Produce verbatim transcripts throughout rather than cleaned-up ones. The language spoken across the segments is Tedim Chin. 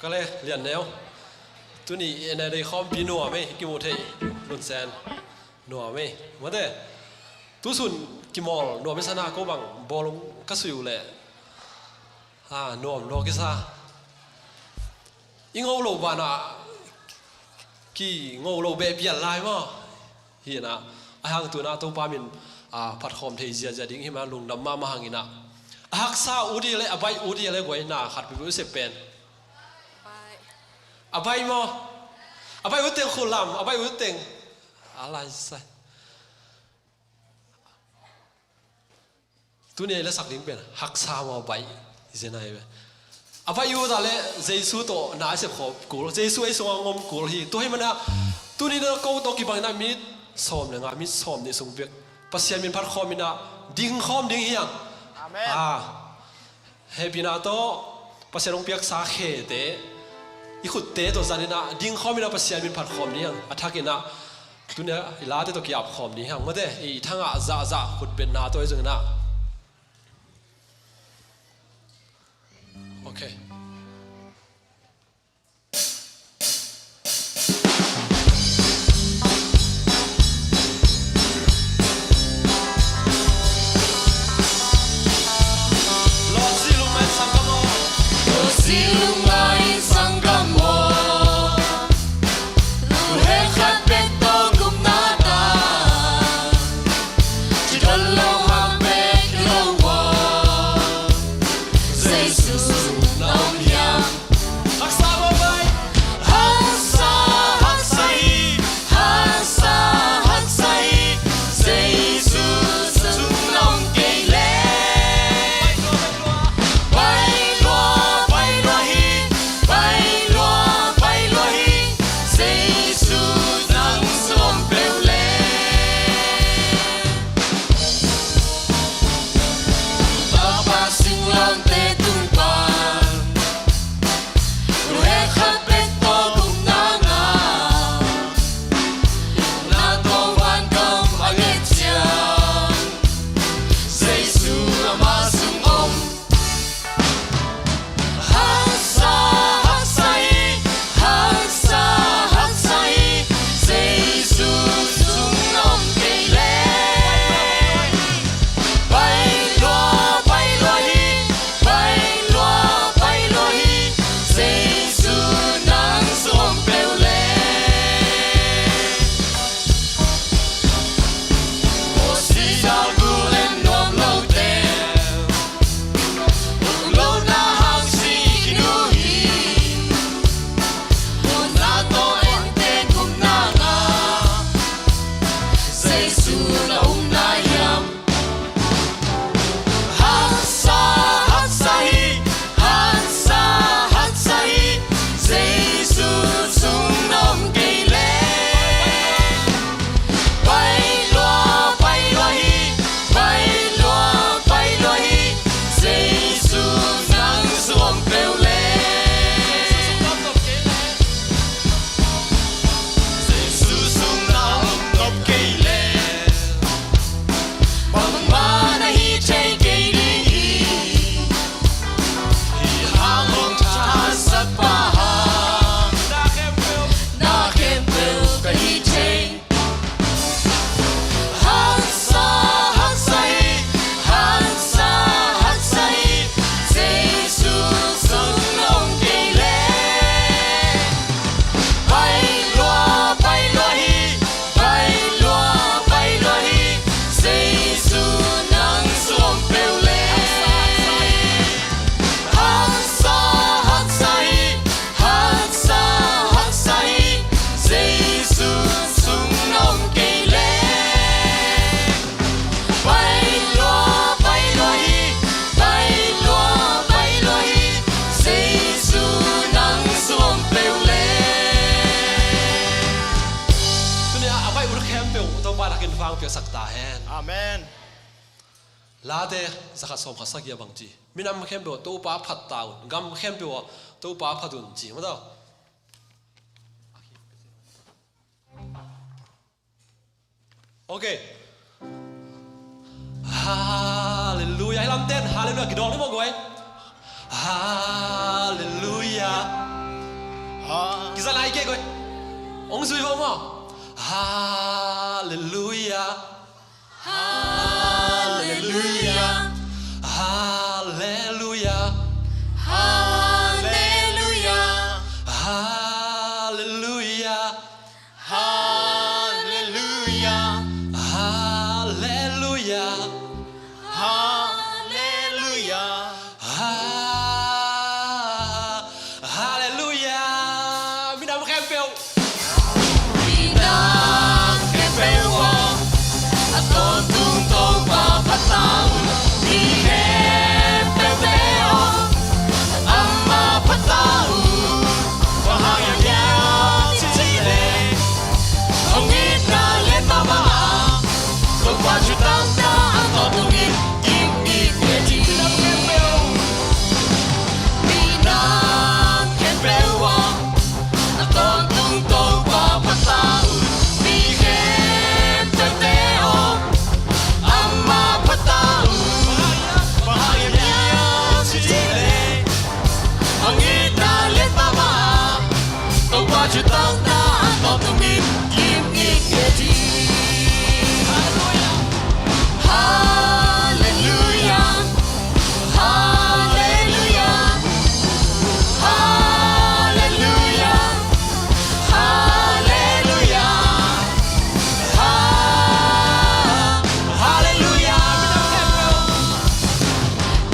Ka le lian neu. Tuni ena dei khawmpi nuam ei, kimu thei. Lunsen. Nuam ei. Mate. Tusun kimawl nuam ei sana ko bang bawlung ka sui uh leh. Ha, nuam lo kisa. I ngo lo banah ki ngo lo beh pial lai maw? Hi inah a hang tu inah Topa min a phatkhawm thei ziazia ding hi mah lungdam mahmah hang inah a haksa ut hi le a baih ut hi le guai na khat peuhpeuh i sep pen. A baih maw? A baih ut teng khulam, a baih ut teng. A lai sai. Tuni a i la sak ding pen haksa maw baih? Hi zen a hi ve. A baih ut a le Jesu tawh na a sep khawm kul, Jesu ei sungah ngom kul hi. Tua hi manah tuni na ko tawh kibang inah minit sawm le nga, minit sawm nih sung bek Pasian min phatkhawm inah ding khawm ding hi hang. Amen. Ah. Hehpihna tawh Pasian hong piaksa khete i khutte tawh zan inah ding khawm inah Pasian min phatkhawm ding hi hang. A thak inah tuni a i late tawh ki-ap khawm ding hi hang. Mate, i thangah zahzah khutbetna tawh i zong inah. Okay. Tuni a, a baih ut khempeuh Topa nakin vang piaksak ta hen. Amen. Late zakhat sawm khat sagih a bang ci. Minam khempeuh Topa phat ta un. Gam khempeuh Topa phat un ci. Mataw. Okay. Halleluia. Hi lamten halleluia kidawng ni maw guai. Halleluia. Hong zui vo maw. Halleluia. Halleluia. Halleluia. Halleluia. Halleluia. Halleluia. Halleluia. Halleluia. Ha-, halleluia. Minam khempeuh. Minam khempeuh aw, a tawntung Topa phat ta un. Mi khempeuh te aw, amah phat ta un. Bang hang hiam cih leh, hong itna lian mahmah a, Topa thutakna a tawntungin kim it ngei ding. Minam khempeuh aw, a tawntung Topa phat ta un. Mi khempeuh te aw, amah phat ta un. Bang hang hiam cih leh, hong itna lian mahmah a, Topa thutakna a tawntungin kim it ngei ding. Halleluia. Halleluia. Halleluia. Halleluia. Ha-, halleluia.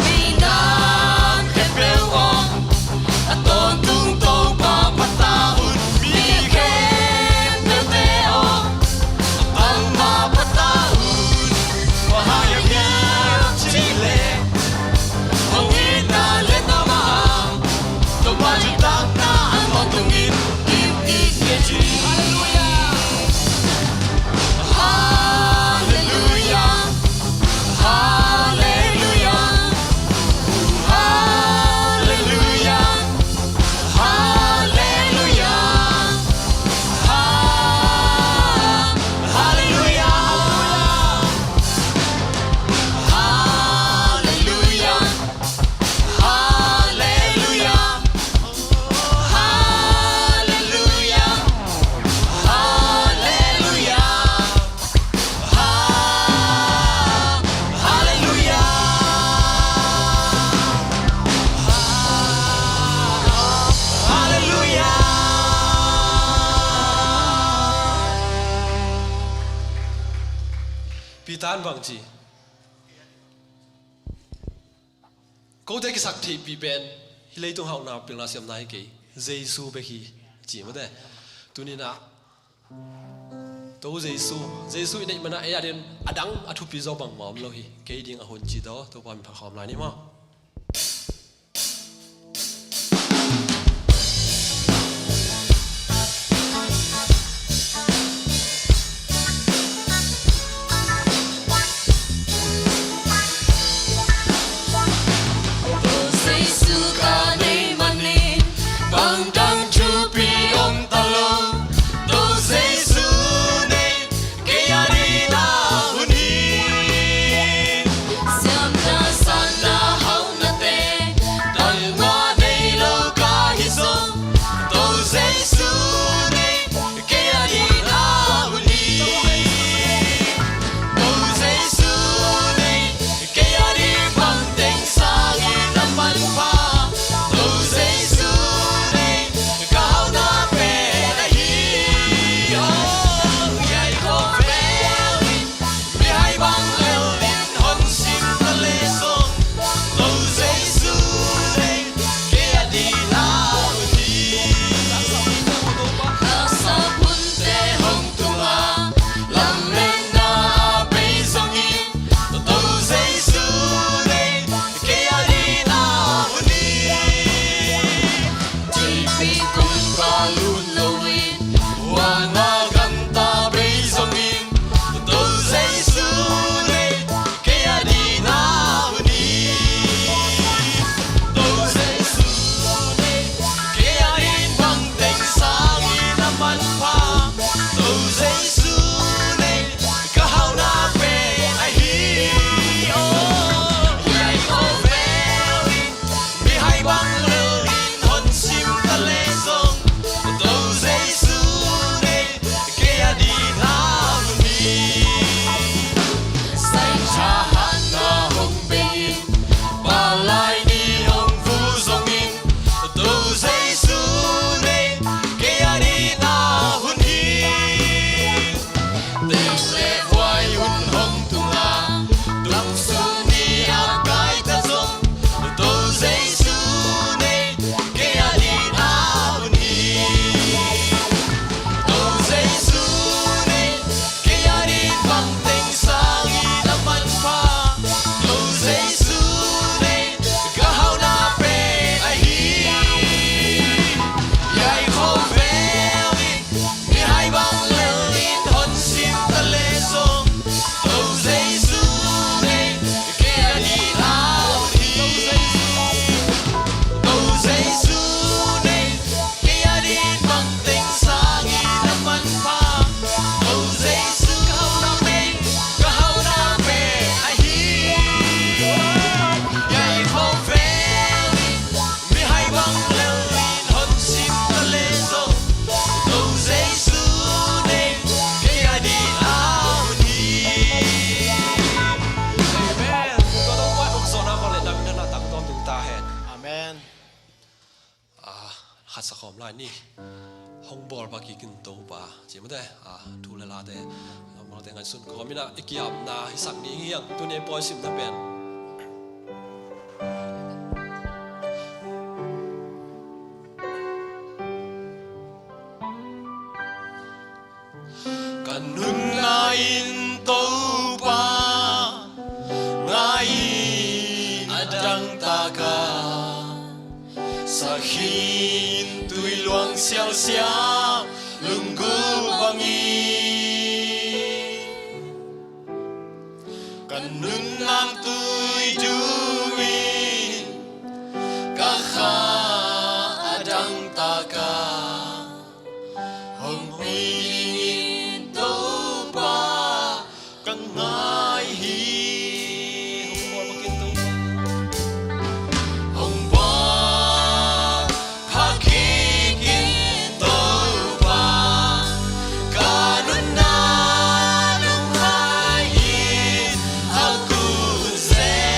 Minam khempeuh aw, a tawntung Topa phat ta un. Mi khempeuh te aw, amah phat ta un. Bang hang hiam cih leh, hong itna lian mahmah a, Topa thutakna a tawntungin kim it ngei ding. Halleluia. Halleluia. Halleluia. Halleluia. Halleluia. Ha-, halleluia. Halleluia. Halleluia. Halleluia. Halleluia. Ha-, halleluia. Ha-, halleluia. Peter in bang ci? Kote kisaktheihpih pen hih leitung hauhna, pilna, siamna hi kei, Jesu bek hi, ci mate. Tuni-in ah, Topa Jesu, Jesu i neih manin ei adingin a dang a thupi zaw bangmah om lo hi. Kei ding a hun ci daw, Topa min phat khawm lai ni maw. khat sa khawm lai ni. Hong bawl pha kik in Topa, ci mate, a, thu le late, a, mawte ngaihsun kawm in a, i ki-apna hi sak ding hi hang, tuni i pawi simna pen. Ka nunna in Topa ngai in a dangtak a, sakhi in tui luang sialsial lunggulh bangin, ka nunna tui du in ka kha a dangtak a, hong pi dingin Topa ka ngai hi. Hong bawl pha kik in Topa. Hong bawl pha kik in Topa. Ka nunna lunghang in a kun zel.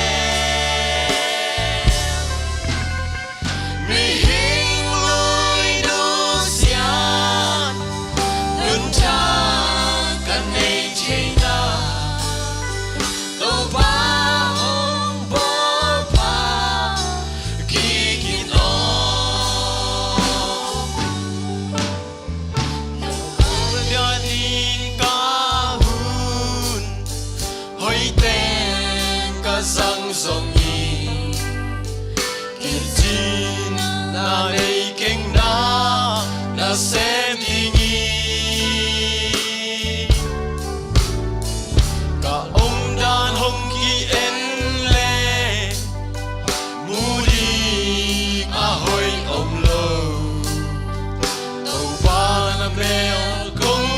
Mihing lui nusiat, nuntak ka nei theihna, Topa hong bawl pha kik in aw. Ka hun hoihte ka zang zongin, kicin na nei keng na nasem ding hi. Ka omdan hong ki-en leh, mu ding a hoih om lo. Topa na mel kong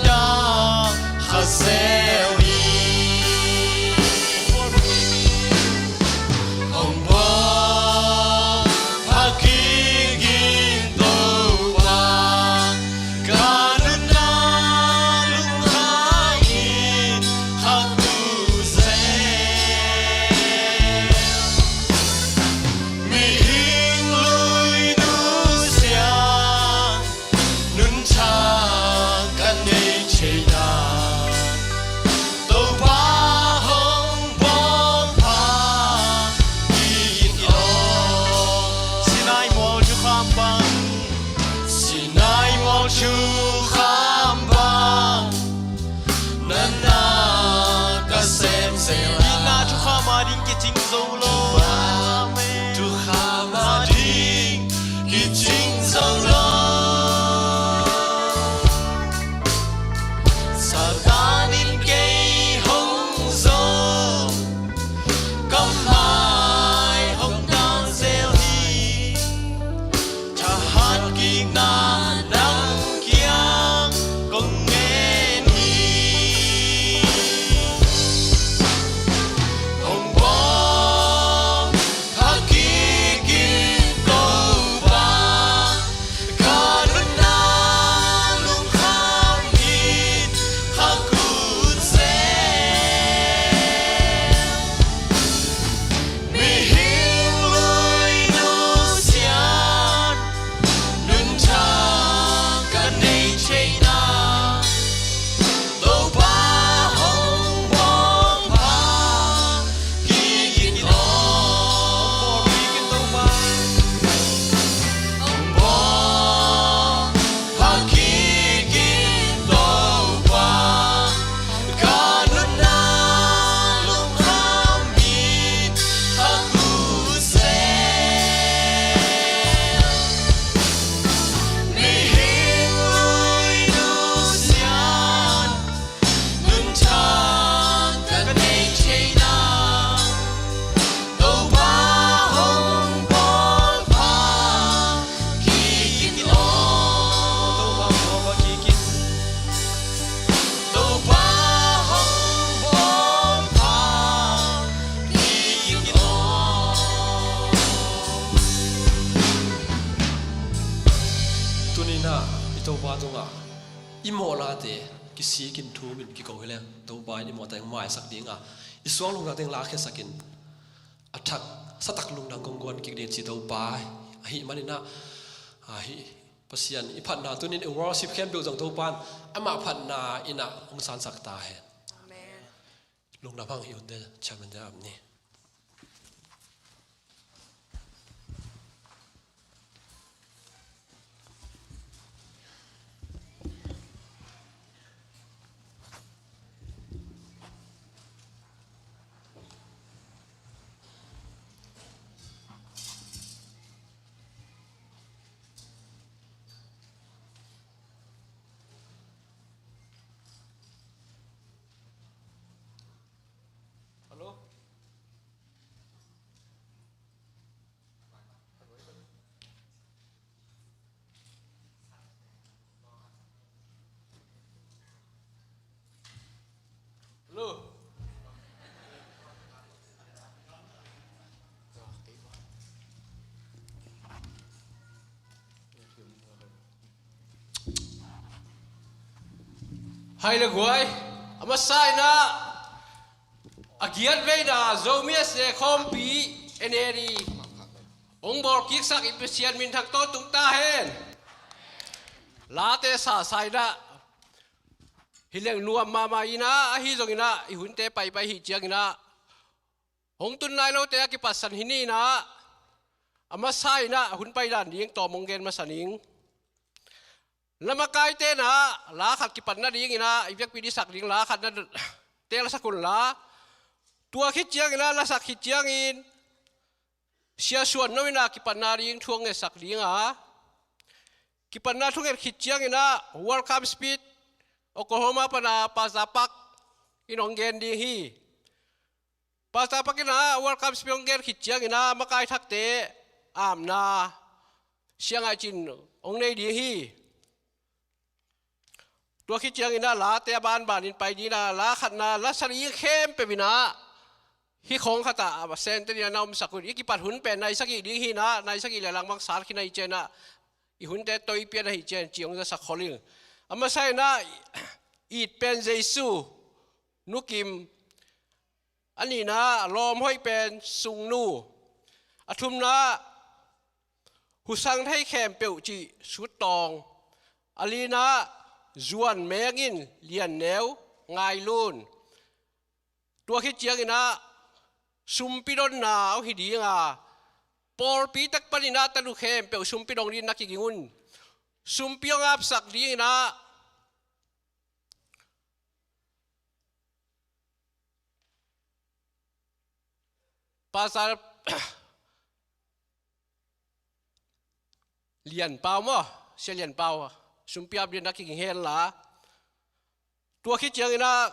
dah kha zel hi. Hong bawl pha kik in Topa. Ka nunna lunghang in a kun zel. Mihing lui nusiat, nuntak ka nei theihna, Topa hong bawl pha kik in aw. Sinai mual thukham bang, Sinai mual thukham bang, na na ka sem zel a. Itna thukham a ding kicing zo lo. Amen. Thukham a ding kicing zo lo. Satan in kei hong zong, ka mai hong dal zel hi. Thahat kikna nang kiang kong ngen hi. Hong bawl pha kik in Topa. Ka nunna lunghang in a kun zel. Mihing lui nusiat, nuntak ka nei theihna, Topa hong bawl pha kik in aw. Hong bawl pha kik in Topa. Ka nunna lunghang in a kun zel. Mihing lui nusiat, nuntak ka nei theihna, Topa hong bawl pha kik in aw. Topa hong bawl pha kik in. Topa hong bawl pha kik in aw. Tuni-in ah i Topa tungah i mawhnate kisik in thum in kiko hi leng, Topa in i mawhnate hong maisak ding a, i suang lungdam teng lakkhiatsak in, a thak, sa tak lungdam kong guan kik ding ci Topa ahih manin ah, Ahi, Pasian i phatna tunin i worship khempeuh zong Topan amah phatna in ah hong sansak ta hen. Amen. Lungdam hang, i hunte chairman te ap ni. Hello? Hello? Hai le guai, a masa in ah a giat veina Zomi a ze khawmpi en en i hong bawlkiksak i Pasian minthang tawh tung ta hen. Late sasa in ah hi leng nuam mahmah in ah, ahi zongin ah i hunte paipai hi ciangin ah hong tun nai lote a kipatsan hi ni in ah, a masa in ah hun pai dan ding tawm hong gen masa ning. La makaite in ah la khat kipatna dingin ah i biakpi ding sak ding la khat na teelsak un la. Tua khit ciangin ah lasak khit ciangin Sia Suan No in ah kipatna ding thu hong ngetsak ding a, kipatna thu nget khit ciangin ah Welcome Speech Oklahoma pan a Pastor Pak in hong gen ding hi. Pastor Pak in ah Welcome Speech hong gen khit ciangin ah makai thakte apna Sia Ngai Cin hong nei ding hi. Tua khit ciangin ah late a banbanin pai ding in ah, la khatna lasa ding khempeuh in ah hih khawng khat ah a sente ding in ah na omsak un. I kipat hun pen nai sagih ding hi in ah, nai sagih le langmang sat khin ahih ciangin ah i hunte toipian ahih ciangin ci hong zasak khol ing. A masa in ah It Pen Jesu, Nu Kim, a nihna Lawm Hoih Pen Sung Nu, a thumna Husang Thei Khempeuh cih Sut Tawng, a lina Zuan Meng in Lian Neu Ngai Lun. Tua khit ciangin ah sumpi donna hong hi ding a, pawlpi tak panin ah tanu khempeuh sumpi dong dingin na kiging un. Sumpi hong apsak dingin ah Pastor Lian Pau maw, Sia Lian Pau, sumpi ap dingin na kiging hen la. Tua khit ciangin ah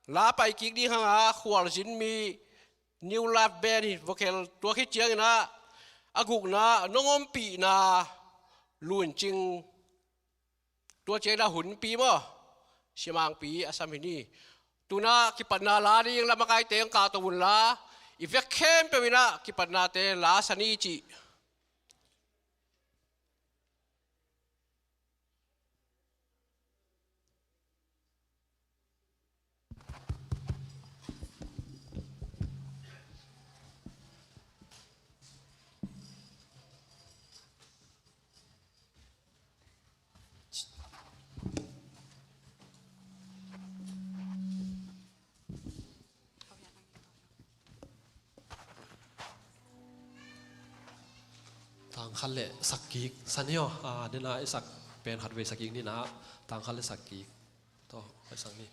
la pai kik ding hang a, Khualzin Mi New Love Band hi vocal. Tua khit ciangin ah a gukna Nong Ompihna Lun Cing. Tua ciangin ah hunpi maw, Sia Mangpi a sam hi ni. Tu-in ah kipatna la ding la makaite hong kahto un la, i vek khempeuh in ah kipatnate lasa ni cih. Tang khat le sak kik san hi aw. A, den a i sak pen khat vei sak kik ni na. Tang khat le sak kik. Tawh, hoi sak ni.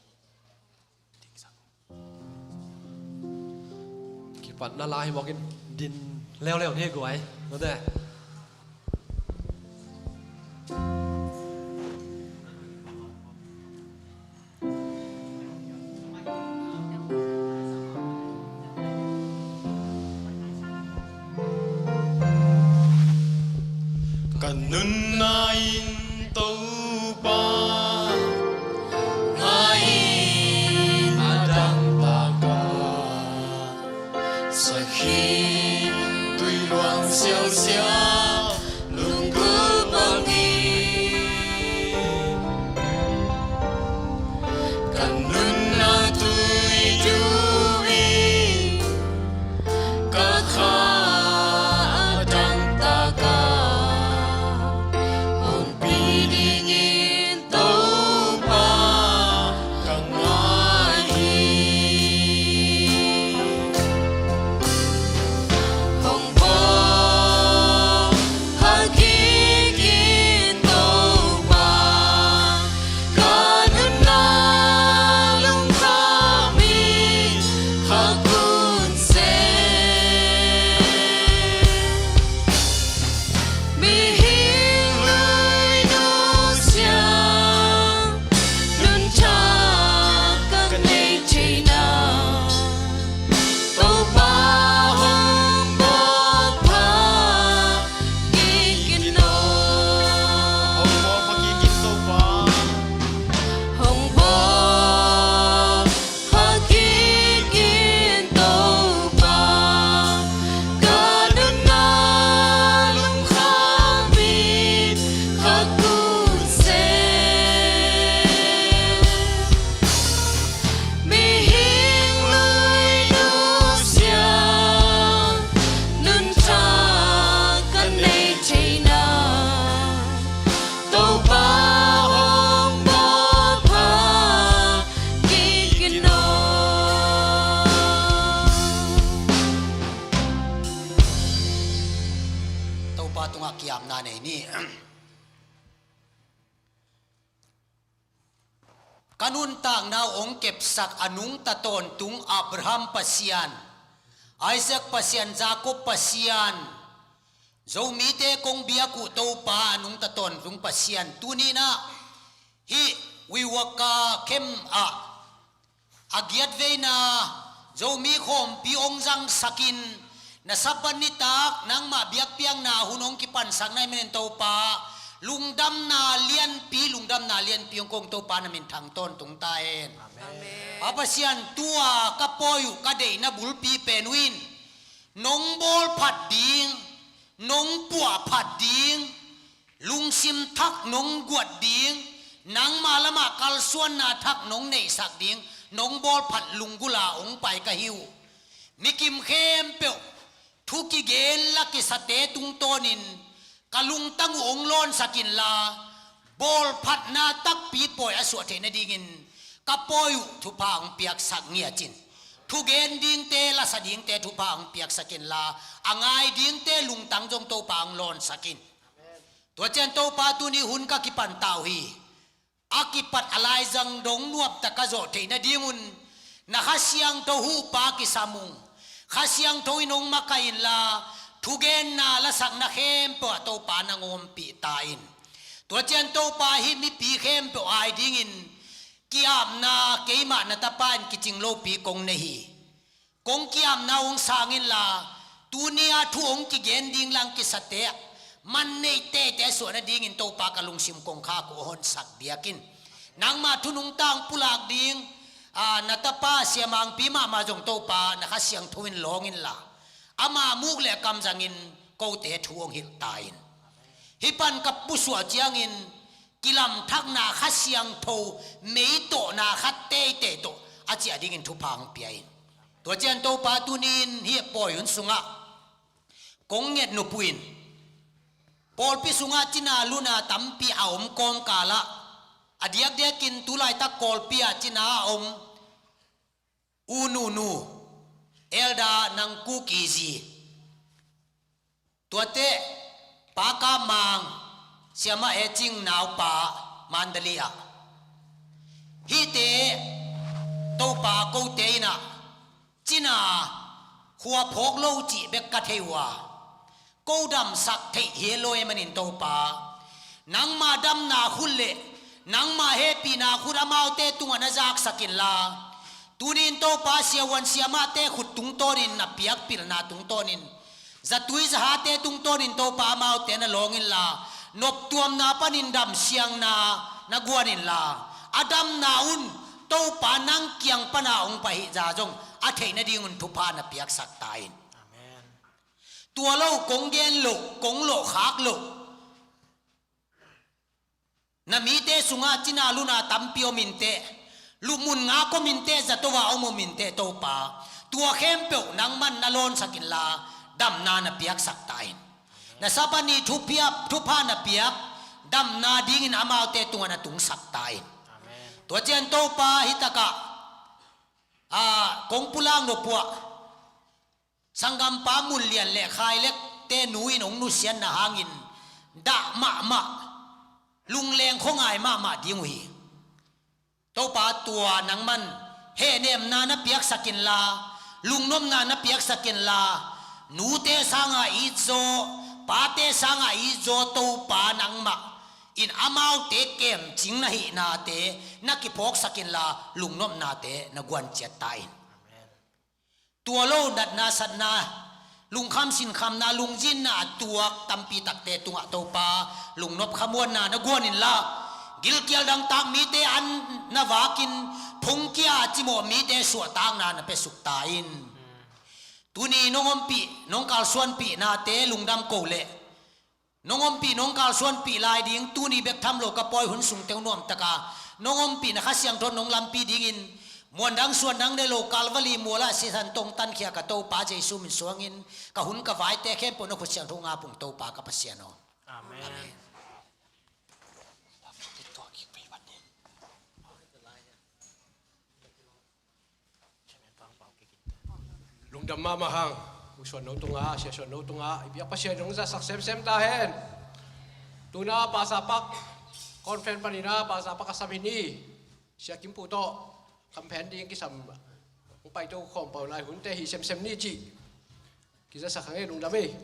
Kipatna la hi mawk in din leuleu ni guai. Note. Ka nunna in Topa, ngai in a dangtak a, sakhi tui luang siausiau lunggulh bangin, ka nunna tui du in ka kha a dangtak a, Ka nuntakna uh hong kepsak a nungta tawntung Abraham Pasian, Isaac Pasian, Jacob Pasian, Zomite kong biak uh Topa a nungta tawntung Pasian, tuni-in ah hih WeWork camp ah a giat veina Zomi khawmpi hong zangsakin, na Sabbath nitak nangmah biakpiakna hun hong kipansakna hih manin Topa, lungdamna lianpi, lungdamna lianpi hong ko ung Topa, na minthang tawntung ta hen. Amen. Pa Pasian, tua ka pawi uh ka deihna bulpi pen uh in nong bawlphat ding, nong puahphat ding, lungsim thak nong guat ding, nangma lamah kalsuanna thak nong neihsak ding, nong bawlphat lunggulh a hong pai ka hi uh. Mi kim khempeuh thu kigen la kisate tungtawnin ka lungtang uh hong lawnsak inla, bawlphatna takpi pawi a suah theih nadingin ka pawi uh thupha hong piaksak ngiat in. Thugen dingte, lasa dingte thupha hong piaksak inla, a ngai dingte lungtang zong Topa hong lawnsak in. Tua ciang Topa, tuni hun ka kipan ta uh hi. A kipat a laizang dong nuamtak ka zawh theih nadingun na Kha Siangtho huhpa kisam ung. Kha Siangtho in hong makaih inla, thugenna lasakna khempeuh ah Topa nang ompih ta in. Tua ciang Topa, hih mipi khempeuh ai dingin ki-apna keimah na tapa in kicing lopi kong nei hi. Kong ki-apna uh hong sang inla, tuni-a thu hong kigen ding la hong kisate ah man neih teitei a suah nadingin Topa, ka lungsim kongkhak uh a honsak biak in. Nangma thu nungta hong pulak ding, aa, na tapa Sia Mangpi mahmah zong Topa, na Kha Siangtho in lawng inla, ama muk le kam zangin kote thu hong hilh ta in. Hih pan ka pusuah ciangin kilamthakna Kha Siangtho meitawhna khat teitei tawh a ciah dingin thupha hong pia in. Tua ciang Topa, tuni-in hih pawi hun sungah kong nget nop uh in, pawlpi sungah cina luna tampi a om kawmkalah, a diakdiakin tu laitak Kawlpi ah cina a om U Nunu, Elder Nang Kuk Izi, tuate Pa Kap Mang, Siamah E Cing naupa, Mandalay ah. Hihte Topa, kote in ah cina khua phawk lo cih bek ka thei uh a, ko damsak theih hi lo e manin Topa, nangma damna khut le nangma hehpihna khut amaute tungah na zaksak inla, tuni-in Topa, siavuan siamahte khut tungtawnin, na piak pilna tungtawnin, zatui zahate tungtawnin Topa, amaute na lawng inla, noptuamna panin damsiangna na guan inla, a damna un Topa, nang kiang pana hong pai hih zah zong a theih nadingun thupha na piaksak ta in. Amen. Tua lo, kong gen loh, kong lawhkhak loh, na mite sungah cina luna tampi om inteh, lupmun ngak om inteh, zato-a om om inteh Topa, tua khempeuh nangman na lawnsak inla, damna na piaksak ta in. Na Sabbath ni thupha, thupha na piak damna dingin amaute tungah na tungsak ta in. Amen. Tua ciang Topa, hih takah, aa, kong pulak nop uh ah sanggampa Mun Lian le Khai Lek te nu in hong nusiatna hangin dah mahmah, lungleng khuangai mahmah ding uh hi. Topa, tua nangman hehnemna na piaksak inla, lungnopna na piaksak inla, nute sanga itzaw, pate sanga itzaw Topa, nangmah in amaute kemcing na hihnate na kiphawksak inla, lungnopnate na guan ciat ta in. Amen. Tua lo, natna satna, lungkham sinkhamna, lungzinna a tuak tampi takte tungah Topa, lungnop khamuanna na guan inla, gilkial dangtak mite an na vakin, phungkia a cimawh mite suahtakna na piasuk ta in. Tuni nong ompih, nong kalsuanpihnate lungdam ko leh, nong ompih, nong kalsuanpih lai ding, tuni bek tham lo ka pawi hun sungte uh nuamtaka nong ompih na Kha Siangtho nong lampi dingin, muandang suandang nei lo Calvary mualah sisan tongtan khia ka Topa Jesu min suangin, ka hun ka vaite khempeuh na khut siangtho ngap ung Topa ka Pasian aw. Amen. Amen. Lungdam mahmah hang. U Suan No tungah, Sia Suan No tungah i biak Pasian in hong zatsak semsem ta hen. Tuna Pastor Pak conference panin ah Pastor Pak a sam hi ni. Sia Kim Pu tawh kamphen ding kisam hong paito khawm pah lai hunte hi semsem ni cih kizasak hang ei, lungdam ei.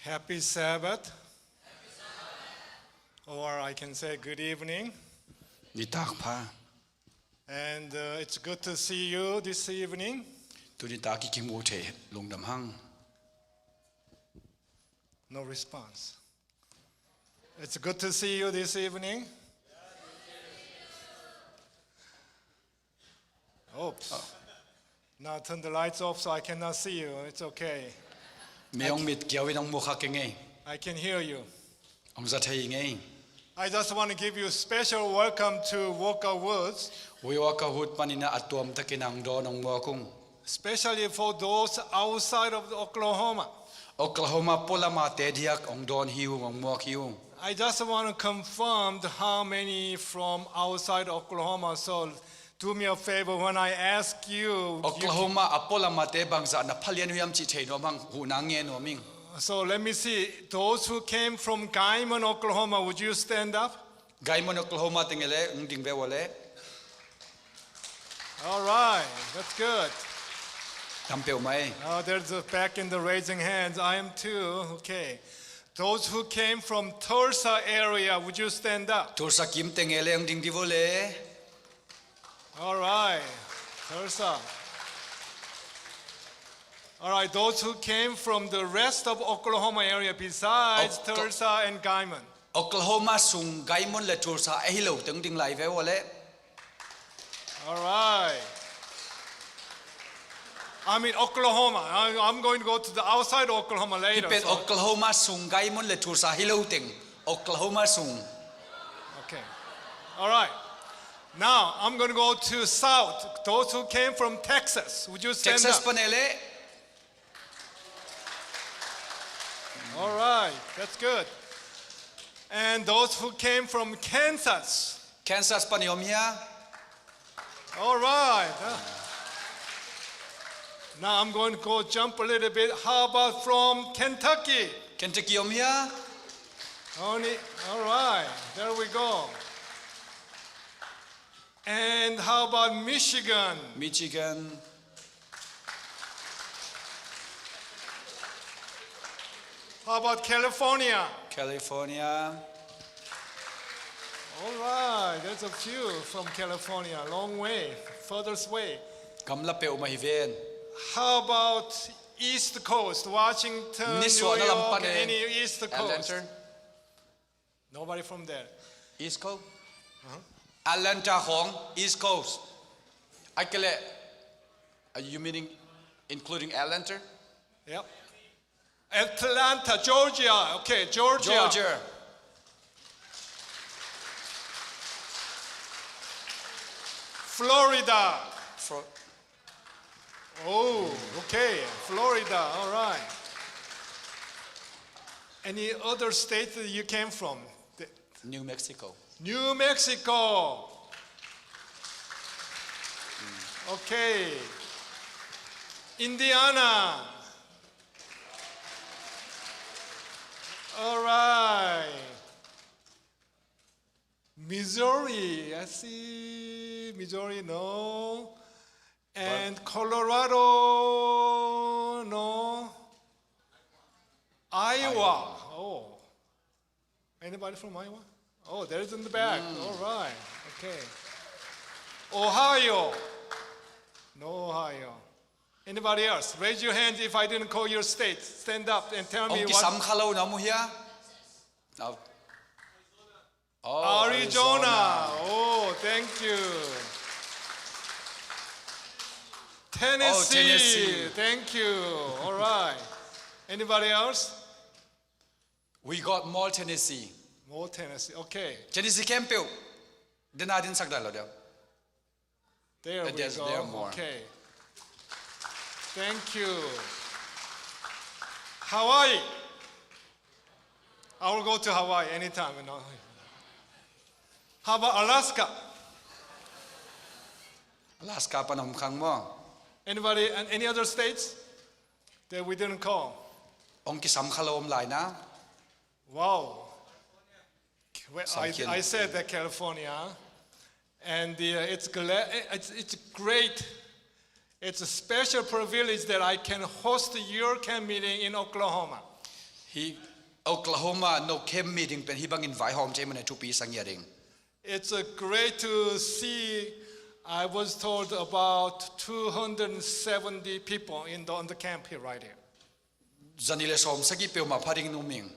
Happy Sabbath. Or I can say good evening. Nitak pha. And uh, it's good to see you this evening. Tuni tak i kimu thei lungdam hang. No response. It's good to see you this evening. Oops. Now turn the lights off so I cannot see you. It's okay. Mi hong mit kiau in hong mu kha keng ei. I can hear you. Hong za thei ing ei. I just want to give you special welcome to Walker Woods. Hui Walker Woods panin a tuamtakin hong dawn hong muak ung. Especially for those outside of Oklahoma. Oklahoma pualamate diak hong dawn hi ung, hong muak hi ung. I just want to confirm how many from outside Oklahoma. So do me a favor when I ask you. Oklahoma a pualamate bangzah na phalian uh hiam cih thei nuam hang, huhna ngen nuam ing. So let me see. Those who came from Guymon, Oklahoma, would you stand up? Guymon, Oklahoma teng e le, hong ding ve ua le. All right, that's good. Tam peuhmah ei. Oh, there's a back in the raising hands. I am too. Okay. Those who came from Tulsa area, would you stand up? Tulsa kim teng e le, hong ding di vo le. All right, Tulsa. All right, those who came from the rest of Oklahoma area besides Oka- Tulsa and Guymon. Oklahoma sung Guymon le Tulsa a hi lo teng ding lai ve ua le. All right. I mean Oklahoma. I, I'm going to go to the outside Oklahoma later. Hi pen so Oklahoma sung Guymon le Tulsa hi lo teng. Oklahoma sung. Okay. All right. Now I'm going to go to south. Those who came from Texas, would you stand Texas up? Pan e le. All right, that's good. And those who came from Kansas. Kansas pan i om hia? All right. Uh, now I'm going to go jump a little bit. How about from Kentucky? Kentucky om hia? Only, all right, there we go. And how about Michigan? Michigan. How about California? California. All right, there's a few from California, long way, furthest way. Gamla peuhmah hi ven. How about East Coast, Washington, New York, any East Coast? Nisuahna lam pan e. Atlanta. Nobody from there. East Coast? Uh-huh. Atlanta khawng, East Coast. Ai kei leh, are you meaning including Atlanta? Yep. Atlanta, Georgia. Okay, Georgia. Georgia. Florida. Fro- Oh, okay. Florida, all right. Any other state that you came from? The- New Mexico. New Mexico. Okay. Indiana. All right. Missouri, I see. Missouri, no. And Colorado, no. Iowa. Iowa. Oh. Anybody from Iowa? Oh, there's in the back. Mm. All right. Okay. Ohio. No Ohio. Anybody else? Raise your hand if I didn't call your state. Stand up and tell me. Hong kisam kha lo na om uh hia? No. Oh, Arizona. Arizona. Oh, thank you. Tennessee. Oh, Tennessee. Thank you. All right. Anybody else? We got more Tennessee. More Tennessee. Okay. Tennessee khempeuh. Dena din sak dan lo dia. There we go. There's, there are more. Okay. Thank you. Hawaii. I will go to Hawaii anytime, you know. How about Alaska? Alaska pan om khang maw? Anybody, an-, any other states that we didn't call? Ong kisam kha lo om lai na. Wow. Well, I, I said that California, and uh, it's, gla- it's, it's great. It's a special privilege that I can host your camp meeting in Oklahoma. Hi Oklahoma no camp meeting pen hi bangin vaihawm cei mana thupi sang ia ding. It's a great to see. I was told about two hundred seventy people in the, on the camp here, right here. Zani le sawm sagi peuhmah pha ding numing.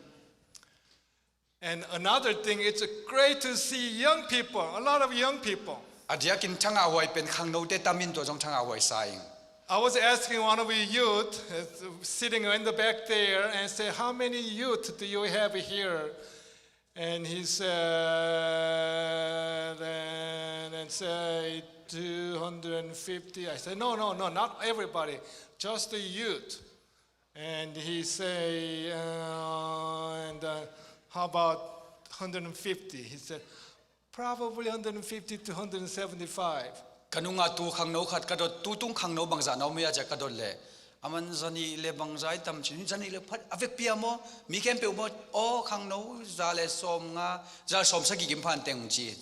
And another thing, it's great to see young people, a lot of young people. A diakin thangahhuai pen khangnote tamin tua zong thangahhuai sa ing. I was asking one of your youth uh, sitting in the back there and say, "How many youth do you have here?" And he said, and, and say, "two hundred fifty." I said, "No, no, no, not everybody, just the youth." And he say, uh, and uh, how about hundred fifty? He said, "Probably hundred fifty to hundred seventy-five." Ka nunga tu khangno khat ka dot, tu tung khangno bangzah na om ia cia ka dot le. Aman zani le bangzah i tam cin, zani le phat a vekpi a maw, mi khempeuh maw, aw khangno za le sawm nga, za le sawm sagi kim phan teng ci.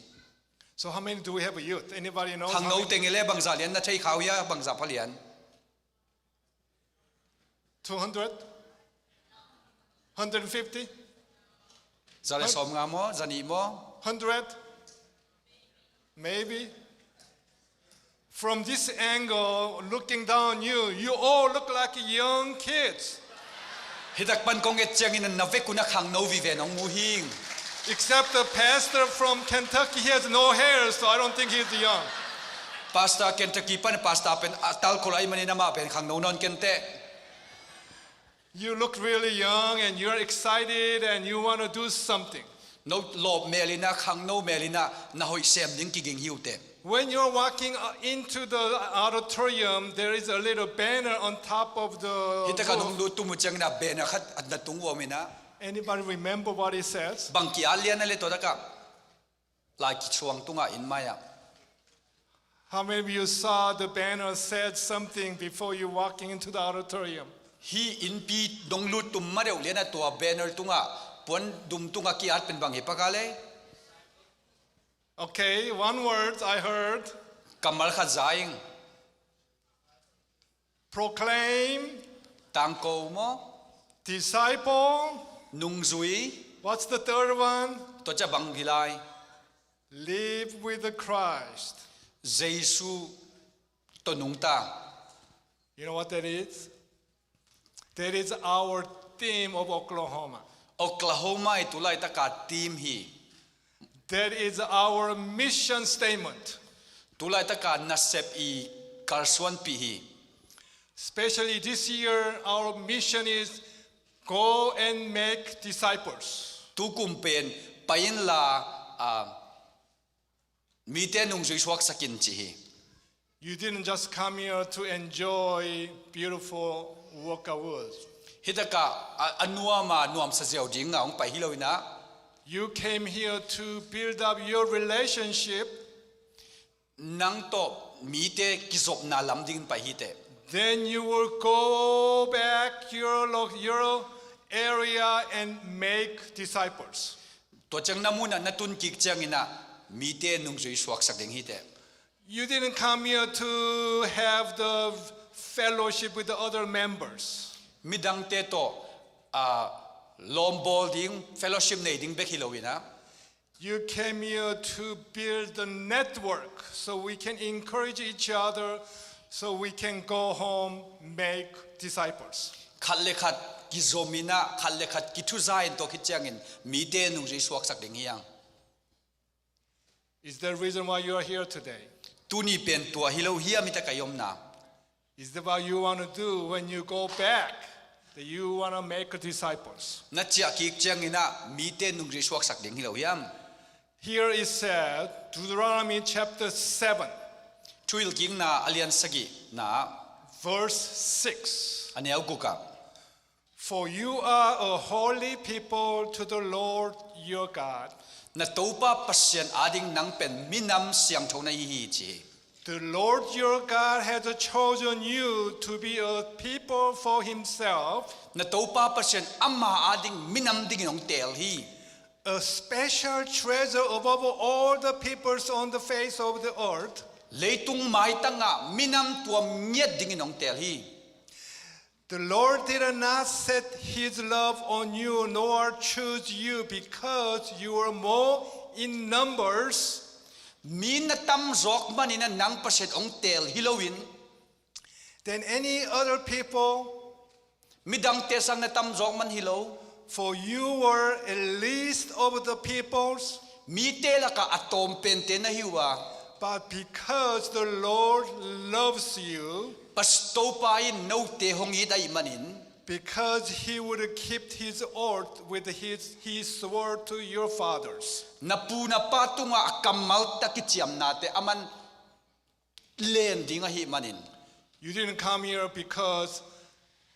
So how many do we have a youth? Anybody knows? Khangno teng i le bangzah lian na thei khau ia, bangzah pha lian. Two hundred? Hundred fifty? Za le sawm nga maw, zani maw? Hundred? Maybe. From this angle, looking down on you, you all look like young kids. Hitak pan kong et ciangin na vekun a khangno vive nong mu hing. Except the pastor from Kentucky, he has no hair, so I don't think he's young. Pastor Kentucky pan pastor pen a tal khol ai manin amah pen khangno nawn kenteh. You look really young and you're excited and you want to do something. No lawp melina, khangno melina, na hoih sem ding kiging hi uh teh. When you're walking uh, into the auditorium, there is a little banner on top of the Hitak a nong lut tum uh ciangina banner khat a na tung uh om ina. Anybody remember what it says? Bang ki-at lian a le tua taka. Lai kisuang tungah inn mai-ah. How many of you saw the banner said something before you walking into the auditorium? Hi innpi dong lut tum ma deuh lianah tua banner tungah puan dum tungah ki-at pen bang hi paka le? Okay, one word I heard. Kammal khat za ing. Proclaim. Tangko maw? Disciple. Nungzui. What's the third one? Tua cia bang hi lai? Live with the Christ. Jesu tawh nungta. You know what that is? That is our theme of Oklahoma. Oklahoma i tulaitaka theme hi. That is our mission statement. Tulaitaka nasep i kalsuanpih hi. Especially this year, our mission is go and make disciples. Tukum pen pai inla, ah, mite nungzui suaksak in ci hi. You didn't just come here to enjoy beautiful Wagga Woods. Hitaka a, a nuama nuamsa ziau dinga hong pai hi lo ina. You came here to build up your relationship. Nang tawh mite kizopna lam dingin pai hi teh. Then you will go back your lo-, your area and make disciples. Tua ciang na munah na tun kik ciangin ah mite nungzui suaksak ding hi teh. You didn't come here to have the fellowship with the other members. Midangte tawh, ah, lawmbawl ding, fellowship nei ding bek hi lo ina. You came here to build the network so we can encourage each other, so we can go home, make disciples. Khat le khat kizom ina, khat le khat kithuza in tua khit ciangin mite nungzui suaksak ding hi hang. Is the reason why you are here today? Tuni pen tua hi lo hiam i tak a i omna? Is that what you want to do when you go back? That you want to make disciples? Na ciah kik ciangin ah mite nungzui suaksak ding hi lo hiam? Here is said, Deuteronomy chapter seven. Thuhilhkikna a lian sagihna. Verse six. A neu guk ah. For you are a holy people to the Lord your God. Na Topa Pasian ading nang pen minam siangtho na hi hi ci hi. The Lord your God has chosen you to be a people for himself, Na Topa Pasian ama ading minam dingin hong teel hi. A special treasure above all the peoples on the face of the earth. Leitung maitangah minam tuam ngiat dingin hong teel hi. The Lord did not set his love on you nor choose you because you were more in numbers Mi na tam zawk manin a nang Pasian hong teel hi loin, than any other people, midangte sang na tam zawk man hi lo. For you were a least of the peoples, Mite lakah a tawm pente na hi uh a, but because the Lord loves you, Pas Topa in note hong it ahih manin, because he would keep his oath with his, he swore to your fathers. Na pu na pa tungah a kammal tak i ciamnate a man len ding ahih manin. You didn't come here because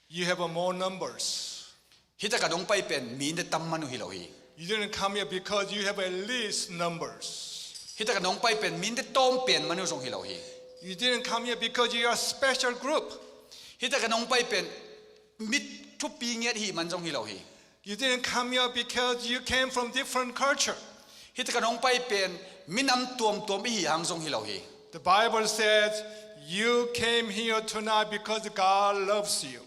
you have a more numbers. Hita ka nong pai pen mi na tam man uh hi lo hi. You didn't come here because you have a least numbers. Hita ka nong pai pen mi na tawm pen man uh zong hi lo hi. You didn't come here because you are a special group. Hita ka nong pai pen mi thupi ngiat hi man zong hi lo hi. You didn't come here because you came from different culture. Hita ka nong pai pen minam tuamtuam i hi hang zong hi lo hi. The Bible says you came here tonight because God loves you.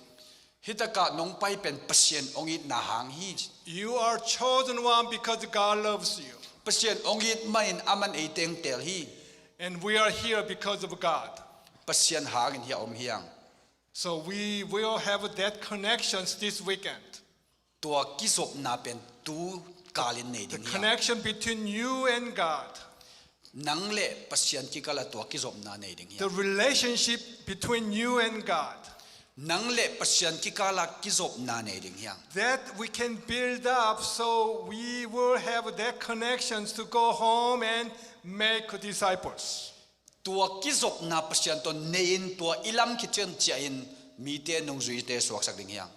Hita ka nong pai pen Pasian hong itna hang hi. You are chosen one because God loves you. Pasian hong it manin a man ei teng teel hi. And we are here because of God. Pasian hangin hi a om hi ang. So we will have that connections this weekend. Tua kizopna pen tu kalin nei The ding hi ang. Connection between you and God. Nang le Pasian kikala tua kizopna nei ding hi The ang. Relationship between you and God. Nang le Pasian kikala kizopna nei ding hi ang. That we can build up so we will have that connections to go home and make disciples. Tua kizopna Pasian tawh nei in tua i lam khit ciang ciah in mite nungzuite suaksak ding hi ang.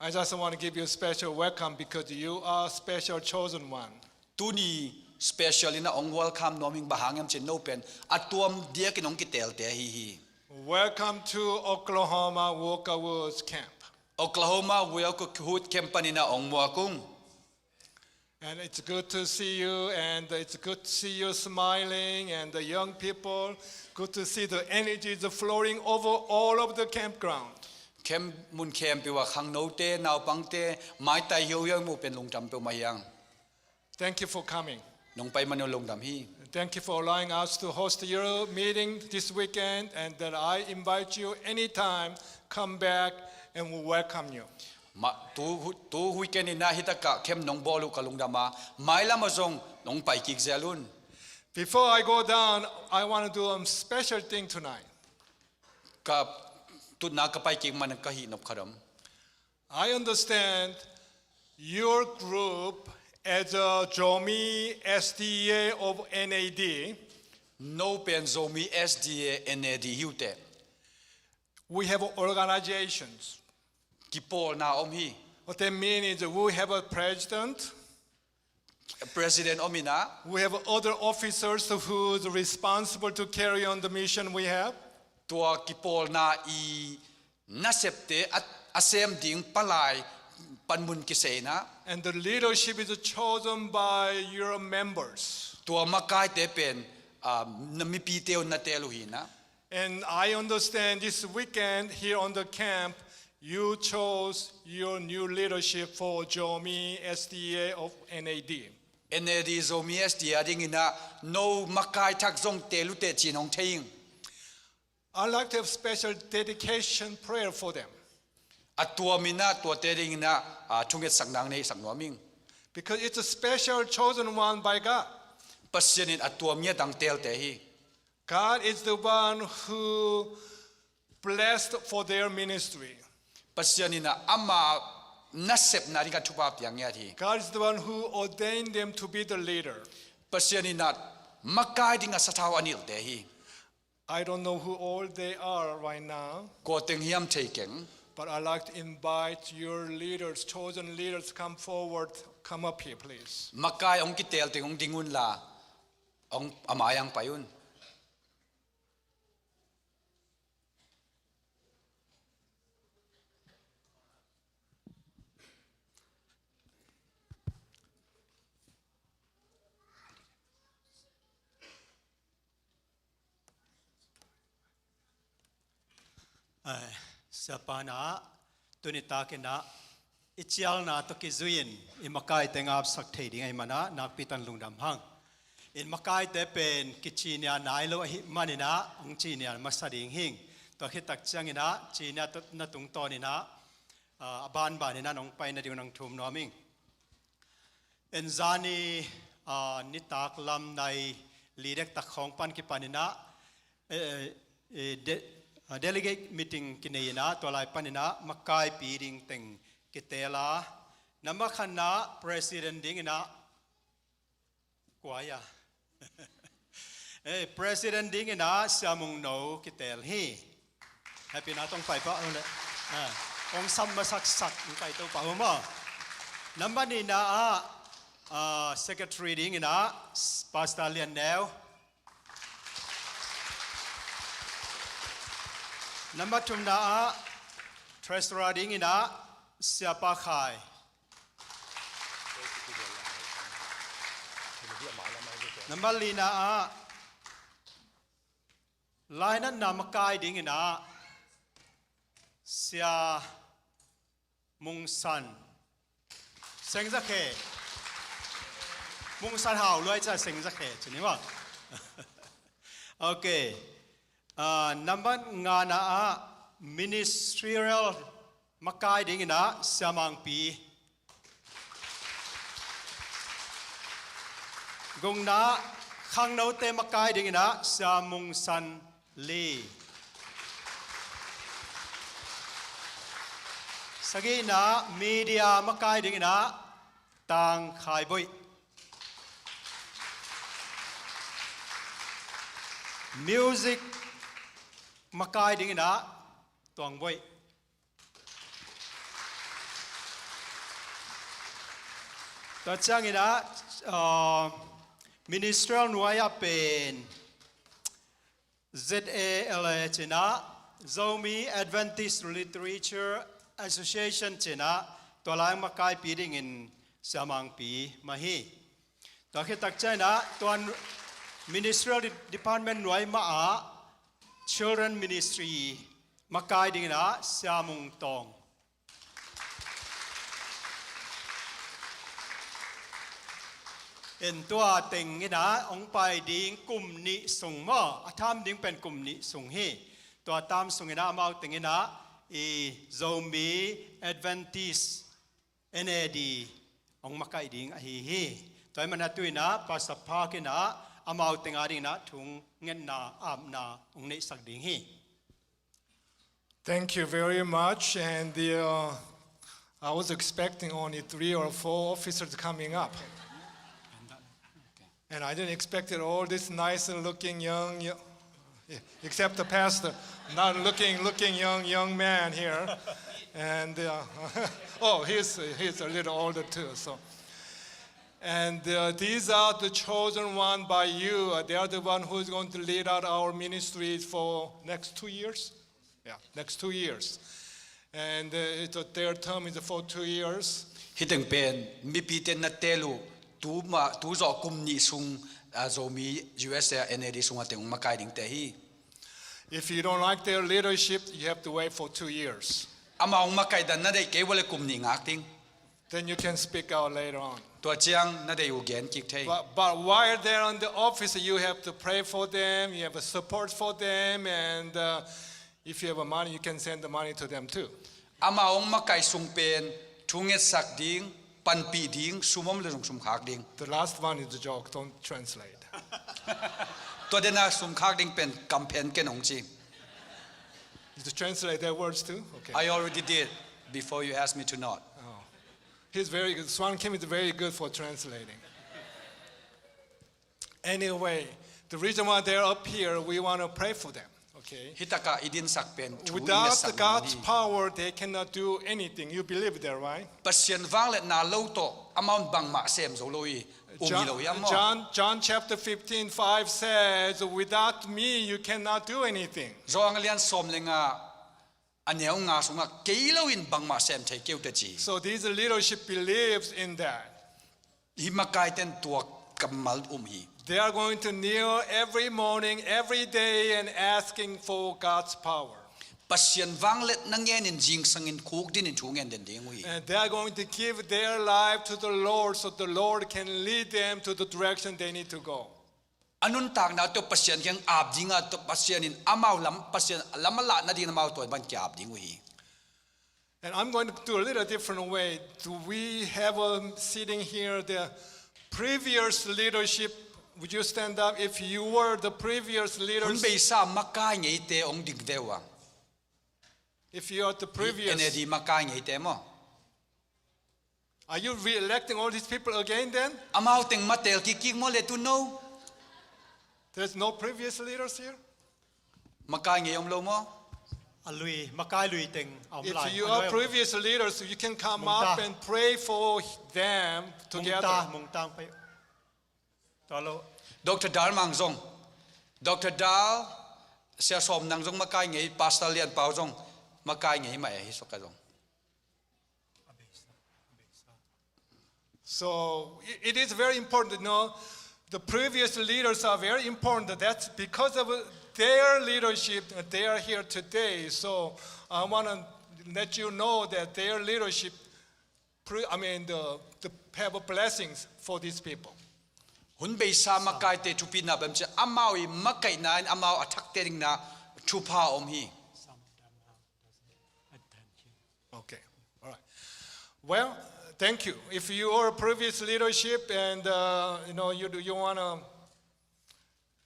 I just want to give you a special welcome because you are a special chosen one. Tuni special in a hong welcome nuam ing, bang hang hiam cih leh no pen a tuam diakin hong kiteelte ahi hi. Welcome to Oklahoma Walker Woods Camp. Oklahoma Walker Woods Camp panin a hong muak ung. And it's good to see you, and it's good to see you smiling, and the young people, good to see the energy is flowing over all of the campground. Camp mun khempeuh ah khangnote, naupangte, maitai hiauhiau i muh pen lungdam peuhmah hi ang. Thank you for coming. Nong pai man un lungdam hi. Thank you for allowing us to host your meeting this weekend, and that I invite you anytime, come back, and we welcome you. Ma, tu, tu weekend in a hita ka camp nong bawl uh ka lungdam a, mailam ah zong nong pai kik zel un. Before I go down, I want to do a special thing tonight. Ka tutna ka pai kik man ka hih nop khat om. I understand your group as a Zomi S D A of N A D. No pen Zomi S D A N A D hi uh teh. We have organizations. Kipawlna om hi. What that means is we have a president, President om in a, we have other officers who is responsible to carry on the mission we have. Tua kipawlna i nasepte a, a sem ding palai panmun kisei in a. And the leadership is chosen by your members. Tua makaite pen, ah, na mipite un na teel uh hi in a. And I understand this weekend here on the camp, you chose your new leadership for Zomi S D A of N A D. N A D Zomi S D A ding in a no makai thak zong teel uh teh ci-in hong thei ing. I'd like to have special dedication prayer for them. A tuam in a tuate ding in a, ah, thungetsakna hong neihsak nuam ing. Because it's a special chosen one by God. Pasian in a tuam ngiat a hong teelte hi. God is the one who blessed for their ministry. Pasian in a ama nasepna ding a thupha pia ngiat hi. God is the one who ordained them to be the leader. Pasian in a makai ding a sathau a nilhte hi. I don't know who all they are right now. Kua teng hiam thei keng. But I'd like to invite your leaders, chosen leaders, come forward, come up here, please. Makai hong kitel teng hong ding un la, hong a mai-ah hong pai un. Ai, Siapa in ah, tuni takin ah, i cialna tawh kizui-in i makaite ngapsak thei ding ahih manin ah, nakpi takin lungdam hang. I makaite pen kicinia nai lo ahih manin ah, hong cinia masa ding hing. Tua khit tak ciangin ah, cinia tawh na tungtawnin ah, ah, a banbanin ah, nong pai nading nong thum nuam ing. En zani, ah, nitak lam nai li dektak khawng pan kipanin ah, eh, eh, de-, ah, delegate meeting kinei-in ah, tua lai panin ah, makaipi ding teng kitel a. Number khatna, president dingin ah, kua ia? Eh, president dingin ah, Sia Mung No kitel hi. Happy na tong pai pah un le. Ah, hong sam masaksak, hong pai to pah un maw. Number nihna ah, ah, secretary dingin ah, Pastor Lian Neu. Number thumna ah, treasurer dingin ah, Siapa Khai. Number lina ah, lainatna makai dingin ah, Sia Mung San. Seng Za Khe. Mung San Hau Luai Ca Seng Za Khe. Cini maw. Okay. Ah, number ngana ah, ministerial makai dingin ah, Sia Mang Pi. Gukna, khangnote makai dingin ah, Sia Mung San Li. Sagihna, media makai dingin ah, Tang Khai Boih. Music makai dingin ah, Tuang Boih. Tua ciangin ah, uh, ministerial nuai ah pen Z A L A ci-in ah, Zomi Adventist Literature Association ci-in ah, tua lai makaipi dingin Sia Mang Pi mah hi. Tua khit tak ciangin ah, tua ministerial de-, department nuai mah ah, children ministry makai dingin ah, Sia Mung Tawng. En tua teng in ah, hong pai ding kum nih sung maw, a tam ding pen kum nih sung hi. Tua tam sungin ah, amau teng in ah, i Zomi Adventist N A D hong makaih ding ahi hi. Tua ahih manin ah tu-in ah, Pastor Park in ah, amau teng a dingin ah, thungetna, apna hong neihsak ding hi. Thank you very much. And the, uh, I was expecting only three or four officers coming up. And I didn't expect it, all this nice looking young, young, except the pastor, not looking, looking young, young man here. And, uh, oh, he's, he's a little older too, so. And, uh, these are the chosen one by you. Uh, they are the one who is going to lead out our ministries for next two years. Yeah, next two years. And, uh, it, their term is for two years. Hih teng pen, mipite na tel uh, tu ma, tu zawh kum nih sung, ah, Zomi U S A N A D sungah teng hong makai dingte hi. If you don't like their leadership, you have to wait for two years. Amau hong makaih dan na deih kei uh leh kum nih ngak ding. Then you can speak out later on. Tua ciang na deih uh gen kik thei. But, but while they're on the office, you have to pray for them, you have a support for them, and, uh, if you have a money, you can send the money to them too. Amau hong makaih sung pen, thungetsak ding, panpih ding, sum om leh zong sum khak ding. The last one is a joke, don't translate. Tua dena sum khak ding pen, kam phen ken hong ci. Did you translate their words too? Okay. I already did before you asked me to not. Oh. He's very good. Swan Kim is very good for translating. Anyway, the reason why they're up here, we want to pray for them. Okay. Hi takah i dinsak pen thu i ngetsak hi. Without God's power, they cannot do anything. You believe that, right? Pasian vangliatna lo tawh amau in bangmah sem zo lo hi. Um hi lo hi a maw? John, John chapter fifteen five says, "Without me, you cannot do anything." Johan a lian sawm le nga, a neu nga sungah kei lo in bangmah sem thei kei uh teh ci. So this leadership believes in that. Hih makaite in tua kammal um hi. They are going to kneel every morning, every day, and asking for God's power. Pasian vangliatna ngenin zingsangin khukdinin thu ngen den ding uh hi. And they are going to give their life to the Lord so the Lord can lead them to the direction they need to go. A nuntakna tawh Pasian kiang ap ding a, tawh Pasian in amau lam, Pasian lam a lah nadingin amau tua bang kiap ding uh hi. And I'm going to do a little different way. Do we have a sitting here, the previous leadership? Would you stand up if you were the previous leaders? Hun beisa makai ngeite hong ding ve uh a. If you are the previous. N A D makai ngeite maw? Are you re-electing all these people again then? Amau teng matel kikkik maw le tu no? There's no previous leaders here? Makai ngei om lo maw? A lui, makai lui teng a om lai. If you are previous leaders, you can come up and pray for them together. Mungta, mungta pai. Talo. Doctor Dal mang zong. Doctor Dal, Sia Sawm nang zong makai ngei, Pastor Lian Pau zong makai ngei mah e, hi sawk a zong. So i-, it is very important, you know, the previous leaders are very important. That's because of their leadership that they are here today. So I want to let you know that their leadership, pre-, I mean, the, the have a blessings for these people. Hun beisa makaite thupina bem cia amau i makaihna in amau a thakte dingna thupha om hi. Okay. All right. Well, thank you. If you are previous leadership and, uh, you know, you do, you wanna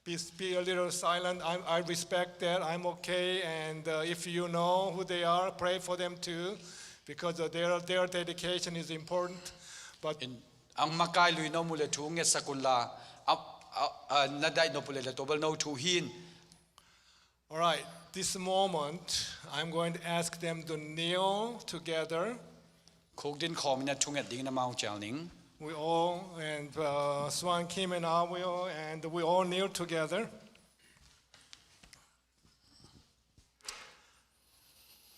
be, be a little silent, I, I respect that. I'm okay. And, uh, if you know who they are, pray for them too, because, uh, their, their dedication is important. But in, ang makai lui no mu le thu ngetsak un la, a, a, a, na dai no pu le le tobel no thu hin. All right, this moment, I'm going to ask them to kneel together. Khukdin khawm in a thunget dingin amau cial ning. We all, and, uh, Suan Kim and I will, and we all kneel together.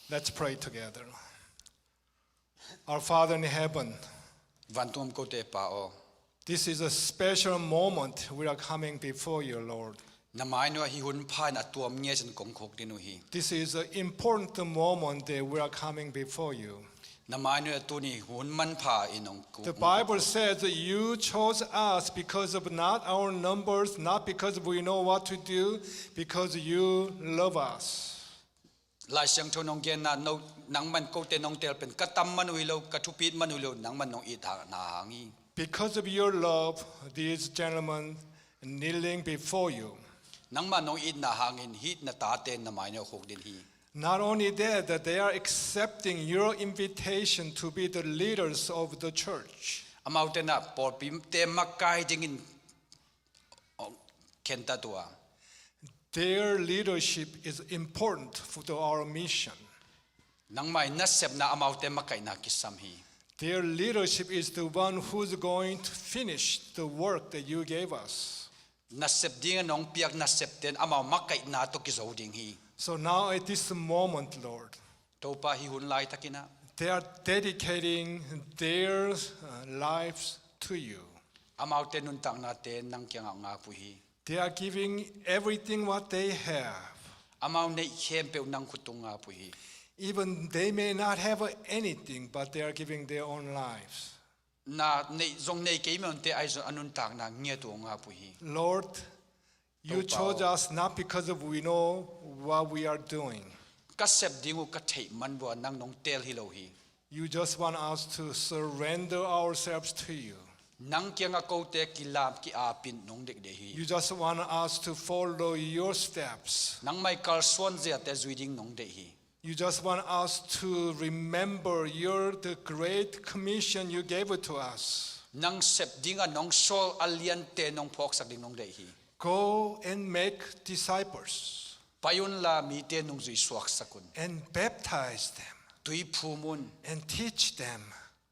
Let's pray together. Our Father in heaven, vantung kote Pa aw. This is a special moment we are coming before you, Lord. Na mai nuah hih hun pha in a tuam ngesin kong khukdin uh hi. This is an important moment that we are coming before you. Na mai nuah tuni hun manpha in hong khuk. The Bible says that you chose us because of not our numbers, not because we know what to do, because you love us. Lai Siangtho nong genna, no, nangman kote nong tel pen ka tam man uh hi lo, ka thupit man uh hi lo, nangman nong it hang, na hang hi. Because of your love, these gentlemen kneeling before you. Nangman nong itna hangin hih na tate na mai nuah khukdin hi. Not only that, that they are accepting your invitation to be the leaders of the church. Amaute na pawlpite makai dingin khentat uh a. Their leadership is important for, to our mission. Nangmah i nasepna amaute makaihna kisam hi. Their leadership is the one who's going to finish the work that you gave us. Nasep dingin nong piak nasepte in amau makaihna tawh kizo ding hi. So now at this moment, Lord, Topa, hih hun laitakin ah, they are dedicating their, uh, lives to you. Amaute nuntaknate nang kiangah ngap uh hi. They are giving everything what they have. Amau neih khempeuh nang khut tung ngap uh hi. Even they may not have anything, but they are giving their own lives. Na neih zong nei kei mawk te ahi zong a nuntakna ngiat uh ngap uh hi. Lord, you chose us not because of we know what we are doing. Ka sep ding uh ka theih man uh a nang nong teel hi lo hi. You just want us to surrender ourselves to you. Nang kiangah kote kilam ki-apin nong deih deih hi. You just want us to follow your steps. Nangmah i kalsuan ziate zui ding nong deih hi. You just want us to remember your, the great commission you gave it to us. Nang sep dingah nong sawl a liante nong phawksak ding nong deih hi. Go and make disciples. Pai unla mite nungzui suaksak un. And baptize them. Tui phum un. And teach them.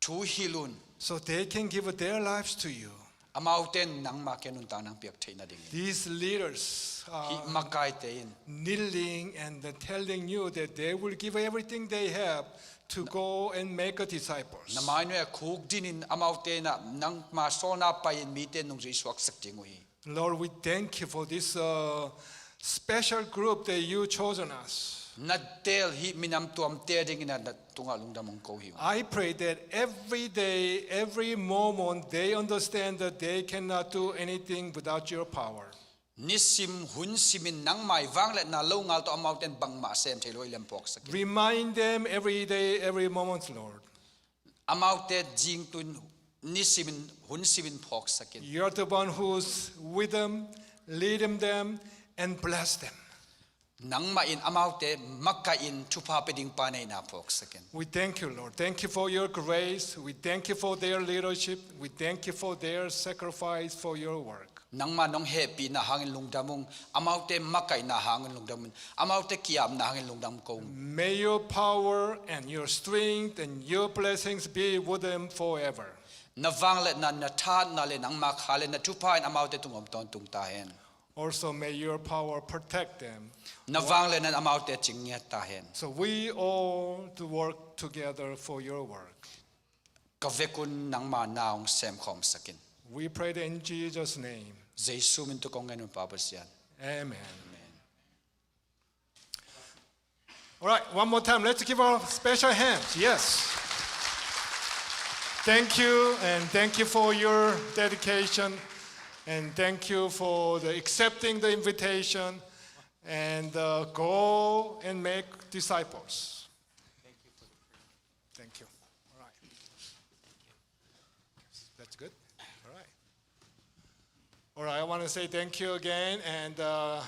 Thu hilh un. So they can give their lives to you. Amaute in nangmah kiang nuntakna hong piak theih nadingin. These leaders are Hih makaite in kneeling and telling you that they will give everything they have to go and make a disciples. Na mainuai ah khukdin in amaute in nangma sawlna pai-in mite nungzui suaksak ding uh hi. Lord, we thank you for this, uh, special group that you chosen us. Na teel hih minam tuamte dingin na tungah lungdam hong ko hi ung. I pray that every day, every moment, they understand that they cannot do anything without your power. Nisim hun simin nangmai vangliatna longal tawh amaute in bangmah sem thei lo hi leh phawksak in. Remind them every day, every moment, Lord. Amaute zingtun nisimin hun simin phawksak in. You are the one who's with them, leading them, and bless them. Nangmah in amaute makaih in thupha pia ding pa na hihna phawksak in. We thank you, Lord. Thank you for your grace. We thank you for their leadership. We thank you for their sacrifice for your work. Nangmah nong hehpihna hangin lungdam ung, amaute makaihna hangin lungdam ung, amaute ki-apna hangin lungdam ko ung. May your power and your strength and your blessings be with them forever. Na vangliatna, na thahatna le nangma kha le na thupha in amaute tungah om tawntung ta hen. Also, may your power protect them. Na vangliatna in amaute cingngiat ta hen. So we all to work together for your work. Ka vekun nangma na hong semkhawmsak in. We pray that in Jesus' name. Jesu min tawh kong ngen un, Pa Pasian. Amen. Amen. All right, one more time, let's give a special hand. Yes. Thank you, and thank you for your dedication, and thank you for the accepting the invitation, and, uh, go and make disciples. Thank you. All right. That's good. All right. All right, I want to say thank you again. And, uh,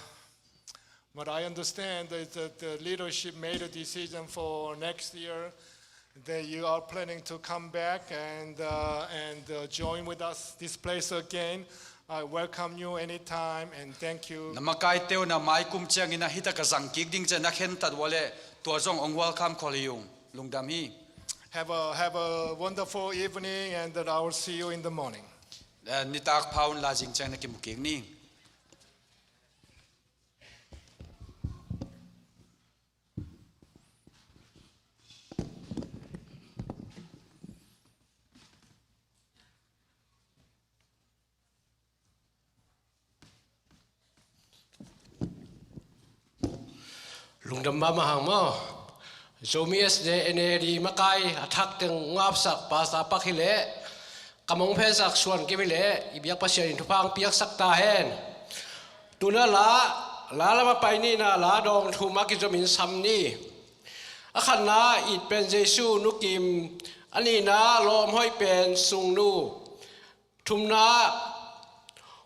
what I understand is that the leadership made a decision for next year that you are planning to come back and, uh, and, uh, join with us this place again. I welcome you anytime and thank you. Na makaite uh na mai kum ciangin ah hih tak a zang kik ding ci-a na khentat uh leh tua zong hong welcome khol hi ung. Lungdam hi. Have a, have a wonderful evening and I will see you in the morning. Eh, nitak pha unla zing ciang na kimu kik ni. Lungdam mahmah hang maw. Zomi S D A N A D makai a thak teng ngapsak Pastor Pak hi leh, kam hong phensak Suan Kim hi leh, i biak Pasian in thupha hong piaksak ta hen. Tu-in ah la, la lam a pai nihna la dawng thum a kizomin sam ni. A khatna it pen Jesu, Nu Kim, a nihna lawm hoih pen Sung Nu. Thumna,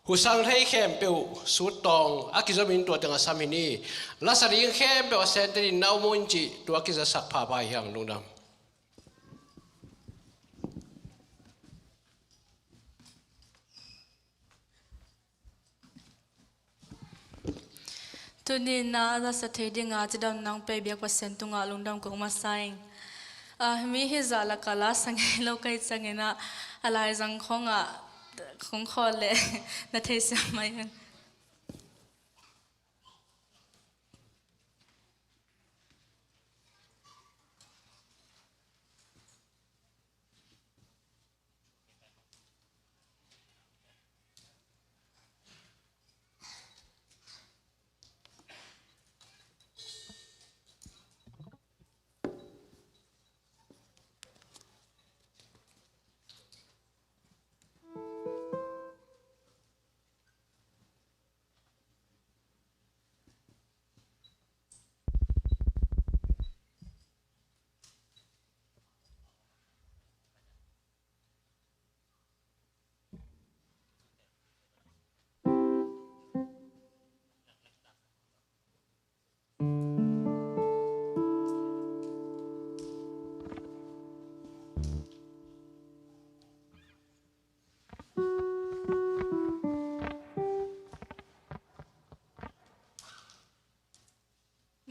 husang thei khempeuh, Sut Tawng, a kizomin tua teng a sam hi ni. Lasa ding khempeuh a sente dingin na om uh in cih, tua kizasak phapha hi hang. Lungdam. Tuni-in ah a lasa thei dinga cidamna hong pia i biak Pasian tungah lungdam kong masa ing. Ah, mi hih zah lakah la sa ngei lo ka hih ciangin ah, a laizang khawngah kong khawl leh na theisiam mai un.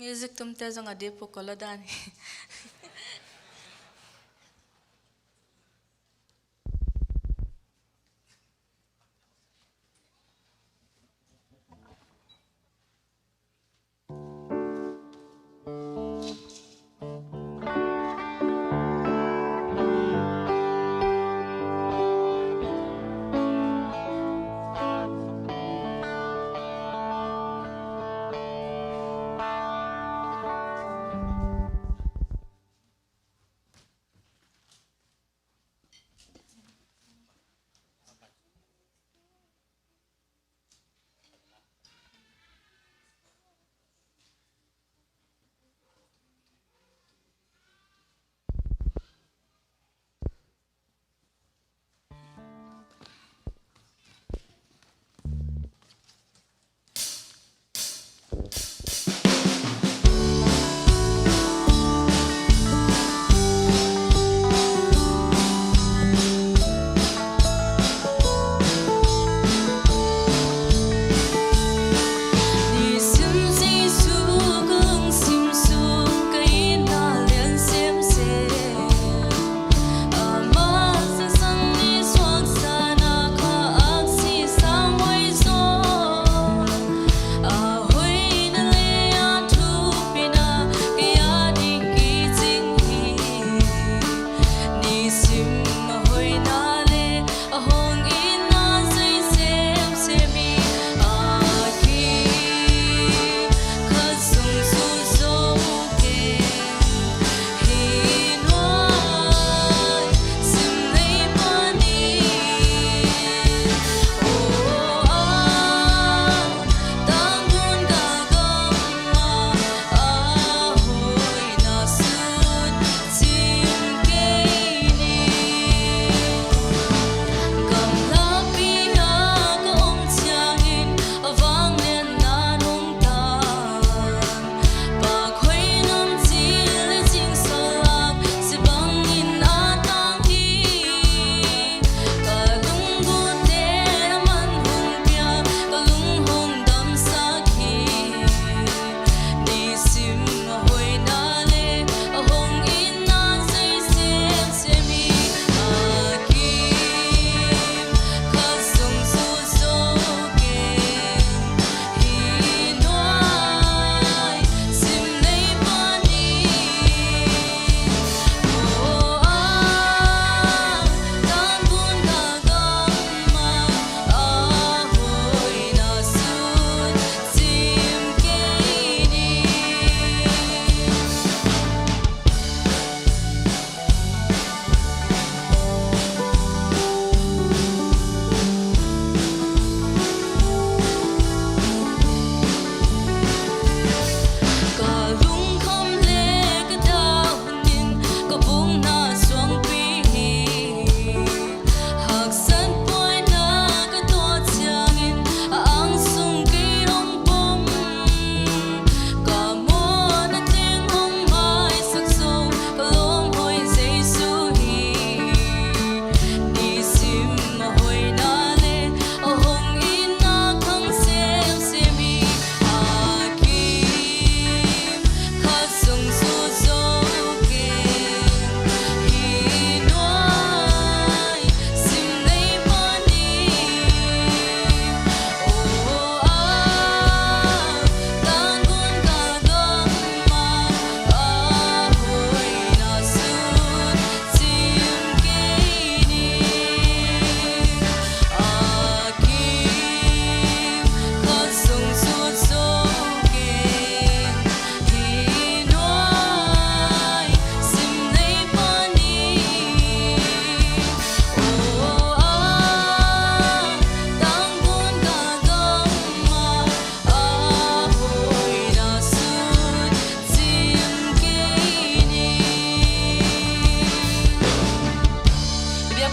Music tumte zong a dipuk ko lo dan hi.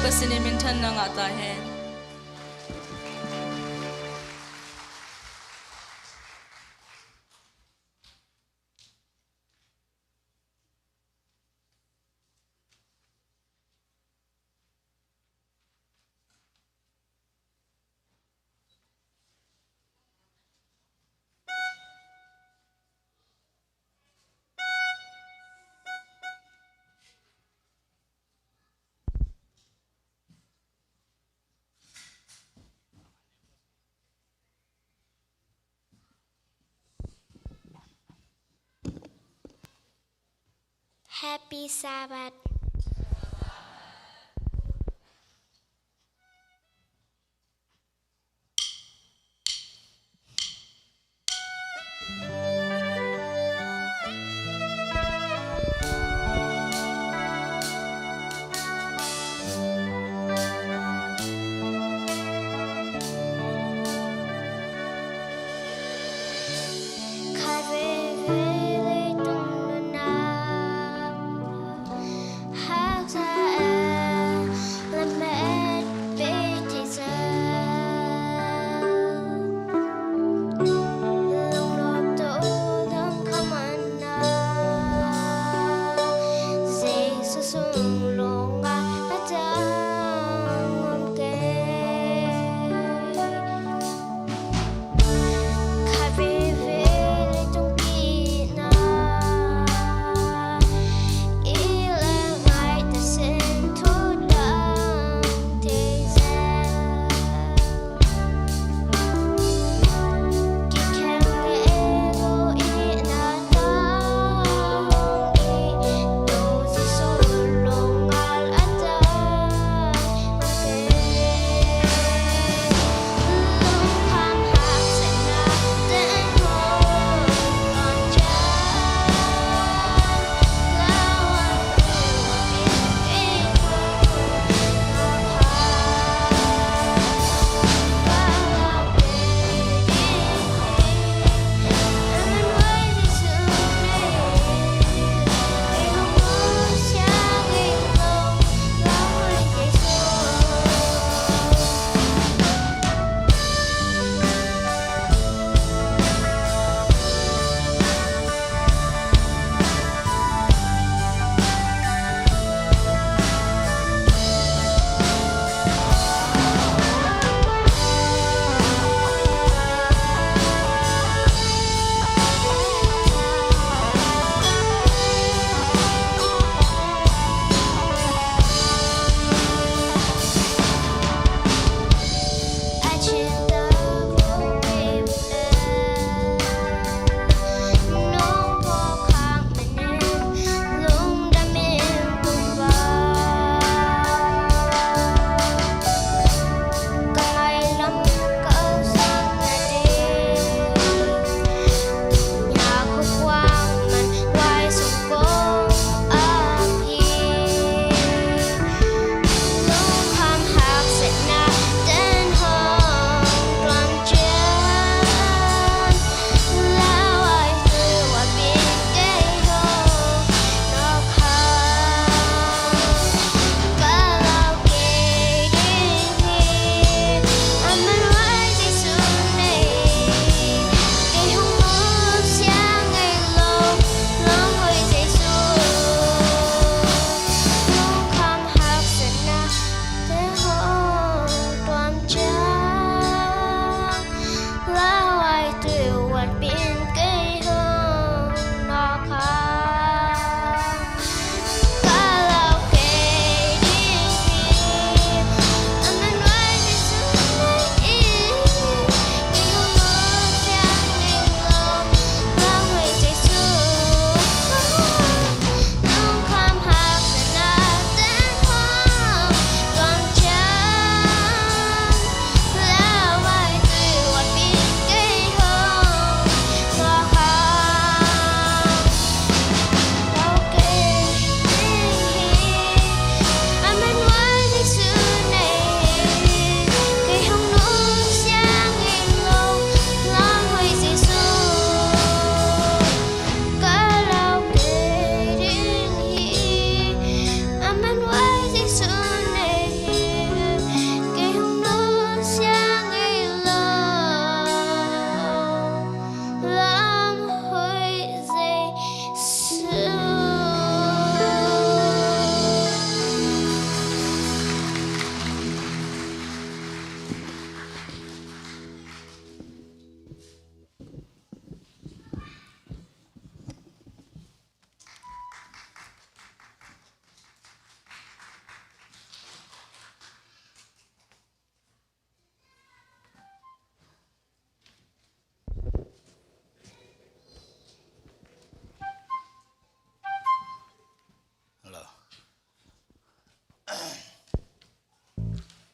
Pasian in minthanna ngah ta hen. Happy Sabbath.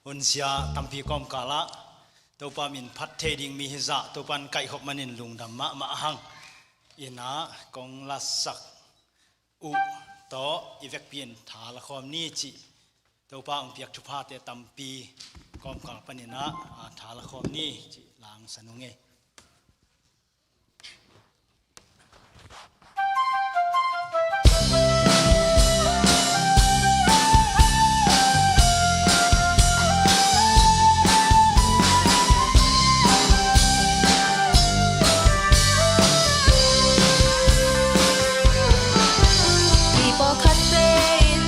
Hunsia tampi kawmkal ah Topa min phat thei ding mi hizah Topa in kaihkhop manin lungdam mahmah hang. Inn ah kong lasak uh tawh i vekpi in tha la khawm ni cih, Topa hong piak thuphate tampi kawmkal panin ah, a, tha la khawm ni cih la hong san uh ngei. Mi pawlkhatte in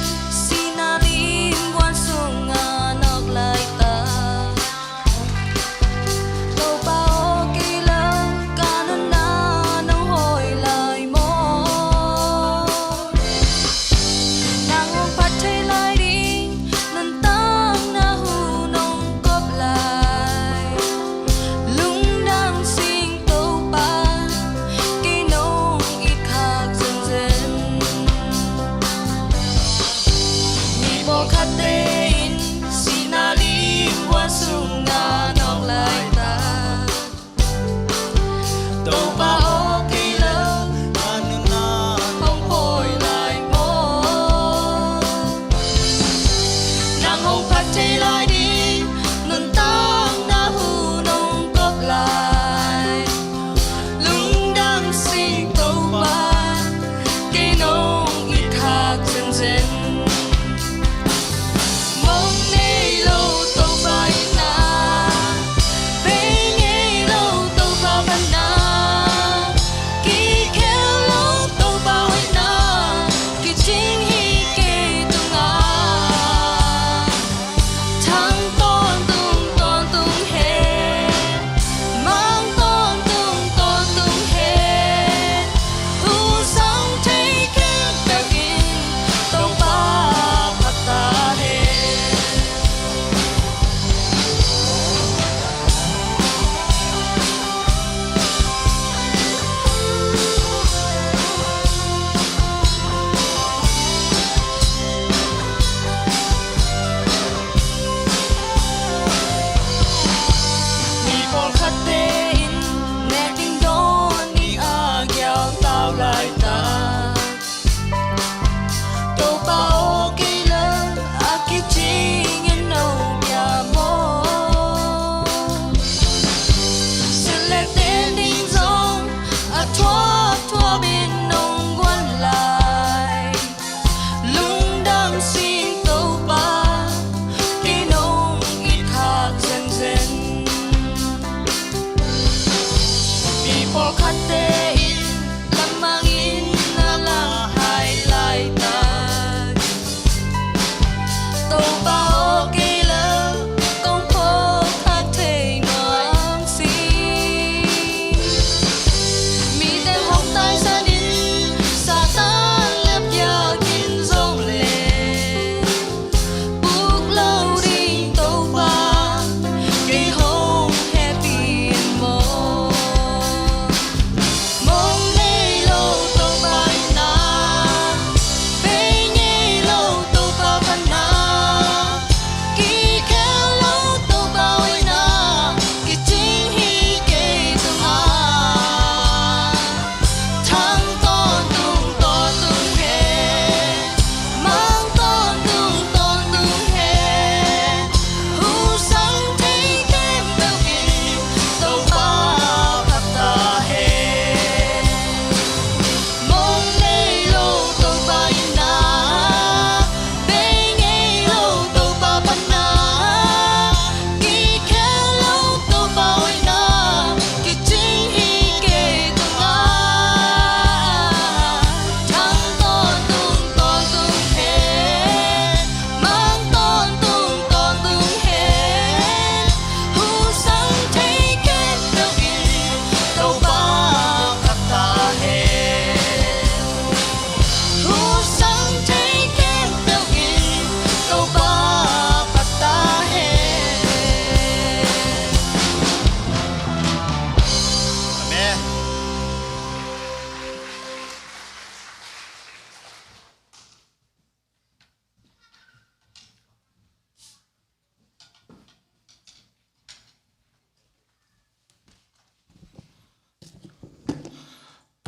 sihna lim guan sungah nawk laitak. Topa aw, kei leh ka nunna nong hawi lai maw? Nang hong phat thei lai ding nuntakna hu nong kop lai. Lungdam sing Topa, kei nong it khak zenzen. Mi pawlkhatte in sihna lim guan sungah nawk laitak. Topa aw, kei leh ka nunna nong hawi lai maw? Nang hong phat thei lai ding nuntakna hu nong kop lai. Lungdam sing Topa, kei nong it khak zenzen.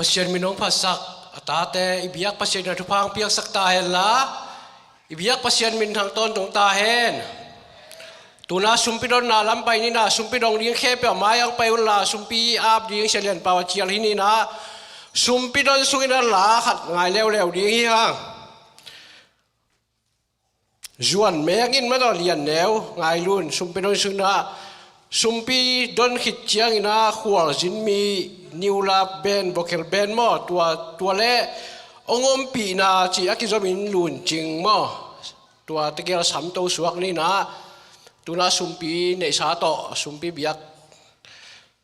Pasian min hong phatsak a tate i biak Pasian in a thupha hong piaksak ta hen la, i biak Pasian min thang tawntung ta hen. Tuna sumpi donna lam pai ni na, sumpi dong ding khempeuh a mai ang pai un la, sumpi ap ding Sia Lian Pau a cial hi ni na, sumpi don sungin a la khat ngai leuleu ding hi hang. Zuan mengin mataw lian neu ngai lun, sumpi don sungin a, sumpi don khit ciangin a khualzin mi, new love band, vocal band maw, tua, tua le hong ompihna ci a kizomin lun cing maw. Tua tegel samto suak ni na, tuna sumpi neihsa tawh, sumpi biak,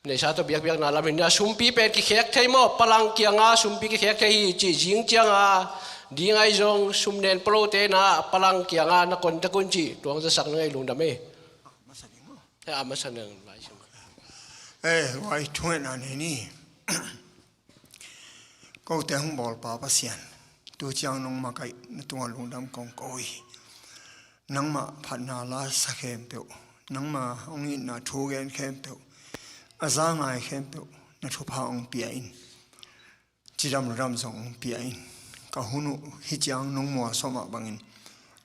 neihsa tawh biakbiakna lam in a sumpi pen kikhek thei maw, palang kianga sumpi kikhek thei hi ci, zing cianga ding ahi zong sum nen palote na palang kianga na kon tek un ci, tuang zasak na ngei lungdam ei. Eh, a masa nang lai sim. Eh, wai thuan a nei ni. Kote hong bawlpa Pasian, tu ciang nong makaih na tungah lungdam kong ko hi. Nangmah phatna la sa khempeuh, nangmah hong itna thu gen khempeuh, a za ngai khempeuh na thupha hong pia in. Cidam ludam zong hong pia in. Ka hun uh hih ciang nong mualsuah mah bangin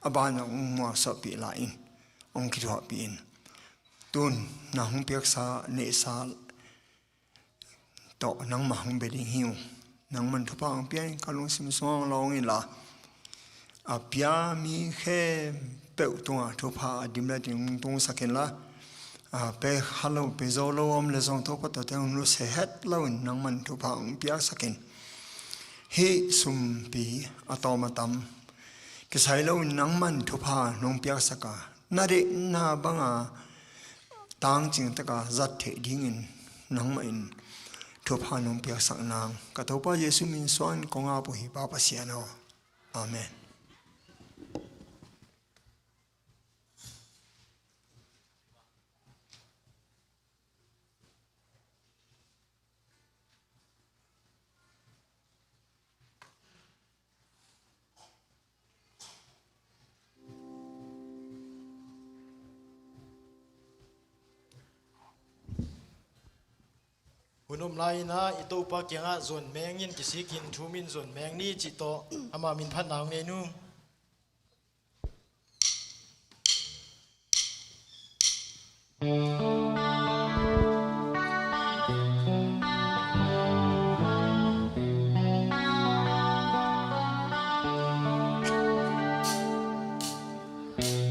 a ban zong hong mualsuahpih lai in, hong kithuahpih in. Tun na hong piaksa neihsa tawh nangmah hong bia ding hi ung. Nangman thupha hong pia in, ka lungsim sungah hong lawng in la, a pia mi khempeuh tungah thupha a dim le ding tungsak in la, a pe kha lo, pe zo lo om le zong Topa tawh teng hong nusia het lo in nangman thupha hong piaksak in. Hih sumpi a tawm a tam kisai lo in nangman thupha nong piaksak a, na deihna banga tangcing taka zat theih dingin nangmah in thupha nong piaksak nang ka Topa Jesu min suang in kong ap uh hi, Pa Pasian aw. Amen. Hun om lai-in ah i Topa kiangah zuan meng in, kisikin thu-um in zuan meng ni cih tawh ama min phatna hong nei nung.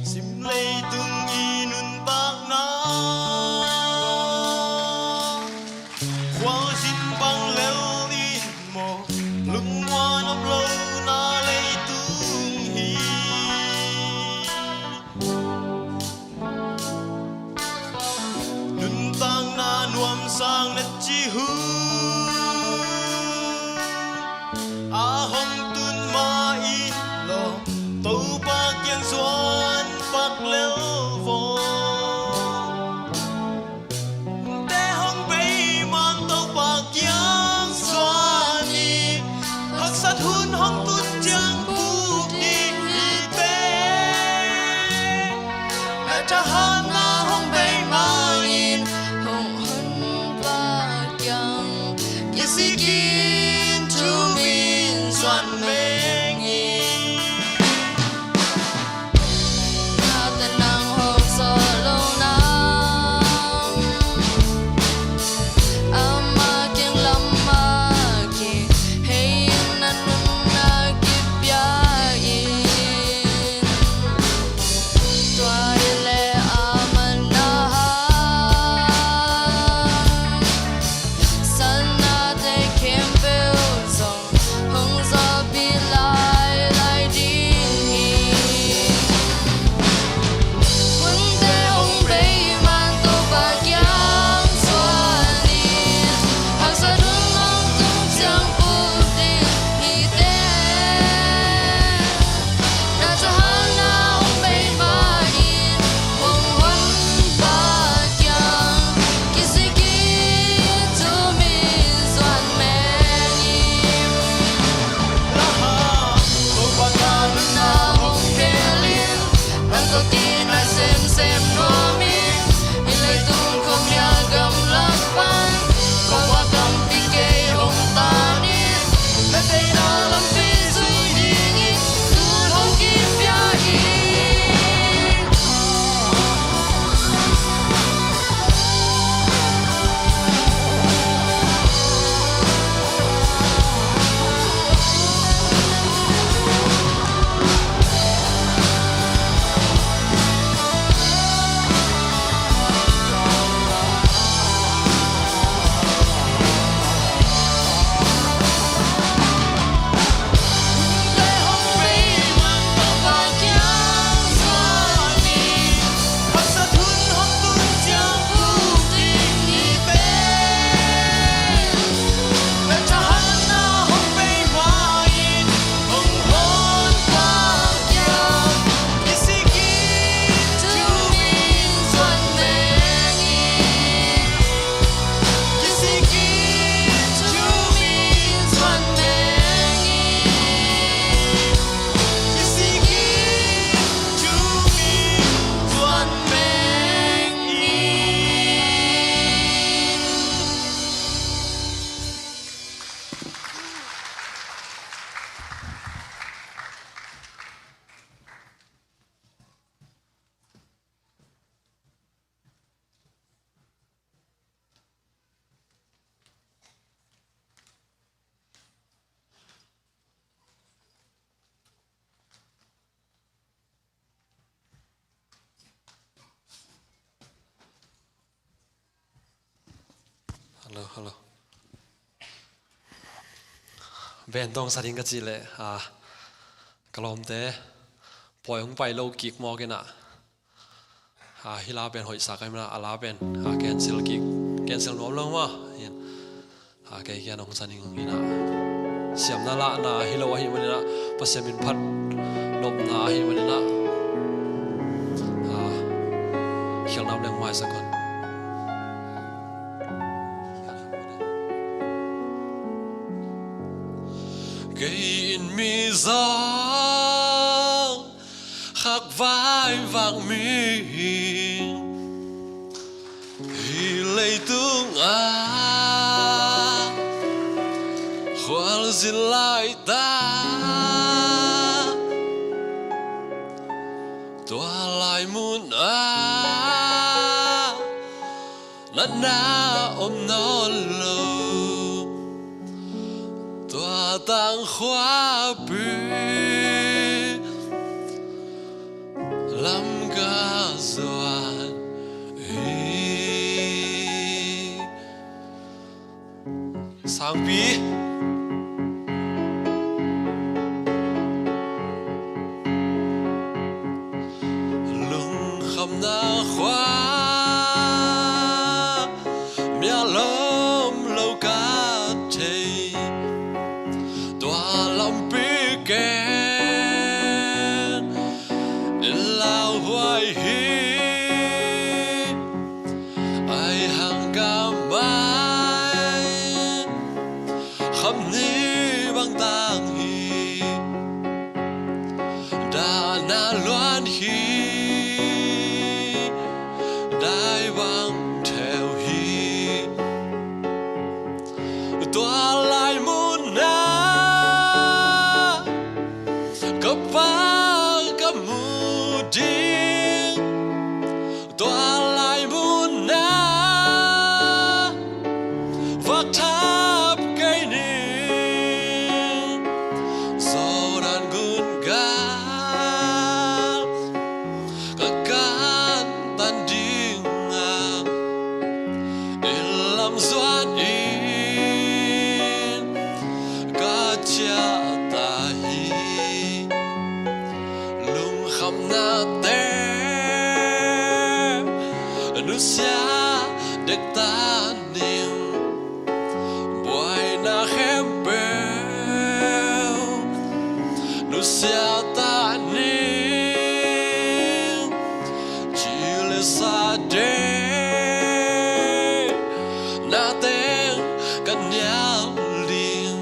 Sim leitung i nuntakna khualzin bang lel in maw, lungmuan om lo na leitung hi. Nuntakna nuamsang na ci hun a hong tun ma in lawm, Topa kiang zuan pak lel vaw. Te hong bei man Topa kiang zuan hi. Haksat hun hong tun ciang buk ding hi te. Na thahatna hong bei ma-in hong hun pa kiang kisikin thu-um in zuan meng hi. Hello, hello. Band tawng sa ding ka cih leh, ah, ka lawmte pawi hong pai lo kik mawk in ah, ah, hih la pen hoihsa ka hih manin ah, a la pen, ah, cancel kik, cancel nuam lo maw. Hin, ah, kei kiang hong sa ning in ah, siamna lahna hi lo ahih manin ah, Pasian min phat nopna ahih manin ah, ah, khialhna om leng maisak un. Kei in mi zong khak vai vak mi, hih leitung ah khualzin lai ta, tua lai mun ah natna om nawn lo, tua tang khuapi lam ka zuan hi. Sangpi. Lungkhamna khua mia lawm lo ka thei, tua lampi ken in lauhuai hi. Ai hang ka mai kham ni bang tang hi. Dahna luan hi, dai bang theu hi. Tua lai mun ah ka Pa ka mu ding, tua lai mun ah vak thap kei ning. Zoran gun gal ka kantan ding a, inn lam zuan in ka ciah ta hi. Lungkhamnate nusia dek ta ning, buaina khempeuh nusia ta ning. Ci le sa dek na teng ka nial ding,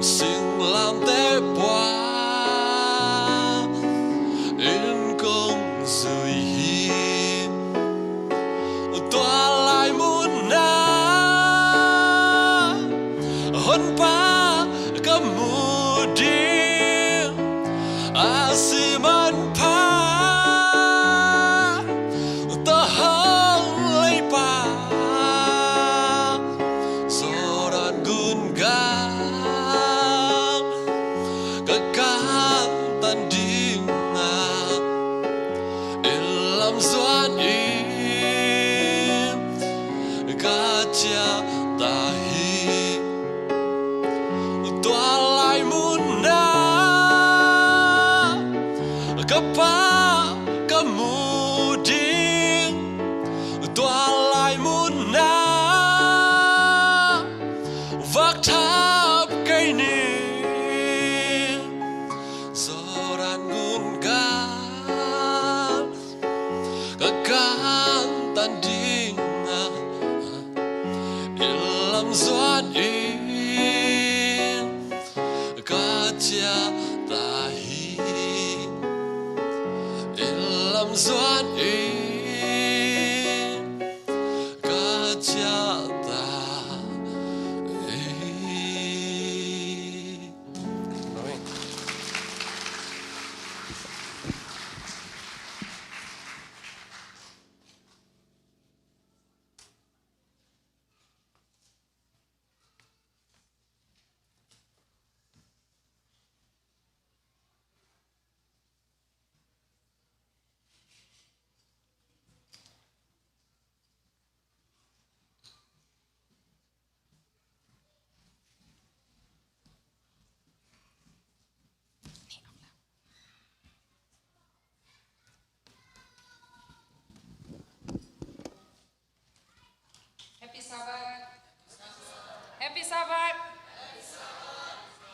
singlamteh pua in kong zui hi. Tua lai mun ah Honpa ka mu ding, a si manpha, tua hong leipa Zoran gun gal ka kantan ding a, inn lam zuan in ka ciah ta hi. Tua lai mun ah ka Pa ka mu ding, tua lai mun ah vak thap kei ning. Zoran gun gal ka kantan ding a, inn lam zuan in ka ciah ta hi. Inn lam zuan in ka ciah ta hi.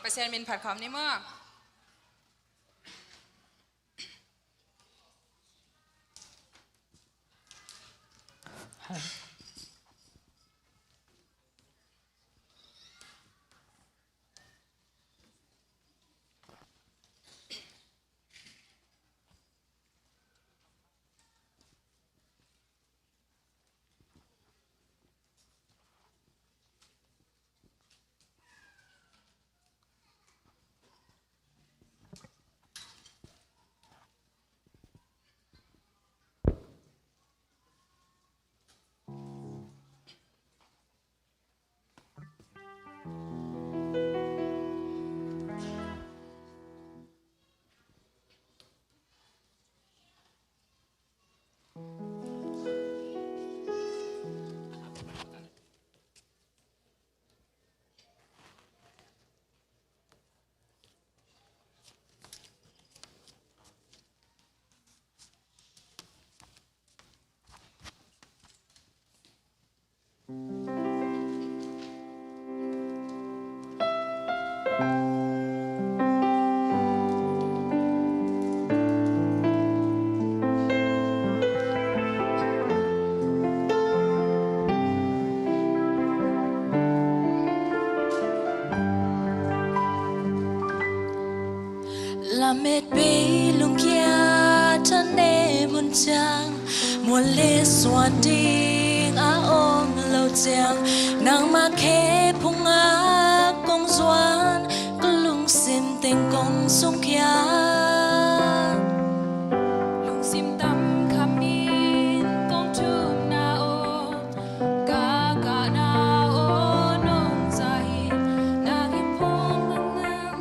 Sian min phat khawm ni maw. Lamet bei lungkia thanem hun ciang, mual le suan ding a om lo ciang, nangmah khe phungah kong zuan, ka lungsim teng kong sungkhia. Lungsim tam khamin kong thumna aw, ka kahna aw nong zah in, na kiphung nang nang.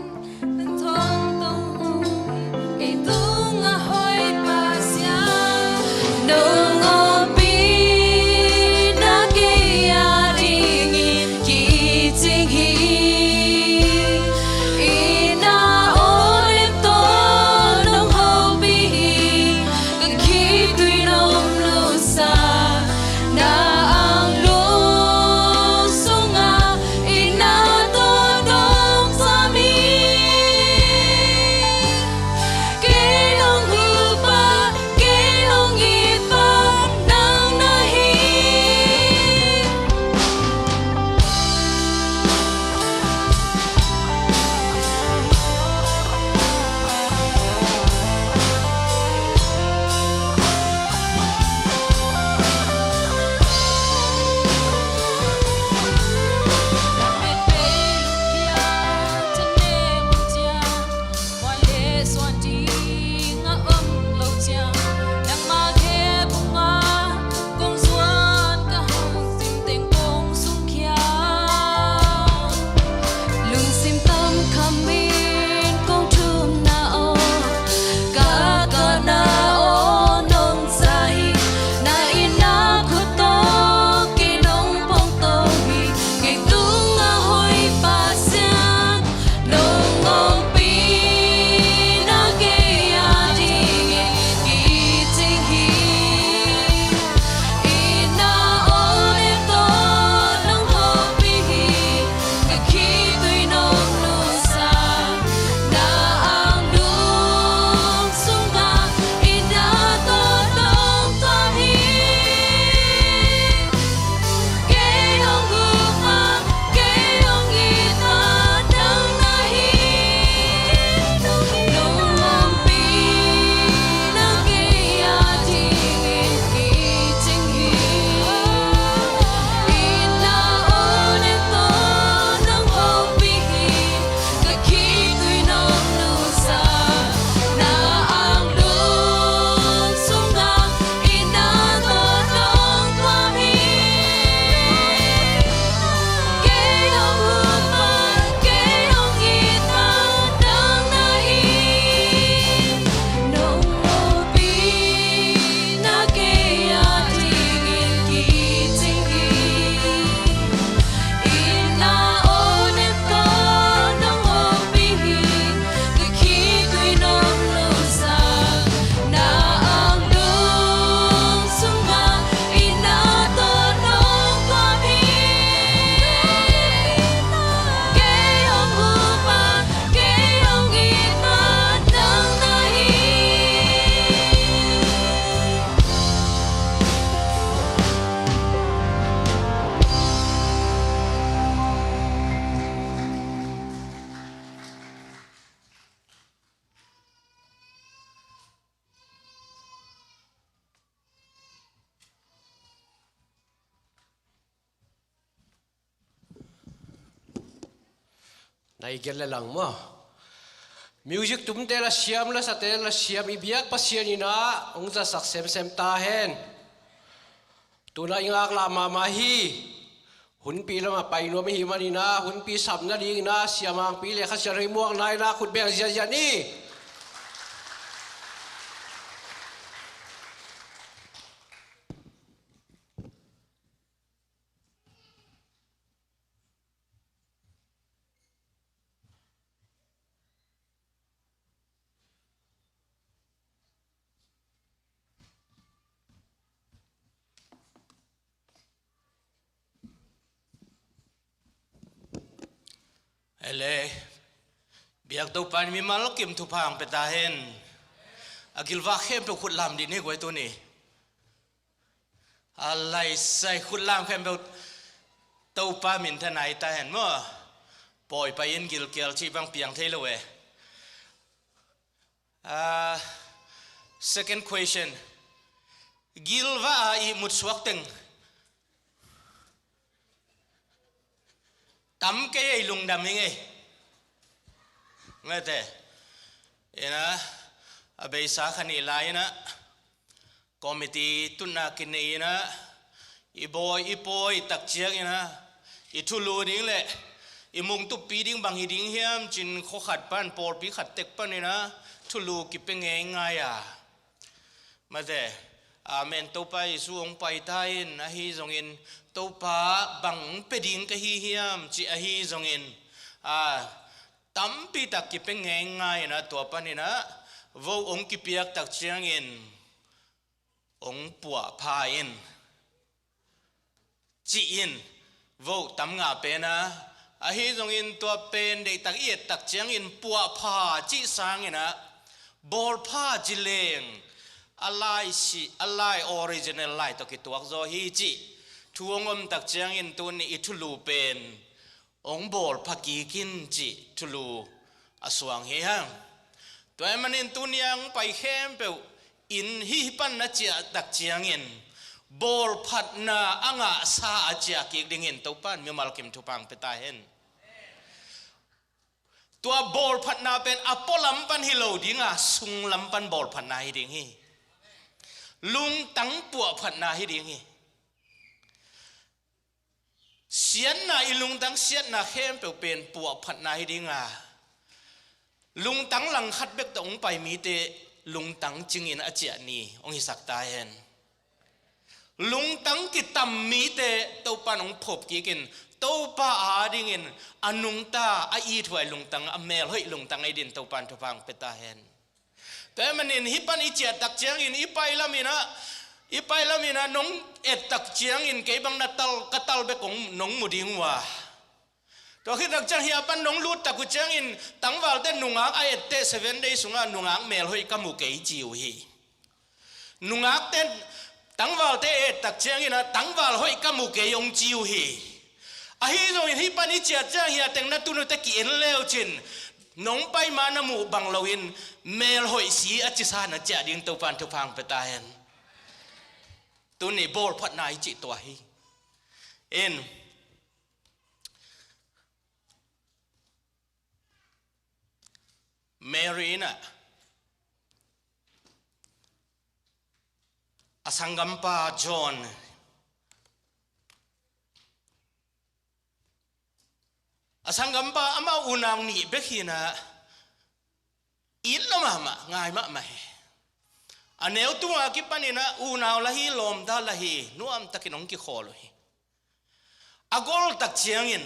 Na i gen le lang maw. Music tumte la siam, la sate la siam, i biak Pasian in ah hong zatsak semsem ta hen. Tu-in ah i ngaklah mahmah hi. Hunpi lamah pai nuam i hih manin ah, hunpi sap nadingin ah siamangpi le Kha Siangtho i muakna in ah khut beng ziahziah ni. Ele, biak Topa in mimal kim thupha hong pia ta hen. A gilvah khempeuh khut lam dih ni guai tuni. A laisai khut lam khempeuh Topa minthanna hi ta hen maw. Pawi pai in gilkial cih bang piang thei lo e. Ah, second question. Gilvah a ihmut suak teng tam kei ei, lungdam hi ngei. Ngete. Ina, a beisa kha nih lai ina, committee tutna kinei ina, i bawi i pawi tak ciang ina, i thulu ding le i mungtuppi ding bang hi ding hiam ci-in khua khat pan, pawlpi khat tek pan ina thulu kipia ngeingai a. Mate, amen, Topa Jesu hong pai ta in, ahi zongin Topa bang hong pia ding ka hi hiam ci ahi zongin, a, tampi tak kipia ngeingai ina, tua pan ina vote hong kipiak tak ciangin hong puahpha in, ci-in vote tam ngah pen a, ahi zongin tua pen deihtak i et tak ciangin puahpha cih sangin ah bawlpha ci leng, a lai si, a lai original lai tawh kituak zaw hi cih thu hong om tak ciangin tuni i thulu pen hong bawlpha kik in cih thulu a suang hi hang. Tua ahih manin tuni a hong pai khempeuh in hih pan na ciah tak ciangin bawlphatna a ngahsa a ciah kik dingin Topa in mimal kim thupha hong pia ta hen. Tua bawlphatna pen a pualam pan hi lo ding a, sunglam pan bawlphatna hi ding hi. Lungtang puahphatna hi ding hi. Siatna, i lungtang siatna khempeuh pen puahphatna hi ding a, lungtang langkhat bek tawh hong pai mite lungtang cingin a ciah ni hong hisak ta hen. Lungtang kitam mite Topa in hong phop kik in, Topa a dingin a nungta, a ithuai lungtang, a melhoih lungtang ei din Topa in thupha hong pia ta hen. Tua ahih manin hih pan i ciah tak ciangin i pai lam in ah, i pai lam in ah nong et tak ciangin kei bang na tal, ka tal bek hong nong mu ding uh a. Tua khit tak ciang hih a pan nong lut tak uh ciangin tangvalte nungak a etteh seven days sungah nungak melhoih ka mu kei ci uh hi. Nungakte tangvalte et tak ciangin ah tangval hoih ka mu kei hong ci uh hi. Ahi zongin hih pan i ciah ciang hih a teng na tun uh teh ki-en le uh cin, nong pai ma na muh bang loin melhoih si a cisa na ciah ding Topa in thupha hong pia ta hen. Tuni bawlphatna i cih tua hi. In Mary in ah a sanggampa John, a sanggampa amah unau nih bek hi in ah, it lo mahmah, ngai mahmah hi. A neu tunga kipan in ah unau la hi, lawmta la hi, nuamtakin hong kikhawl uh hi. A gol tak ciangin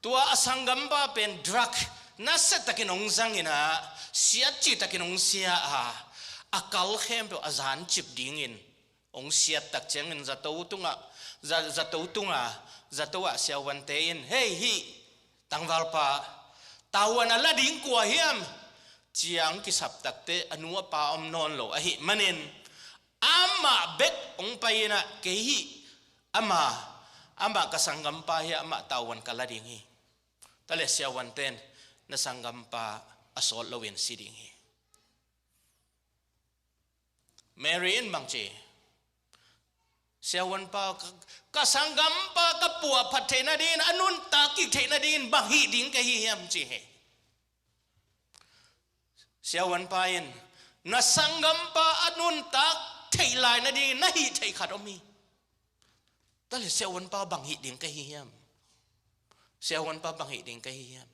tua a sanggampa pen drug nasiatakin hong zang in ah, siat cihtakin hong sia a, a kal khempeuh a zancip dingin hong siat tak ciangin zato tungah, za-, zato tungah, zato ah siavuante in, "Hei, hih tangvalpa tavuan a la ding kua hiam?" ci-a hong kisap takteh a nu a pa om nawn lo ahih manin amah bek hong pai in ah, "Kei hih ama, amah ka sanggampa hi a, amah tavuan ka la ding hi. Tua leh siavuante in na sanggampa a sawt loin si ding hi." Mary in bang ci? Siavuanpa, ka, ka sanggampa ka puahphat theih nadingin, a nuntak kik theih nadingin bang hih ding ka hi hiam ci hi. Siavuanpa in, na sanggampa a nuntak theih lai nadingin na hih theih khat om hi. Tua leh siavuanpa bang hih ding ka hi hiam? Siavuanpa bang hih ding ka hi hiam?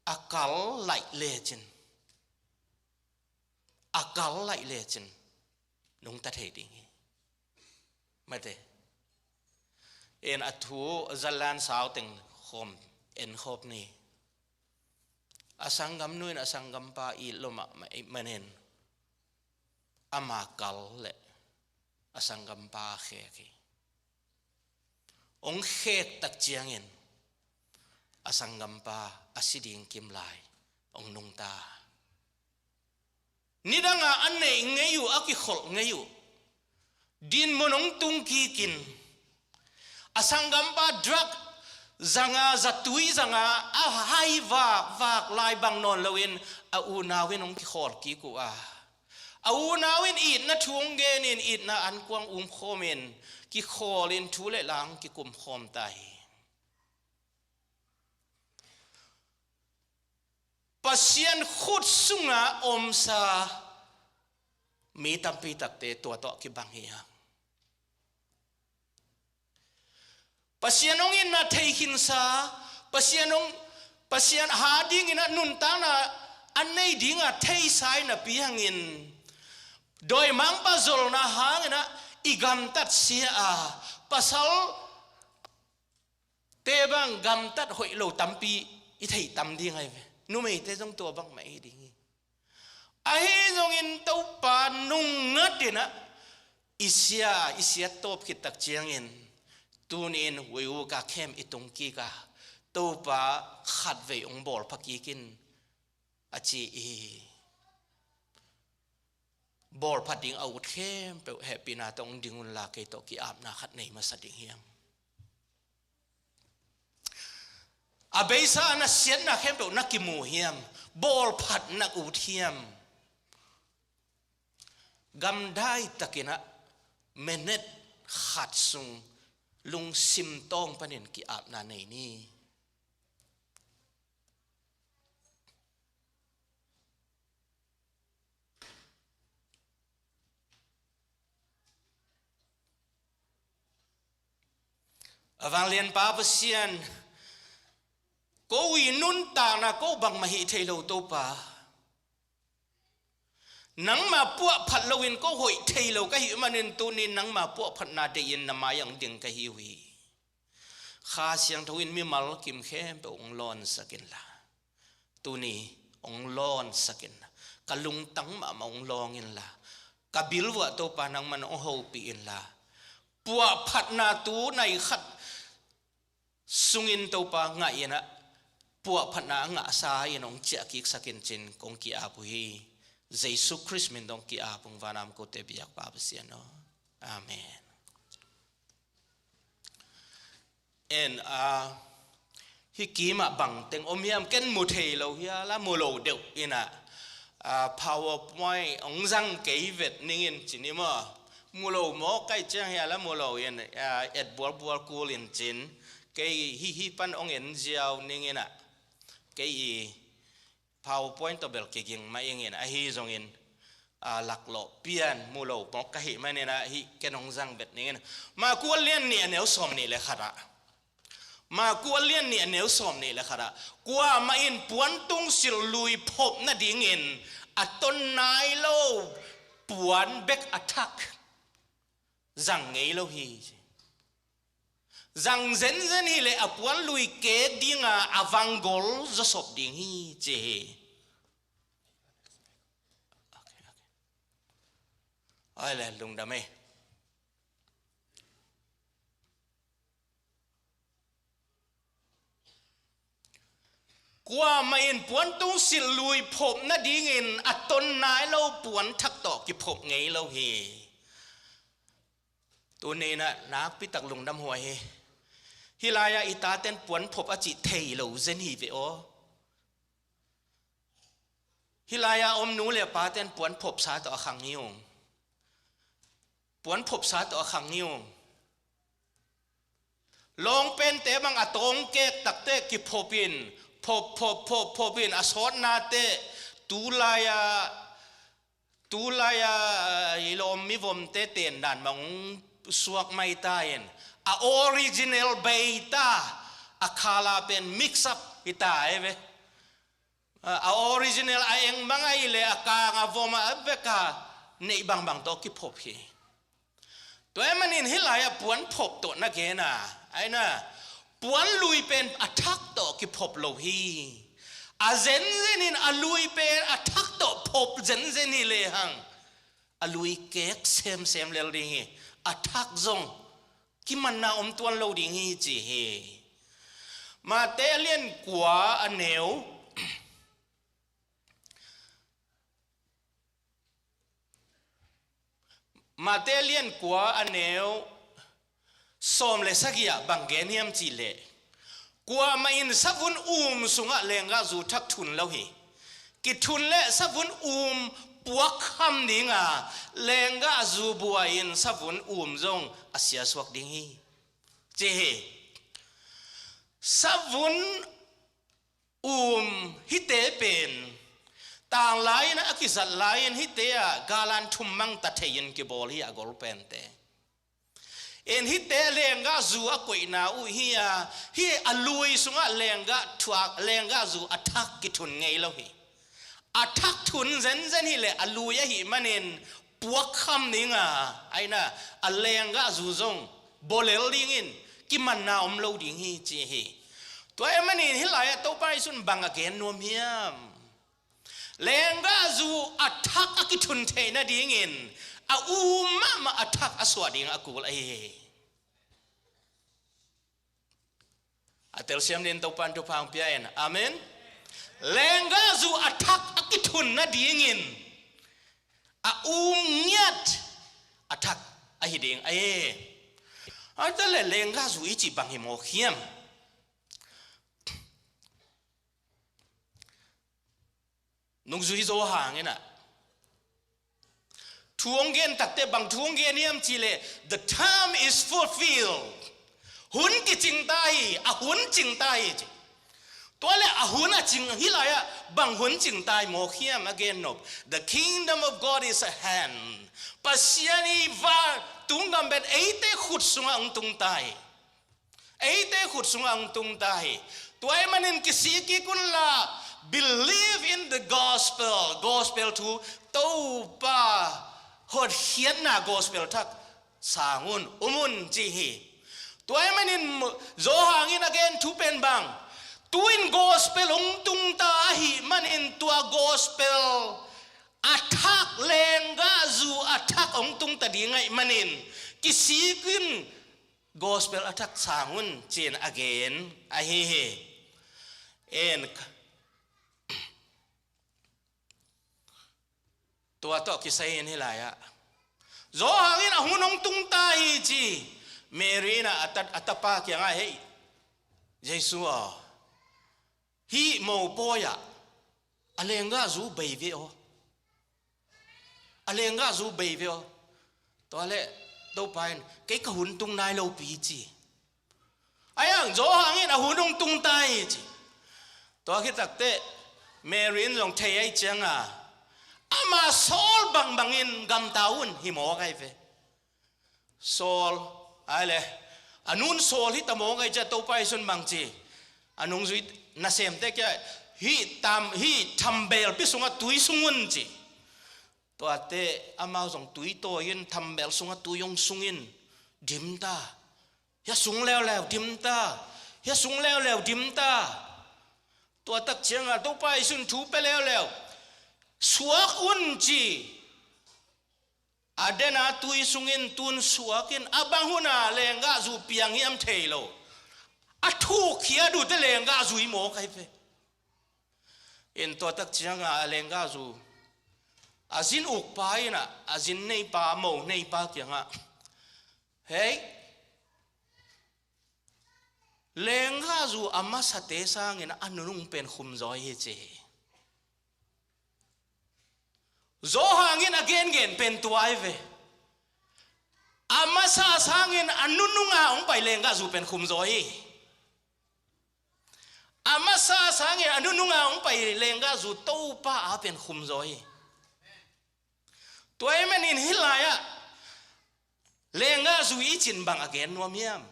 A kal laih lecin, a kal laih lecin nungta thei ding hi. Mate. En a thu zalan sau teng khawm en khop ni. A sanggamnu in a sanggampa it lo mahmah ahih manin ama kal leh a sanggampa khek hi. Hong khek tak ciangin a sanggampa a si ding kim lai hong nungta. Nidanga a neih ngei uh, a kikholh ngei uh, dinmun hong tung kikin, a sanggampa drug zanga, zatui zanga a hai vakvak lai bang nawn loin a unau in hong kikhawl kik uh a, a unau in itna thu hong genin itna ankuang umkhawmin kikhawlin thu le la hong kikumkhawm ta hi. Pasian khut sunga omsa mi tampi takte tua tawh kibang hi a. Pasian hong itna thei khinsa, Pasian hong, Pasian a dingin a nuntakna a nei dinga theisa i napi hangin, dawimangpa zolna hangin a i gamtat sia a, pasal te bang gamtat hoih lo tampi i thei tam ding ahi ve. Numeite zong tua bangmah i hi ding hi. Ahi zongin Topa nungngatin a i sia, i siat tawp khit tak ciangin, tuni-in wei uka khem i tung kik a, Topa khatvei hong bawlpha kik in a ci hi. Bawlphat ding a ut khempeuh hehpihna tawh hong ding unla kei tawh ki-apna khat nei masa ding hiam? A beisa na siatna khempeuh na kimu hiam? Bawlphat na ut hiam? Gamdai takin a minute khat sung lungsim tawng panin ki-apna nei ni. A vanglianpa Pasian, ko i nuntakna ko bangmah hih thei lo Topa. Nangma puahphat loin ko hoih thei lo ka hih manin tuni nangma puahphatna deihin na mai-ah hong ding ka hi uh hi. Kha Siangtho in mimal kim khempeuh hong lawnsak inla, tuni hong lawnsak inla, ka lungtang mahmah hong lawng inla, ka bilvuah Topa nangman hong hopih inla, puahphatna tu nai khat sungin Topa ngah in a, puahphatna a ngahsa in hong ciahkiksak in ci-in kong ki-ap uh hi. Jesu Khrist min tawh kong ki-ap ung, vanam kote biakpa Pasian aw. Amen. En, a, hih kimah bangteng om hiam ken mu thei lo hi a, la mu lo deuh in a, a, PowerPoint hong zang kei vet ning in ci ni maw. Mu lo mawk ka hih ciang hi a, la mu lo in, a, et bualbual kul in ci-in, kei hih, hih pan hong en ziau ning in a, kei i PowerPoint tawh bel kiging mah ing in, ahi zongin, a, laklawh pian mu lo mawk ka hih manin a, hih ken hong zang vet ning in. Marku a lian nih a neu sawm nih le khat ah. Marku a lian nih a neu sawm nih le khat ah. Kuamah in puantung silh lui phop nadingin a ton nai lo puan bek a thak zang ngei lo hi. Zang zenzen hi leh a puan lui kek dinga a vanggol zawsop ding hi ci hi. Ai le lungdam ei. Kuamah in puantung silh lui phop nadingin a ton nai lo puan thak tawh kiphop ngei lo hi. Tuni in a nakpi tak lungdam huai hi. Hih lai-ah i taten puan phop a cih thei lo zen hi ve aw. Hih lai-ah om nu le paten puan phopsa tawh a khang hi ung. puan phopsa tawh a khang hi ung. Lawngpente bang a tawngkek takte kiphop in, phop, phop, phop, phop in a sawtnate, tulai-a, tulai-a i lawm mivomte tendan bang hong suak mai ta in, a original bei ta, a khala pen mix up hi ta e ve. A, a original a eng bang ahih leh a kang a vom a vek a neih bangbang tawh kiphop hi. Tua ahih manin hih lai-ah puan phop tawh na gen a, ai na, puan lui pen a thak tawh kiphop lo hi. A zenzen in a lui pen a thak tawh phop zenzen hi lehang a lui kek semsem lel ding hi. A thak zong kimanna om tuan lo ding hi ci hi. Mate a lian kua a neu, Mate a lian kua a neu sawm le sagih ah bang gen hiam cih leh, kuamah in savun um sungah lenggahzu thak thun lo hi. Kithun leh savun um puakkham ding a, lenggahzu bua in savun um zong a siasuak ding hi, ci hi. Savun um hihte pen tanglai-in a kizat lai-in hihte ah galan thum mang ta thei-in kibawl hi, a gol pente. In hihte lenggahzu a koihna uh hi a, hih a lui sungah lenggah thuak, lenggahzu a thak kithun ngei lo hi. A thak thun zenzen hi leh a lui ahih manin puakkham ding a, ai na, a lenggahzu zong bolel dingin kimanna om lo ding hi ci hi. Tua ahih manin hih lai-ah Topa Jesuh in bang a gen nuam hiam? Lenggahzu a thak a kithun theih nadingin a um mahmah a thak a suah ding a kul ahi hi. A telsiam dingin Topa in thupha hong pia in. Amen. Lenggahzu a thak a kithun nadingin a um ngiat a thak ahi ding ahi. Ahi ta leh lenggahzu i cih bang hi mawk hiam? Nungzui Zo hangin ah thu hong gen takte bang thu hong gen hiam cih leh, "The time is fulfilled." Hun kicing ta hi, a hun cing ta hi ci. Tua leh a hun a cing hih lai-ah bang hun cing ta hi mawk hiam a gen nop? "The kingdom of God is at hand." Pasian i vantung gam pen eite khut sungah hong tung ta hi. Eite khut sungah hong tung ta hi. Tua ahih manin kisik kik unla, believe in the gospel. Gospel thu, Topa hotkhiatna gospel thak sang un, um un ci hi. Tua ahih manin Zo hangin a gen thu pen bang, tu-in gospel hong tung ta ahih manin tua gospel a thak, lenggahzu a thak hong tung ta ding ahih manin kisik in gospel a thak sang un ci-in a gen ahi hi. En, tua tawh kisai in hih lai-ah Zo hangin a hun hong tung ta hi ci. Mary in a ta, a tapa kiangah, "Hei, Jesu aw, hih mopawi-ah a lenggahzu bei ve aw. A lenggahzu bei ve aw." Tua leh Topa in, "Kei ka hun tung nai lopi," ci. Ahi hang Zo hangin a hun hong tung ta hi ci. Tua khit takteh Mary in zong thei ahih ciangin ama sawl bangbangin gamta un hi mawk ahi ve. Sawl, ai le, a nun sawl hi ta mawk ahih ciang Topa Jesuh in bang ci, a nungzui nasemte kiangah, "Hih tam, hih thambelpi sungah tui sung un," ci. Tuate amau zong tui tawi in, thambel sungah tui hong sung in, dim ta. Hia sung leuleu dim ta. Hia sung leuleu dim ta. Tua tak ciangah Topa Jesuh in thu pia leuleu, "Suak un," ci. A den a tui sungin tun suak in, a bang hun a lenggahzu piang hiam thei lo. A thuk khia dute lenggahzu hi mawk ahi ve. In tua tak ciangah a lenggahzu, a zin ukpa in ah, a zin neipa, a mo neipa kiangah, "Hei, lenggahzu a masate sangin a nunung pen khum zaw hi," ci hi. Zo hangin a gengen pen tua ahi ve. A masa sangin a nununga hong pai lenggahzu pen khumzaw hi. A masa sangin a nununga hong pai lenggahzu Topa a pen khumzaw hi. Tua ahih manin hih lai-ah lenggahzu i cih bang a gen nuam hiam?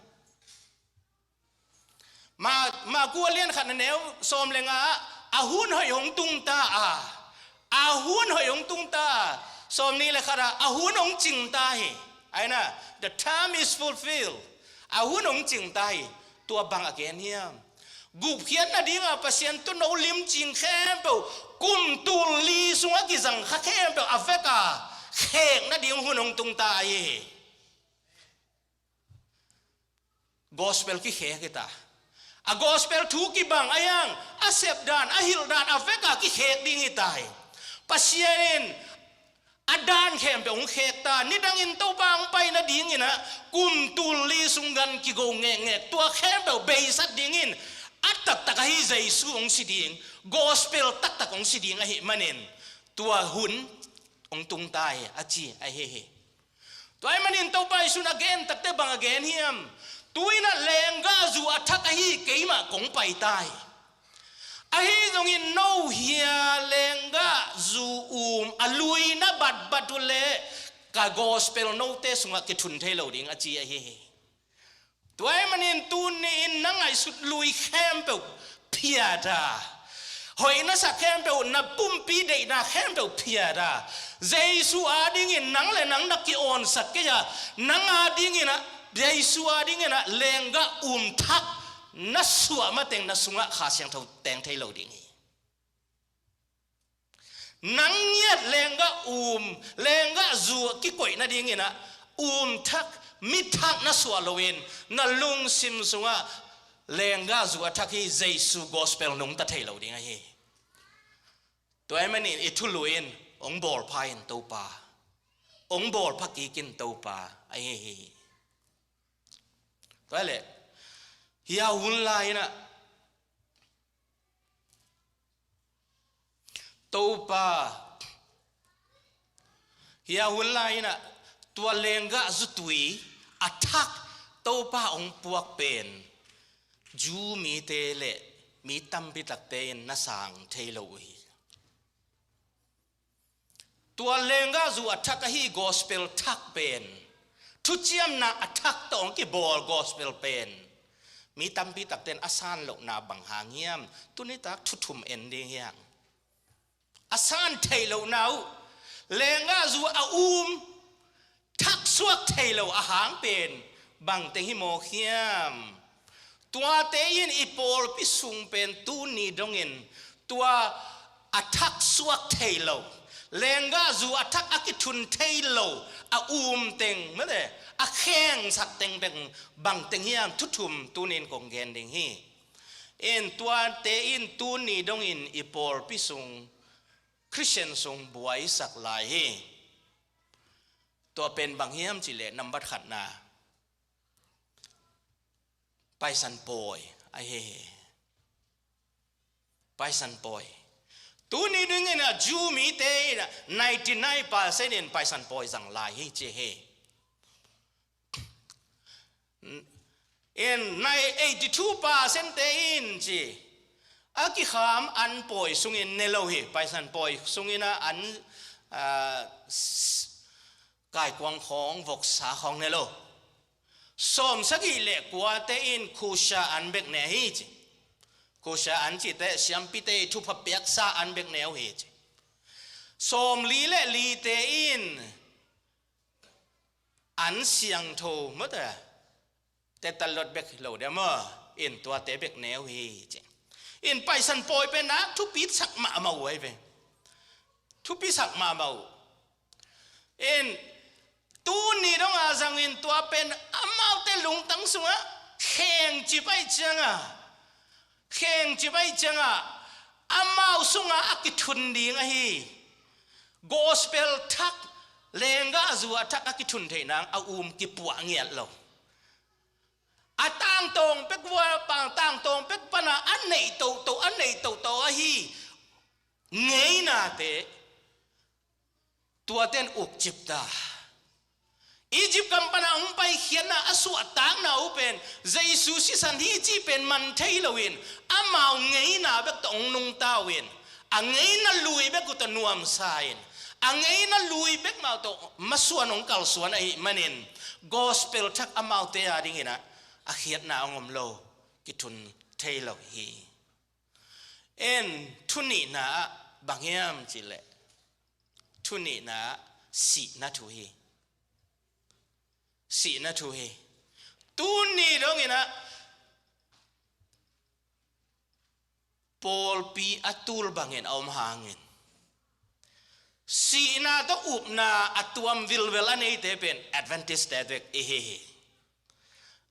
Ma, Maku a lian khat a neu sawm le nga ah, a hun hoih hong tung ta a, a hun hoih hong tung ta a, sawm nih le khat ah, a hun hong cing ta hi. Aina, the time is fulfilled. A hun hong cing ta hi. Tua bang a gen hiam? Gupkhiat nadinga Pasian tuuno limcing khempeuh kum tul li sungah kizang kha khempeuh a veka khek nading hun hong tung ta ahi hi. Gospel kikhek hi ta. A gospel thu kibang a hiang, a sepdan, a hilhdan a veka kikhek ding hi ta hi. Pasian in a dan khempeuh hong khek ta, nidangin Topa hong pai nadingin ah kum tul li sung gan kigo ngekngek, tua khempeuh beisak dingin a taktak ahi Jesu hong si ding, gospel taktak hong si ding ahih manin tua hun hong tung ta hi a ci ahi hi. Tua ahih manin Topa Jesu in a gen takte bang a gen hiam? Tu-in ah lenggahzu a thak ahi keimah kong pai ta hi. Ahi zongin no hia lenggahzu um a lui na batbat uh leh ka gospel note sungah kithun thei lo ding a ci ahi hi. Tua ahih manin tuni-in na ngaihsut lui khempeuh phiat a, hoih na sak khempeuh, na pumpi deihna khempeuh phiat a, Jesu adingin nang le nang na ki-awnsak kei a, nang adingin ah, Jesu adingin ah lenggah um thak na suah mateng na sungah Kha Siangtho teng thei lo ding hi. Nang ngiat lenggah um, lenggahzu kikoih nadingin ah um thak, mi thak na suah loin na lungsim sungah lenggahzu a thak hi Jesu gospel nungta thei lo ding ahi. Tua ahih manin i thulu in hong bawlpha in Topa, hong bawlpha kik in Topa ahi hi. Tua leh hih a hun lai-in ah Topa, hih a hun lai-in ah tua lenggahzu tui a thak Topa hong puak pen Jew mite le mi tampi takte in na sang thei lo uh hi. Tua lenggahzu a thak ahi gospel thak pen, thuciamna a thak tawh hong kibawl gospel pen mi tampi takte in a san lohna bang hang hiam? Tuni tak thu thum en ding hi hang. A san theih lohna uh, lenggahzu a um thaksuak thei lo a hang pen bangteng hi mawk hiam? Tuate in i pawlpi sung pen tuni dongin tua a thaksuak thei lo, lenggahzu a thak a kithun thei lo a um teng, mate, a khengsak teng beng bangteng hiam? Thu thum tuni-in kong gen ding hi. In tuate in tuni dongin i pawlpi sung, Khristian sung buaisak lai hi. Tua pen bang hiam cih leh nambat khatna, Paisan pawi ahi hi. Paisan pawi. Tuni dingin ah Jew mite in ah ninety nine percent in Paisan pawi zang lai hi ci hi. In nai eighty two percent te in ci a kikham an pawi sungin ne lo hi. Paisan pawi sungin ah an, ah, s-, kaikuang khawng, voksa khawng ne lo. Sawm sagih le kuate in kosher an bek ne hi ci. Kosher an cihte siampite thupha piaksa an bek ne uh hi ci. Sawm li le lite in an siangtho mawte, tetalot bek lo dia maw, in tuate bek ne uh hi ci. In Paisan pawi pen nak thupi sak mahmah uh ahi ve. Thupi sak mahmah uh. In tuni dong a zangin tua pen amaute lungtang sungah khengcip ahih ciangah, khengcip ahih ciangah amau sungah a kithun ding ahi. Gospel thak, lenggahzu a thak a kithun theih nang a um kipuah ngiat lo. A tangtawng pek vua pang, tangtawng pek pana a neih toto, a neih toto ahi ngeinate, tuate in ukcip ta. Egypt gam pana hong paikhiatna a suahtakna uh pen Jesu sisan hi cih pen man thei loin amau ngeina bek tawh hong nungta uh in a ngeina lui bek uh tawh nuamsa in a ngeina lui bek mah uh tawh masuan hong kalsuan ahih manin gospel thak amaute a dingin ah a khiatna hong om lo kithun thei lo hi. En, thu nihna ah bang hiam cih leh thu nihna ah sihna thu hi. Sihna thu hi. Tuni dongin ah pawlpi a tul bangin a om hangin sihna tawh upna a tuam vilvel a neite pen Adventist te bek i hi hi.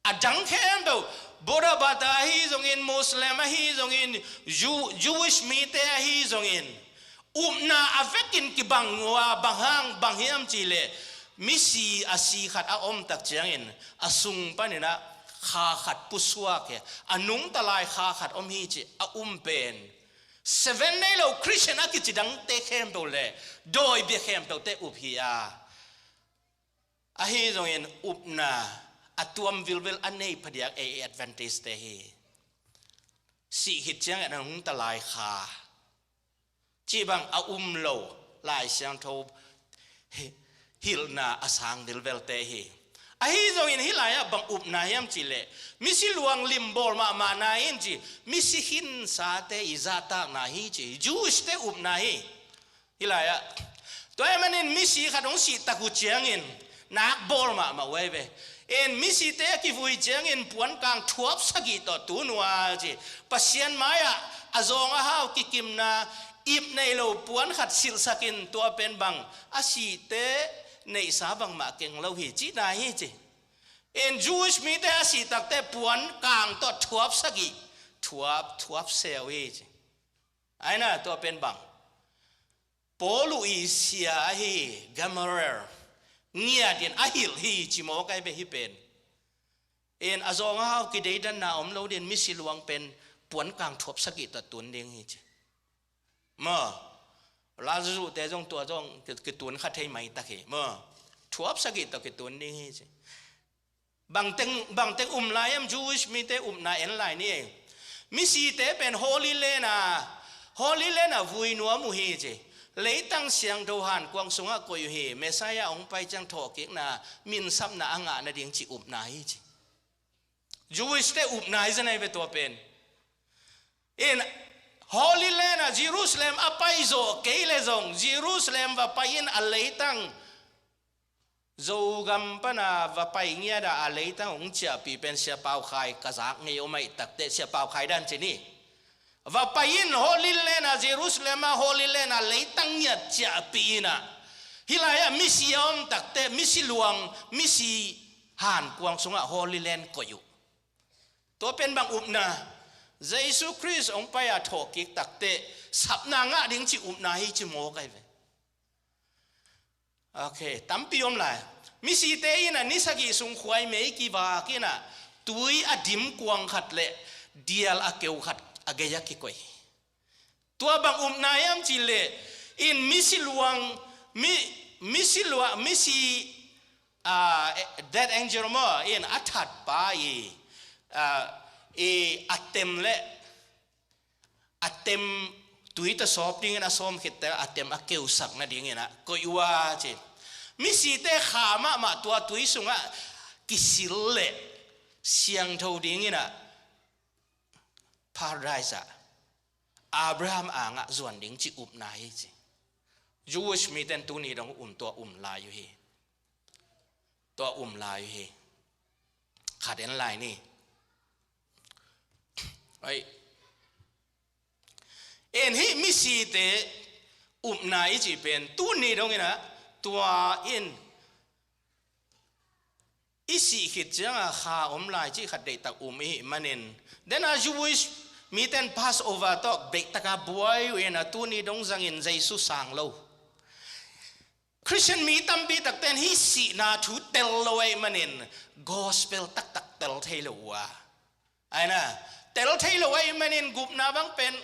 A dang khempeuh, Buddha bata ahi zongin, Muslim ahi zongin, Jew-, Jewish mite ahi zongin, upna a vekin kibang uh a, bang hang, bang hiam cih leh misi a si khat a om tak ciangin a sung panin ah kha khat pusuak hi, a nungta lai kha khat om hi cih a um pen Seven Day lo Christian a kici dangte khempeuh leh dawi bia khempeuhte up hi a. Ahi zongin upna a tuam vilvel a nei phadiak ei Adventist te hi. Sih khit ciangin a nungta lai kha cih bang a um lo, Lai Siangtho hi-, hilhna a sang vilvel te hi. Ahi zongin hih lai-ah bang upna hiam cih leh misi luang limbawl mahmahna in ci, misi khinsate i zahtakna hi ci, Jewish te upna hi. Hih lai-ah tua ahih manin misi khat hong sih tak uh ciangin nak bawl mahmah uh ahi ve. En, misite a kivui ciangin puankang thuap sagih tawh tun uh a ci. Pasian mai-ah a zawng a hau kikimna ip nei lo puan khat silhsakin tua pen bang a sihte neihsa bangmah keng lo hi cihna hi ci. En, Jewish mite a sih takte puankang tawh thuap sagih thuap, thuap seu hi ci. Aina tua pen bang Paul uh i sia ahi Gamaliel ngiatin a hilh hi ci mawk ahi ve hih pen. En, a zawng a hau kideidanna om lo din misi luang pen puankang thuap sagih tawh tun ding hi ci. Maw, Lazarus te zong tua zong ki-, kitun kha thei maitak hi. Maw, thuap sagih tawh kitun ding hi ci. Bangteng, bangteng um lai hiam? Jewish mite upna en lai ni. Misite pen Holy Land a, Holy Land a vui nuam uh hi ci. Leitang siangtho hankuang sungah koih uh hi. Messiah hong pai ciang thawhkikna, minsapna a ngah nading ci upna hi ci. Jewish te upna hi zen ahi ve tua pen. In, Holy Land a Jerusalem a pai zawh kei leh zong Jerusalem va pai in a leitang Zogam pana va pai ngiat a, a leitang hong ciahpih pen Sia Pau Khai ka zak ngei om ahih takteh, Sia Pau Khai dan ci ni. Va pai in Holy Land a, Jerusalem a Holy Land a leitang ngiat ciahpih in a, hih lai-ah misi a om takteh, misi luang, misi hankuang sungah Holy Land koih uh. Tua pen bang upna? Jesu Khrist hong pai a thawhkik takteh sapna ngah ding ci upna hi ci mawk ahi ve. Ok, tampi om lai. Misite in a ni sagih sung khuai mei kivak in a, tui a dim kuang khat leh dial a keu khat a gei-ah kikoih. Tua bang upna hiam cih leh, in misi luang, mi, misi luang, misi, ah, eh, death angel maw, in a thatpa i, ah, i a tem leh, a tem tui tawh sawp dingin a sawm khit teh a tem a keusak nadingin a koih uh a ci. Misite kha mahmah tua tui sungah kisil leh siangtho dingin a Paradise ah Abraham angah zuan ding ci upna hi ci. Jewish miten tuni dong um, tua um lai uh hi. Tua um lai uh hi. Khat en lai ni. Ai. En, hih misite upna i cih pen tuni dongin a, tua in i sih khit ciangah kha om lai cih khat deihtak um i hih manin, den a Jewish miten Passover tawh deihtak a buai uh in a, tuni dong zangin Jesu sang lo. Christian mi tampi takten hih sihna thu tel lo ahih manin gospel taktak tel thei lo uh a. Aina, tel thei lo ahih manin gupna bang pen,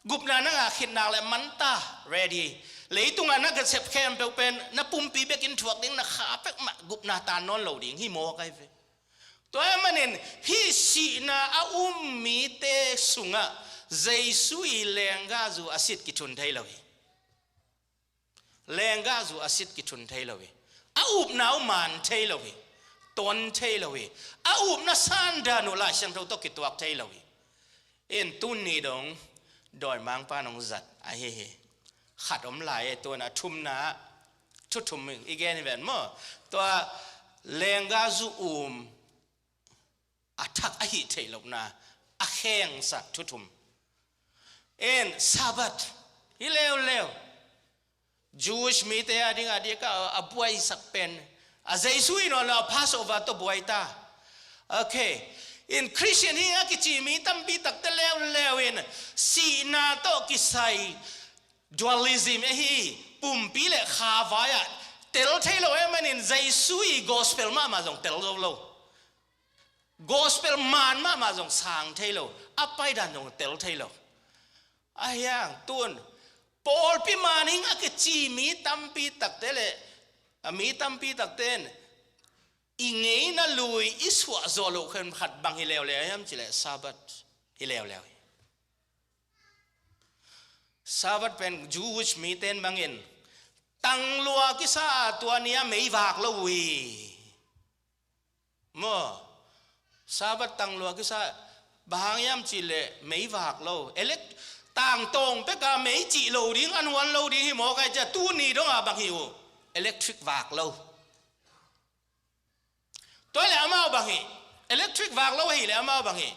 gupna na ngah khit nak leh manta, ready. Leitungah na ka sep khempeuh pen na pumpi bekin thuak ding, na kha peuhmah gupna tan nawn lo ding hi maw kai ve. Tua ahih manin hih sihna a um mite sungah Jesu i lenggahzu a sit kithun thei lo hi. Lenggahzu a sit kithun thei lo hi. A upna uh man thei lo hi. Ton thei lo hi. A upna sandan uh Lai Siangtho tawh kituak thei lo hi. In tuni dong dawimangpa nong zat ahi hi. Khat om lai e, tun a thumna, thu thum i gen hi ven maw? Tua lenggahzu um a thak a hih theih lohna a khengsak thu thum. In Sabbath hi leuleu. Jewish mite a ding a dik a, a buaisak pen a Jesu i nawn lo a Passover tawh buai ta. Okay. In Christian hi a kici mi tampi takte leuleu in sihna tawh kisai dualism e hi, pumpi le kha vai ah tel thei lo e manin Jesu i gospel mahmah zong tel zo lo. Gospel man mahmah zong sang thei lo. A paidan zong tel thei lo. A hiang tun pawlpi maning a kici mi tampi takte le a mi tampi takte in i ngeina lui i suah zawh loh khen khat bang hi leuleu hiam cileh Sabbath hi leuleu hi. Sabbath pen Jewish mite in bangin tanglua kisa a tua ni a mei vak lo uh hi. Maw, Sabbath tanglua kisa bang hang hiam cileh mei vak lo. Elect tangtawng peka mei cih lo ding, an huan lo ding hi maw kai cia tuni donga bang hi uh. Electric vak lo. Tua le amau bang hi. Electric vak lo hi le amau bang hi.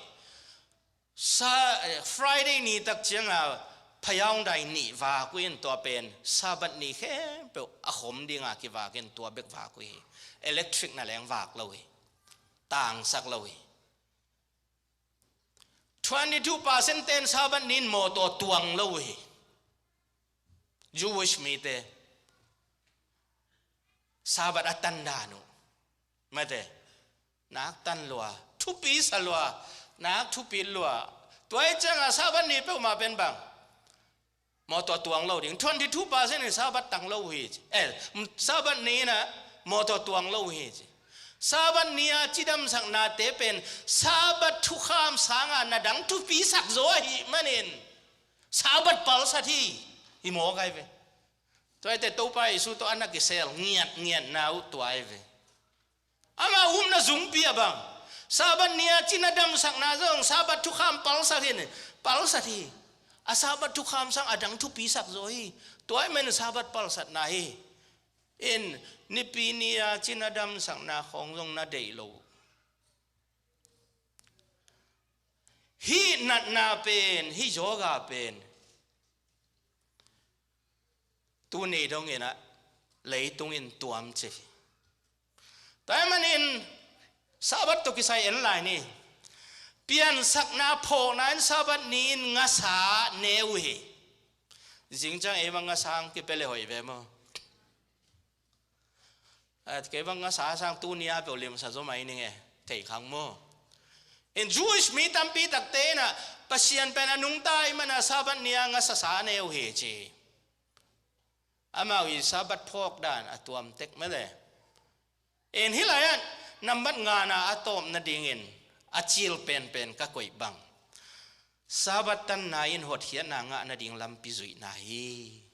Sa, eh, Friday ni tak cianga phayaung dai nih vak uh in tua pen Sabbath ni khempeuh a khom dinga kivak in tua bek vak uh hi. Electric na leng vak lo hi. Tangsak lo hi. Twenty two percent ten Sabbath ni in mawtaw tuang lo uh hi. Jewish mite Sabbath a tandan uh. Mate, nak tan lua, thupi sa lua, nak thupi lua. Tua i cianga Sabbath ni peuhmah pen bang mawtaw tuang lo ding. Twenty two percent in Sabbath tang lo uh hi ci. Eh, Sabbath ni na mawtaw tuang lo uh hi ci. Sabbath ni a cidamsaknate pen Sabbath thukham sanga na dang thupi sak zaw ahih manin Sabbath palsat hi. Hi maw kai ve. Tua i te Topa Jesu tawh a na kisel ngiat ngiat na uh tua i ve. Ama upna zungpi a bang Sabbath ni a cina damsakna zong Sabbath thukham palsat hi ne, palsat hi. A Sabbath thukham sang a dang thupi sak zaw hi. Tua i men Sabbath palsatna hi. In nipi ni a cina damsakna khawng zong na deih lo. Hih natna pen, hih yoga pen tuni dongin ah leitung in tuam ci. Tua ahih manin Sabbath tawh kisai en lai ni. Piansakna phawkna in Sabbath ni in ngasa ne uh hi. Zingciang ei bang ngasa hang kipia le hoih ve maw? At kei bang ngasa sang tuni a peuh limsa zaw mai ning e, thei khang maw? In Jewish mi tampi takte in ah Pasian pen a nungta i mana Sabbath ni a ngasa sa ne uh hi ci. Amau i Sabbath phawk dan a tuam tek mele. In hih lai-ah nambat ngana a tawp nadingin a cil penpen ka koih bang Sabbath tanna in hotkhiatna ngah nading lampi zuihna hi.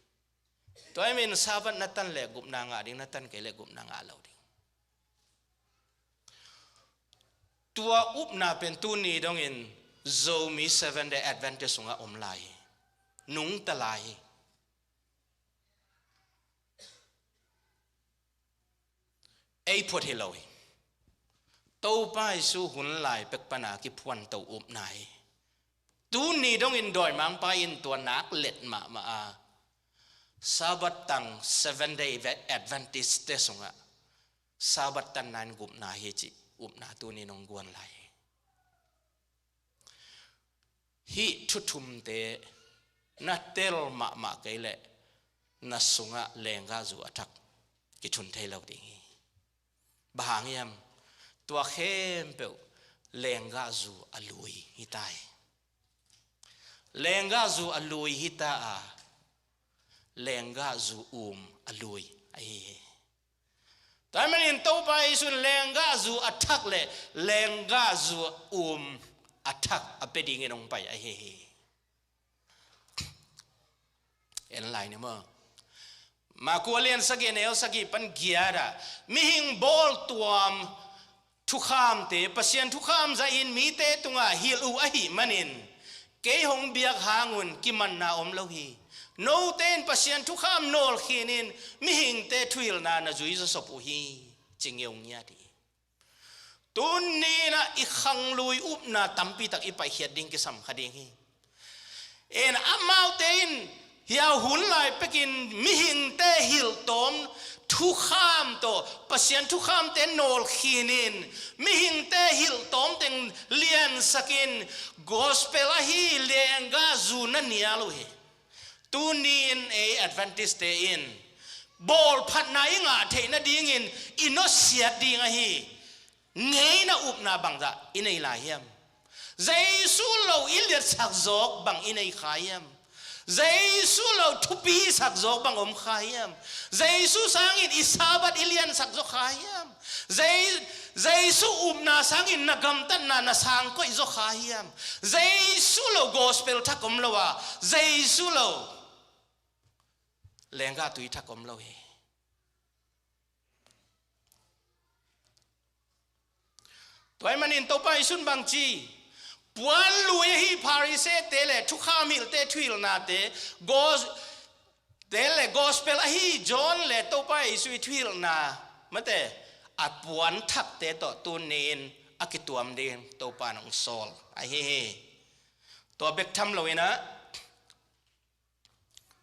Tua i min Sabbath na tan le gupna ngah ding, na tan kei le gupna ngah lo ding. Tua upna pen tuni dongin Zomi Seven Day Adventist sungah om lai hi. Nungta lai hi. Ei phot hi lo hi. Topa Jesu hun lai pek pana kiphuanto upna hi. Tuni dongin dawimangpa in tua nak let mahmah a Sabbath tang Seven Day Adventist te sungah Sabbath tanna in gupna hi cih upna tuni nong guan lai hi. Hih thuthumte na tel mahmah kei leh na sungah lenggahzu a thak kithun thei lo ding hi. Bang hang hiam? Tua khempeuh lenggahzu a lui hi ta hi. Lenggahzu a lui hi ta a, lenggahzu um a lui ahi hi. Tua ahih manin Topa Jesu in lenggahzu a thak le lenggahzu um a thak a pia dingin hong pai ahi hi. En lai ni maw? Marku a lian sagih, a neu sagih pan giat ah, mihing bawltuam thukhamte Pasian thukham zahin mite tungah hilh uh ahih manin, kei hong biak hangun kimanna om lo hi. Note in Pasian thukham nawlkhinin mihingte thuhilhna na zui zawsop uh hi, ci ngeungiat hi. Tuni-in ah i khanglui upna tampi tak i paikhiat ding kisam kha ding hi. En, amaute in hih hun lai pekin mihingte hilhtawm thukham tawh, Pasian thukhamte nawlkhinin mihingte hilhtawm teng liansakin gospel ahi lenggahzu na nial uh hi. Tuni-in ei Adventist-te in bawlphatna i ngah theih nadingin i nusiat ding ahi ngeina upna bangzah i nei lai hiam? Jesu lo i liatsak zawk bang i nei kha hiam? Jesu lo thupi sak zawk bang om kha hiam? Jesu sangin i Sabbath i liansak zaw kha hiam? Je-, Jesu upna sangin na gamtatna na sangkoih zaw kha hiam? Jesu lo gospel thak om lo a, Jesu lo lenggah tui thak om lo hi. Tua ahih manin Topa Jesu in bangci, puan lui ahi Pharisee-te le thukham hilhte thuhilhnate, gos-, te le gospel ahi John le Topa Jesu i thuhilhna mate a puan thakte tawh tuni-in a kituam ding Topa in hong sawl ahi hi. Tua bek tham lo-in ah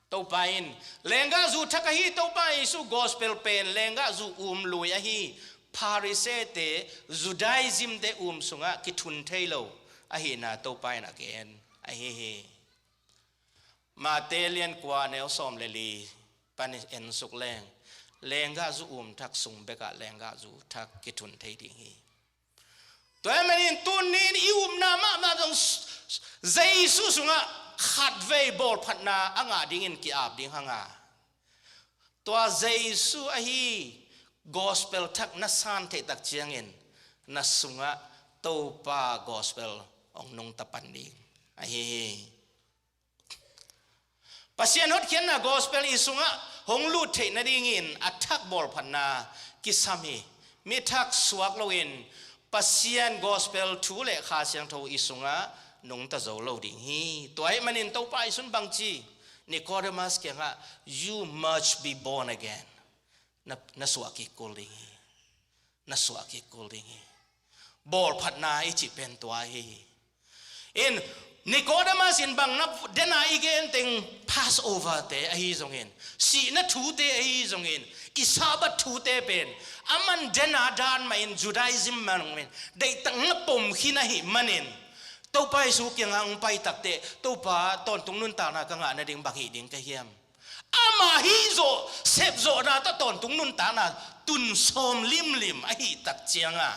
Topa in lenggahzu thak ahi Topa Jesu gospel pen lenggahzu um lui ahi Pharisee-te, Judaism-te um sungah kithun thei lo ahihna Topa in a gen ahi hi. Mate lian kua, neu sawm le li pan en suk leng, lenggahzu um thak sung bekah lenggahzu thak kithun thei ding hi. Tua ahih manin tuni-in i upna mahmah zong Jesu sungah khatvei bawlphatna a ngah dingin ki-ap ding hang a, tua Jesu ahi gospel thak na san theih tak ciangin na sungah Topa gospel hong nungta pan ding ahi hi. Pasian hotkhiatna gospel i sungah hong lut theih nadingin a thak bawlphatna kisam hi. Mi thak suak loin Pasian gospel thu le Kha Siangtho i sungah nungta zo lo ding hi. Tua ahih manin Topa Jesu in bangci, Nicodemus kiangah, "You must be born again." Na, na suah kik kul ding hi. Na suah kik kul ding hi. Bawlphatna i cih pen tua hi. In, Nicodemus in bang na dena i gen teng Passover-te ahi zongin, sihna thute ahi zongin, i Sabbath thute pen a man dena dan mahin Judaism mahin deihtak na pom khin ahih manin, Topa Jesu kiangah hong pai takteh, "Topa, tawntung nuntakna ka ngah nading bang hih ding ka hiam? Ama hih zawh, sepzawhna tawh tawntung nuntakna tun sawm limlim ahih tak cianga,"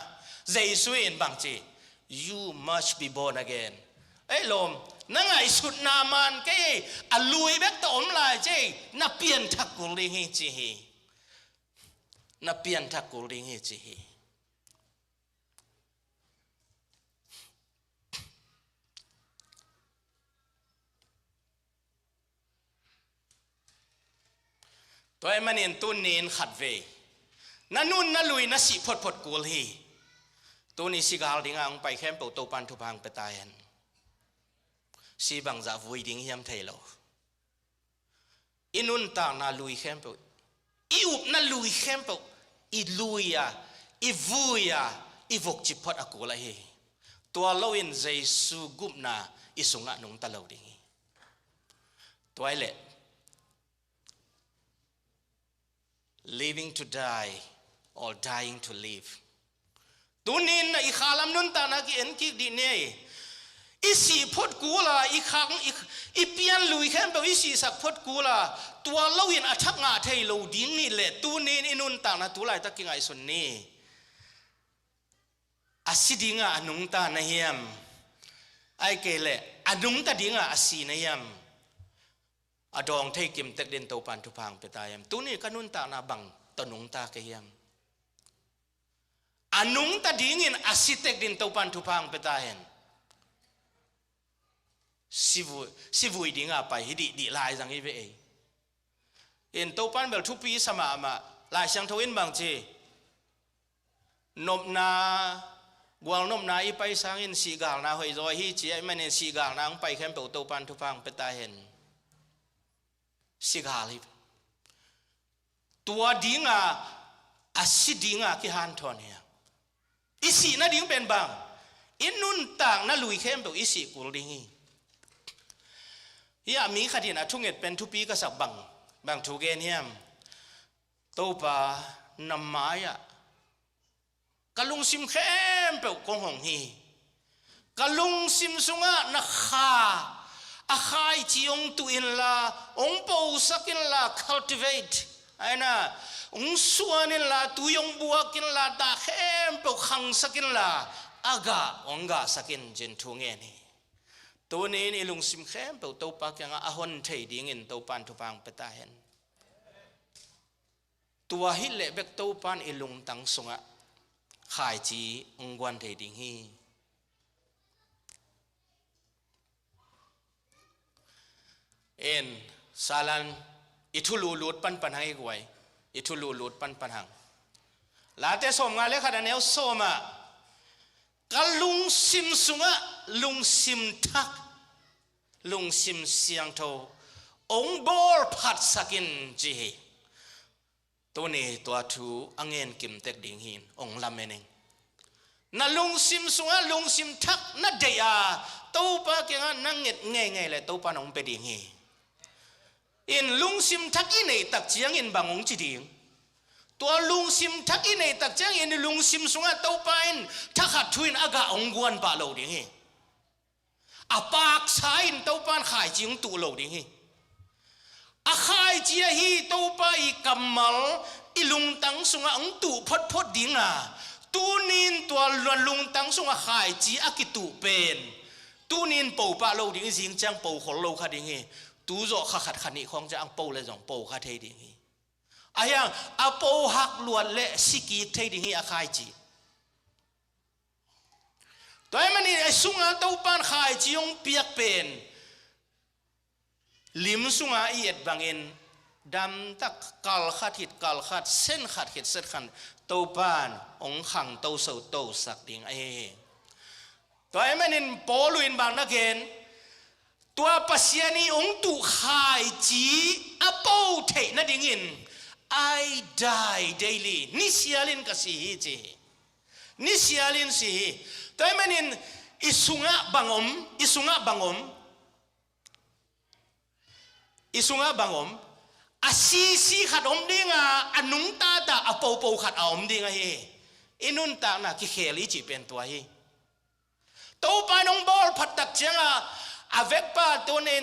Jesu in bangci, "You must be born again." Ei lawm, na ngaihsutna man kei, a lui bek tawh om lai ci, na pianthak kul ding hi ci hi. Na pianthak kul ding hi ci hi. Tua ahih manin tuni-in khatvei na nun na lui na sih photphot kul hi. Tuni sigal dinga hong pai khempeuh Topan thupha hong pia ta hen. Si bangzah vui ding hiam thei lo. I nuntakna lui khempeuh, i upna lui khempeuh, i lui a, i vui a, i vukcip phot a kul ahi hi. Tua loin Jesu gupna i sungah nungta lo ding hi. Tua ahih leh, living to die or dying to live. Tuni-in na i khalam nuntakna ki-en kik dih ni. I sih phot kul a, i khang, i, i pian lui khempeuh i sihsak phot kul a, tua loin a thak ngah thei lo ding hi leh, tuni-in i nuntakna tu laitak kingaihsun ni. A si dinga a nungta na hiam? Ahih kei leh a nungta dinga a si na hiam? a dawng thei kimtek din Topan thupha hong pia ta hiam? Tuni ka nuntakna bang tawh nungta ka hiam? A nungta dingin a sitek din Topan thupha hong pia ta hiam? Sivui, sivui dinga pai hi dihdih lai zang hi ve ei. In Topan bel thupi sa mahmah. Lai Siangtho in bang ci? Nopna, gualnopna i pai sangin sihgalna hoih zaw hi ci ahih manin sihgalna hong pai khempeuh Topan thupha hong pia ta hen. Sigal hi. Tua dinga a si dinga kihanthawn hi. I sih nading pen bang? I nuntakna lui khempeuh i sih kul ding hi. Hi a mi khat in a thunget pen thupi ka sak bang, bang thu gen hiam? Topa, na mai-ah ka lungsim khempeuh kong hong hi. Ka lungsim sungah na Kha, a khaici hong tuh inla, hong posak inla, cultivate, aina, hong suan inla, tui hong buak inla, ta khempeuh khangsak inla, a gah hong gahsak in, ci-in thu ngen hi. Tuni-in i lungsim khempeuh Topa kiangah a hon thei dingin Topan thupha hong pia ta hen. Tua hi leh bek Topan i lungtang sungah khaici hong guan thei ding hi. En, salan, i thulu lut panpan hang i guai, i thulu lut panpan hang. Late sawmnga le khat a neu sawmah, ka lungsim sungah lungsim thak, lungsim siangtho hong bawlphatsak in, ci hi. Tuni tua thu a ngen kimtek ding hi-in hong lamen ing. Na lungsim sungah lungsim thak na deih a, Topa kiangah na nget ngeingei leh Topa in hong pia ding hi. In lungsim thak i neih tak ciangin bang hong ci ding? Tua lungsim thak i neih tak ciangin i lungsim sungah Topa in thakhat thu-in a gah hong guan pah lo ding hi. A paksa in Topa in khaici hong tuh lo ding hi. A khaici ahi Topa i kammal i lungtang sungah hong tuh photphot ding a, tuni-in tua lungtang sungah khaici a kituh pen tuni-in po pah lo ding hi, zing ciang po khol lo kha ding hi. Tu zawh kha khat kha nih khawng ciang po le zong po kha thei ding hi. Ahi hang a po hak luat leh si kik thei ding hi a khaici. Tua ahih manin a sungah Topa in khaici hong piak pen lim sungah i et bangin damtak, kal khat khit kal khat, sen khat khit sen khat, Topa in hong khangto sotosak ding ahi hi. Tua ahih manin Paul in bang na gen, tua Pasian i hong tuh khaici a po theih nadingin, "I die daily," nisialin ka si hi, ci hi. Nisialin si hi. Tua ahih manin i sungah bang om, i sungah bang om, i sungah bang om, a sisi khat om ding a, a nungta ta a popo khat a om ding ahi hi. I nuntakna kikhel i cih pen tua hi. Topa in hong bawlphat tak ciangah a vekpa tuni,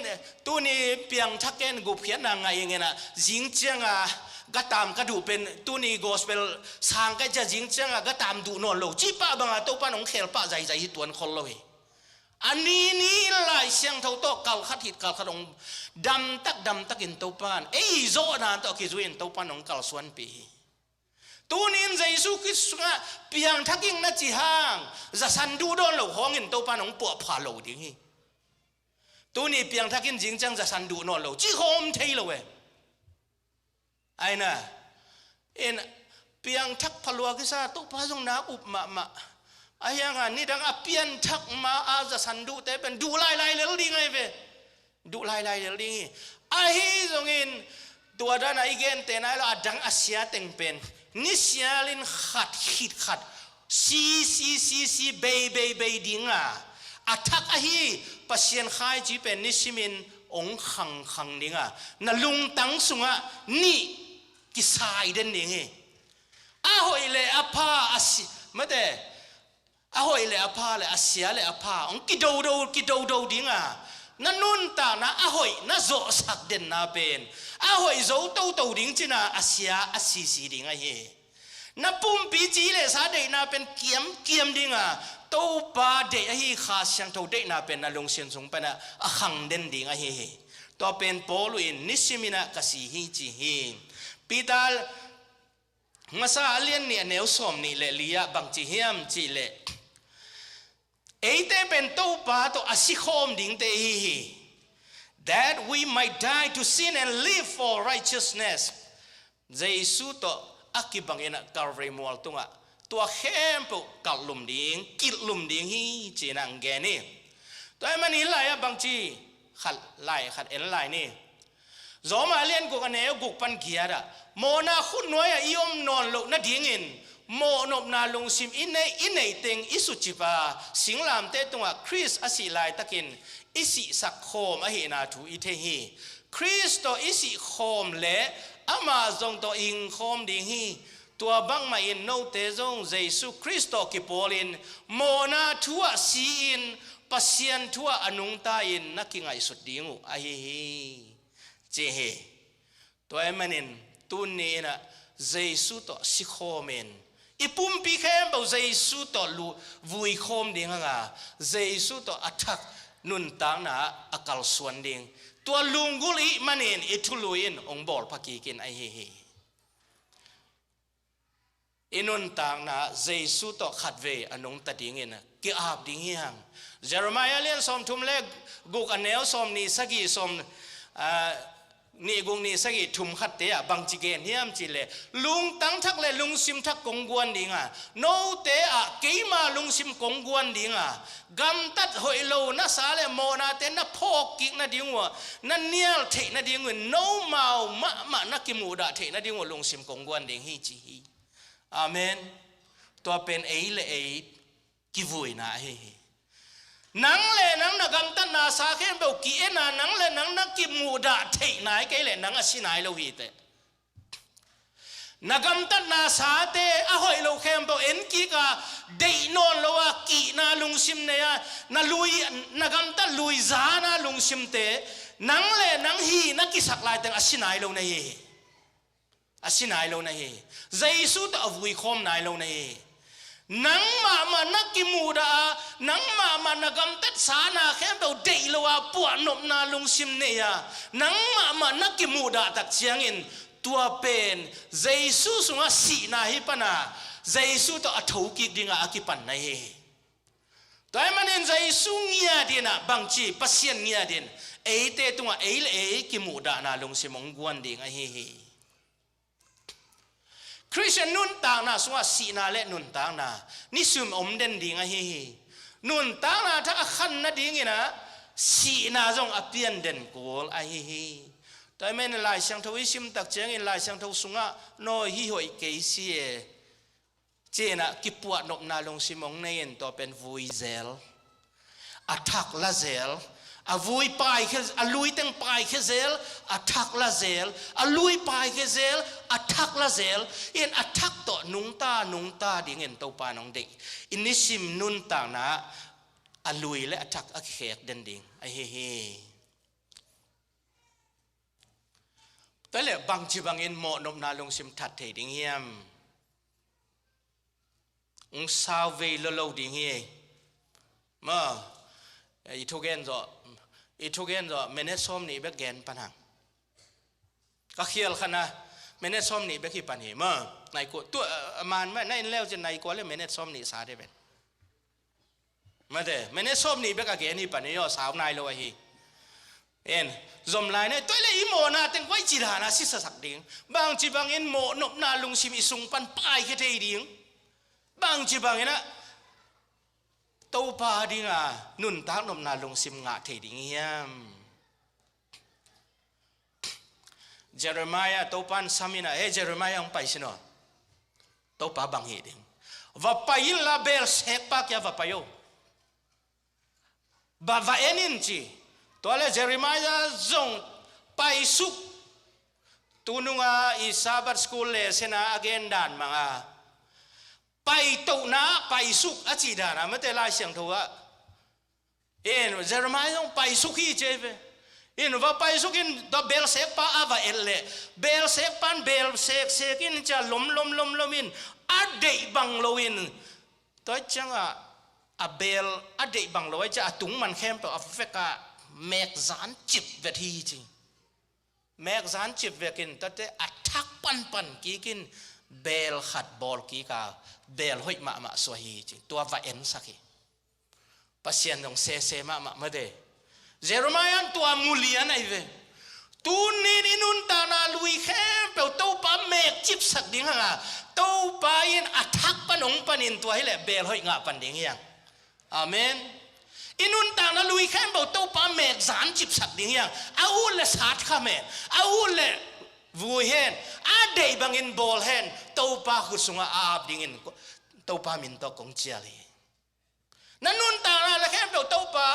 tuni piangthak in gupkhiatna ngah ing in ah, zing ciangah gatam ka duh pen, tuni gospel sang ka hih ciang zing ciangah gatam duh nawn lo cih pah bangah Topa in hong khel pah zaizai hi tuan khol lo hi. A ni ni in Lai Siangtho tawh kal khat khit kal khat hong damtak damtak in Topa in ei zawhna tawh kizui in Topa in hong kalsuanpih hi. Tuni in Jesu Khrist sungah piangthak ing na cih hang zasan duh dawn lo khawng in Topa in hong puahpha lo ding hi. Tuni piangthak in zing ciang zasan duh nawn lo cih khawng om thei lo e. Aina, in piangthak phalua kisa, Topa zong nak up mahmah. Ahi hang a nidang a pianthak ma a zasan duhte pen duh lailai lel ding ahi ve. Duh lailai lel ding hi. Ahi zongin tua dan a i gente nai lo a dang a sia teng pen nisialin khat khit khat, si si si si, bei bei bei ding a, a thak ahi Pasian khaici pen nisimin hong khangkhang ding a, na lungtang sungah nih kisai den ding hi. A hoih le a pha, a si, mate, a hoih le a pha le a sia le a pha hong kidodo kidodo ding a, na nuntakna a hoih na zawhsak denna pen a hoih zo toto ding cin a, a sia a sisi ding ahi hi. Na pumpi ci le sa deihna pen kiamkiam ding a, Topa deih ahi Kha Siangtho deihna pen na lungsim sung pan a, a khang den ding ahi hi. Tua pen Paul in nisimin ah ka si hi ci hi. Peter masa a lian nih a neu sawm nih le li ah bang ci hiam cih leh, eite pen Topa tawh a si khawm dingte ihi hi. That we might die to sin and live for righteousness. Jesu tawh a kibangin ah Calvary mual tungah tua khempeuh kalhlum ding, kilhlum ding hi ci-in ah hong gen hi. Tua ahih manin lai ah bangci khat, lai khat en lai ni. Roma lian guk a neu guk pan giat ah, mawhna khutnuai ah i om nawn loh nadingin mawhnopna lungsim i neih, i neih teng i sucip a, singlamteh tungah Khrist a sih laitakin i sihsak khawm ahihna thu i thei hi. Khrist tawh i sih khawm leh amah zong tawh i hing khawm ding hi. Tua bangmahin note zong Jesu Khrist tawh kipawlin mawhna thu ah si-in Pasian thu ah a nungta-in na kingaihsut ding uh ahi hi, ci hi. Tua ahih manin tuni in ah Jesu tawh si khawmin i pumpi khempeuh Jesu tawh lu-, vui khawm ding hang a, Jesu tawh a thak nuntakna ah a kalsuan ding. Tua lunggulh ahih manin i thulu in hong bawlpha kik in ahi hi. I nuntakna Jesu tawh khatvei a nungta dingin ki-ap ding hi hang. Jeremiah lian sawmthum le guk a neu sawmnih sagih, sawm, ah, nih guk nih sagih thum khatte ah bangci gen hiam cih leh, lungtang thak le lungsim thak kong guan ding a, note ah keima lungsim kong guan ding a, gamtat hoih lo na sa le mawhnate na phawk kik nading uh a, na nial theih nading uh in nomau mahmah na kimuhdah theih nading uh lungsim kong guan ding hi ci hi. Amen. Tua pen ei le ei kivuina ahi hi. Nang le nang na gamtatna sa khempeuh ki-en a, nang le nang na kimuhdah theih nai kei leh nang a si nai lo hi teh. Na gamtatna sate a hoih lo khempeuh en kik a, deih nawn lo a kihna lungsim nei a, na lui, na gamtat lui zana lungsimte nang le nang hi na kisak laiteng a si nai lo na hi hi. A si nai lo na hi hi. Jesu tawh a vui khawm nai lo na hi hi. Nang mahmah na kimuhdah a, nang mahmah na gamtat sana khempeuh deih lo a, puahnopna lungsim nei a, nang mahmah na kimuhdah tak ciangin tua pen Jesu sungah sihna hi pan a, Jesu tawh a thokik dingah a kipan na hi hi. Tua ahih manin Jesu ngiat in ah bangci, Pasian ngiat in eite tungah ei le ei kimuhdahna lungsim hong guan ding ahi hi. Khristian nuntakna sungah sihna le nuntakna nisim om den ding ahi hi. Nuntakna thak a khan nadingin ah sihna zong a pian den kul ahi hi. Tua ahih manin Lai Siangtho i sim tak ciangin Lai Siangtho sungah nawi hi hoih kei si e, ci-in ah kipuahnopna lungsim hong nei in tua pen vui zel, a thak la zel, a vui paikhia, a lui teng paikhia zel, a thak la zel, a lui paikhia zel, a thak la zel in a thak tawh nungta, nungta dingin Topa in hong deih. I nisim nuntakna a lui le a thak a kikhek den ding ahi hi. Tua leh bangci bangin mawhnopna lungsim that thei ding hiam? Hong sau vei lolo ding hi. Maw, i thugen zawh, i thugen zawh minute sawm nih bek gen pan hang. Ka khial khan a minute sawm nih bek hi pan hi maw. Nai kua, tua, a man mah na in leu cin nai kua le minute sawm nih sa de pen. Mate, minute sawm nih bek a gen hi pan hi aw, sau nai lo ahi. En, zom lai na, tua leh i mawhna teng koi ci dan a sisasak ding. Bangci bangin mawhnopna lungsim i sung pan paikhia thei ding. Bangci bangin ah Topa dinga nuntak nopna lungsim ngah thei ding hiam? Jeremiah, Topa in sam in ah, "He Jeremiah, hong pai sin aw." Topa bang hi ding? "Va pai inla beel sekpa kiang va pai o. Va, va en in," ci. Tua leh Jeremiah zong paisuk. Tununga i Sabbath school lesson a a gen dan manga paitohna, paisuk a cih dan a, mate, Lai Siangtho ah. In Jeremiah zong paisuk hi ci ve. In va paisuk in tua beel sekpa a va et leh, beel sekpa in beel seksek in ci a lom, lom, lom, lom in a deih bang lo in, tua ciangah a beel a deih bang lo a ci a, a tung man khempeuh a vek a mek zan cip vet hi ci. Mek zan cip vekin tate a thak panpan kikin beel khat bawl kika beel hoih mahmah suah hi ci. Tua va ensak hi. Pasian dong sese mahmah mate. Jeremiah in tua mulian ahi ve. Tunin i nuntakna lui khempeuh Topa mek cipsak ding hanga, Topa in a thak pan ong panin tua hileh beel hoih ngah pan ding hiang. Amen. I nuntakna lui khempeuh Topa mek zan cipsak ding hiang. A ut le sat kham hen, a ut le vui hen, a deih bangin bawl hen, Topa khut sungah a ap dingin Topa min tawh kong cial hi. Na nuntakna le khempeuh Topa,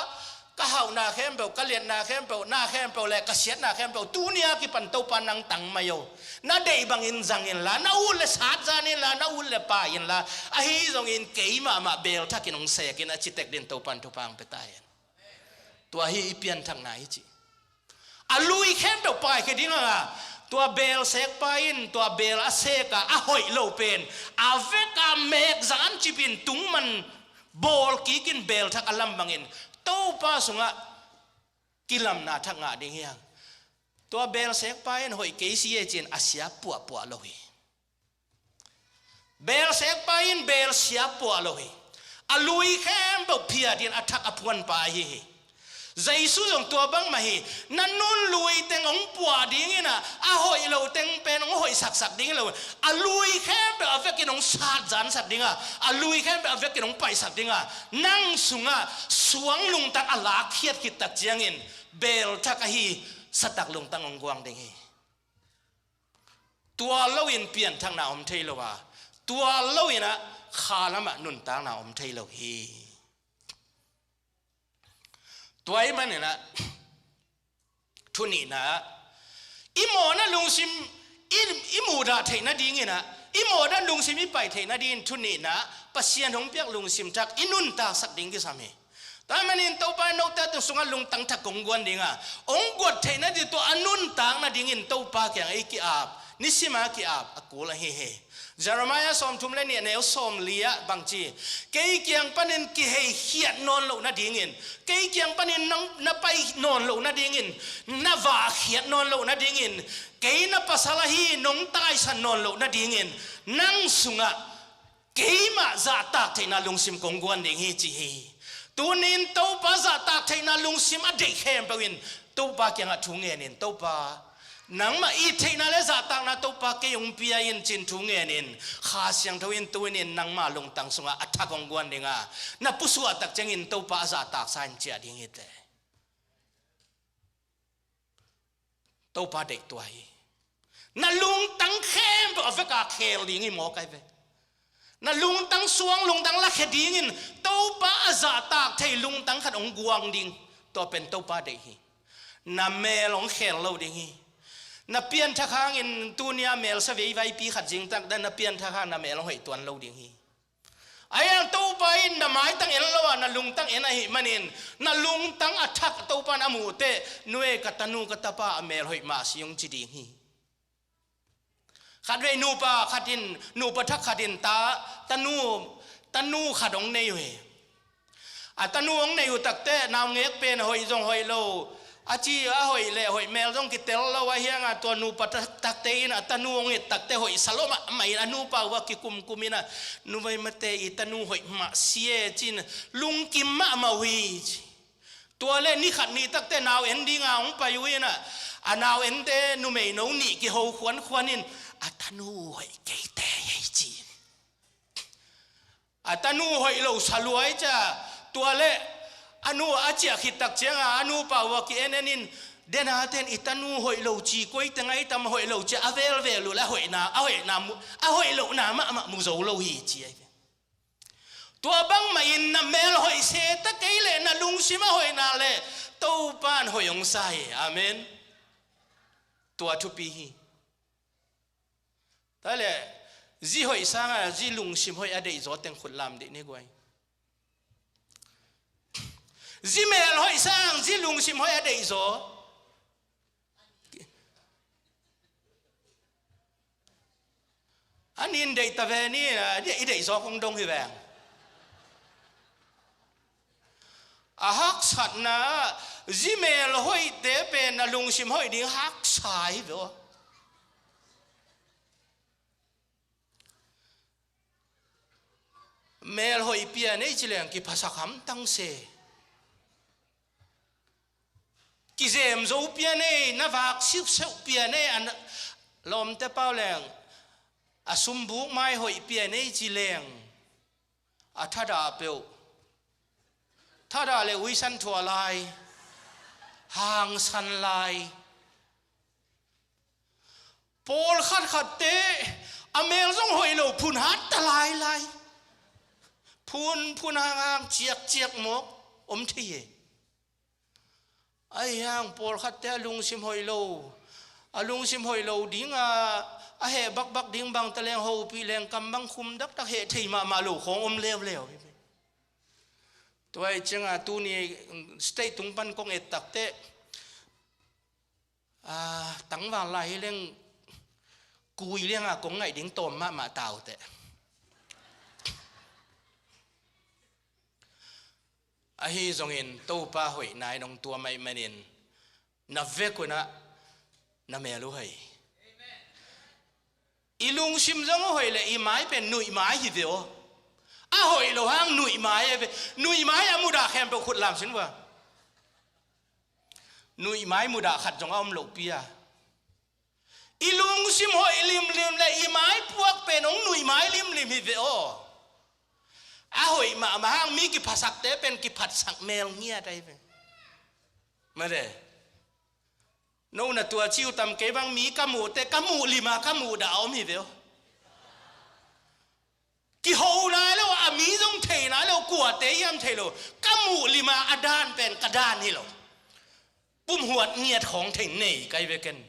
ka hauhna khempeuh, ka liatna khempeuh, na khempeuh le ka siatna khempeuh tunia kipan Topa nang tang mai o. Na deih bangin zang inla, na ut le sat zan inla, na ut le pai inla, ahi zongin kei mahmah beel thakin hong sekin a citek din Topa in thupha hong pia ta hen. Tua hi i pianthakna hi ci. A lui khempeuh paikhia ding hanga, tua beel sekpa in tua beel a seka a hoih lo pen a veka mek zan cipin tungman bawl kikin beel thak a lam bangin Topa sungah kilamna thak ngah ding hiang. Tua beel sekpa in hoih kei si e ci-in a sia puahpuah lo hi. Beel sekpa in beel sia puah lo hi. A lui khempeuh phiatin a thak a phuanpa ahi hi. Jesu zong tua bangmah hi. Na nun lui teng hong puah dingin a, a hoih lo teng pen hong hoih saksak ding lo. A lui khempeuh a vekin hong sat zansak dinga, a lui khempeuh a vekin hong paihsak dinga, nang sunga suang lungtang a lakkhiat khittak ciangin beel thak ahi satak lungtang hong guang ding hi. Tua loin pianthakna om thei lo a, tua loin a kha lamah nuntakna om thei lo hi. Tua ahih manin a, thunihna, i mawhna lungsim i, i muhdah theih nadingin a, i mawhna lungsim i paih theih nadingin thunihna, Pasian hong piak lungsim thak i nuntaksak ding kisam hi. Tua ahih manin Topa in note tung sungah lungtang thak kong guan dinga, hong guat theih nading tua a nuntak nadingin Topa kiangah i ki-ap, nisima ki-ap a kul ahi hi. Jeremiah sawmthum le nih a neu sawmli ah bangci, kei kiang panin kihei khiat nawn loh nadingin, kei kiang panin nang na pai nawn loh nadingin, na vah khiat nawn loh nadingin, kei na pasal ahi nong taisan nawn loh nadingin, nang sungah keimah zahtak theihna lungsim kong guan ding hi ci hi. Tunin Topa zahtak theihna lungsim a deih khempeuh in Topa kiangah thu ngenin, Topa, nangmah it theihna le zahtakna Topa kei hong pia in cin thu ngenin, Kha Siangtho in tunin nangmah lungtang sungah a thak hong guan dinga, na pusuah tak ciangin Topa a zahtaksa in ciah ding hi teh. Topa deih tua hi. Na lungtang khempeuh a veka khel ding hi maw kai ve. Na lungtang suang lungtang lakhia dingin Topa a zahtak thei lungtang khat hong guang ding. Tua pen Topa deih hi. Na mel hong khel lo ding hi. Na pianthak hangin tunia mel sa veivaipi khat zingtak dan na pianthak hang na mel hong hoih tuan lo ding hi. Ahi hang Topa in na maitang en lo a, na lungtang en ahih manin, na lungtang a thak Topa in a muh teh, nu e, ka tanu ka tapa a mel hoih mah si hong ci ding hi. Khatvei nupa khat in, nupa thak khat in ta, tanu, tanu khat hong nei uh hi. A tanu hong nei uh tak teh, naungek pen a hoih zong hoih lo, a ci a hoih le hoih mel zong kitel lo ahi hanga, tua nupa thak, thakte in a tanu hong et tak teh hoih sa lo mahmah in a nupa uh a kikumkum in a, "Nu vai mate, i tanu hoih mah si e," ci-in lungkim mahmah uh hi ci. Tua le ni khat ni tak teh nau en dinga hong pai uh in a, a nau ente numei no nih kiho khuankhuan in, "A tanu hoih kei teh ei," ci. A tanu hoih lo sa luai cia, tua le a nu a ciah khit tak cianga a nupa uh a ki-en en in, "Dena ten i tanu hoih lo ci, koi teng ai tam hoih lo ci, a velvel uh le a hoihna, a hoihna mu, a hoih lohna mahmah mu zo lo hi," ci ahi. Tua bangmah in na mel hoih se ta kei le na lungsim a hoihna le Topa in hoih hong sa hi. Amen. Tua thupi hi. Tua le, zi hoih sanga zi lungsim hoih a deihzaw teng khut lam dih ni guai. Zi mel hoih sang zi lungsim hoih a deihzaw. A nin deih ta ve ni, a, i deihzaw kong dong hi veng. A haksatna ah zi mel hoihte pen a lungsim hoih ding haksa hi ve aw. Mel hoih pia nei ci leng kiphasak hamtang se. Kizem zo pia nei, na vak siuseuh pia nei, a na, lawmte pau leng a sumbuk mai hoih pia nei ci leng a thadah peuh, thadah le uisan thuah lai, hangsan lai. Pawl khatkhatte a mel zong hoih lo, phun hat ta lailai, phun phun hanghang ciakciak mawk om thei e. Ahi hang pawlkhatte a lungsim hoih lo, a lungsim hoih lo dinga a heh bakbak ding bang ta leng, hopih leng kam bang khum dakdak heh thei mahmah lo khawng om leuleu hi. Tua hi cianga tuni state tung pan kong et takteh, a, tangval lai hi leng kui lianga kong ngaih ding tawm mahmah tauteh. Ahi zongin Topa hoihna in hong tuam ahih manin na vek unah na mel uh hei. I lungsim zong a hoih le i mai pen nuih mai hi ve aw. A hoih lo hang nuih mai a ve. Nuih mai a mudah khempeuh khut lam sin vua. Nuih mai mudah khat zong a om loh pi a. I lungsim hoih limlim le i mai puak pen hong nuih mai limlim hi ve aw. A hoih mahmah hang mi kiphasakte pen kiphatsak mel ngiat ahi ve. Mate. No na tua ciu tam kei bang mi ka muhte ka muh lima ka muhdah a om hi ve aw. Kiho nai lo, a mi zong thei nai lo, kuate hiam thei lo. Ka muh lima a dan pen ka dan hi lo. Pumhuat ngiat khawng thei nei kai ve ken.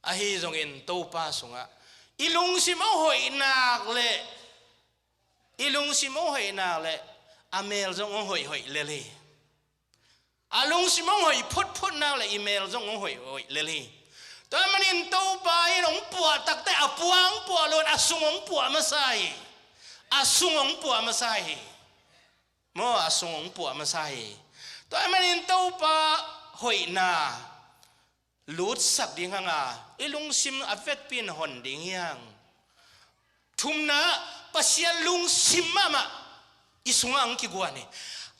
Ahi zongin Topa sungah i lungsim a hoih nak le, i lungsim a hoih nak le a mel zong a hoih hoih lel hi. A lungsim hong hoih phutphut nak le i mel zong hong hoih hoih lel hi. Tua manin Topa in hong puah takte a puang puah lo in a sung hong puah masa hi. A sung hong puah masa hi. Maw, a sung hong puah masa hi. Tua manin Topa hoihna lutsak ding hanga i lungsim a vekpi in hon ding hiang. Thumna, Pasian lungsim mahmah i sungah hong kiguan hi.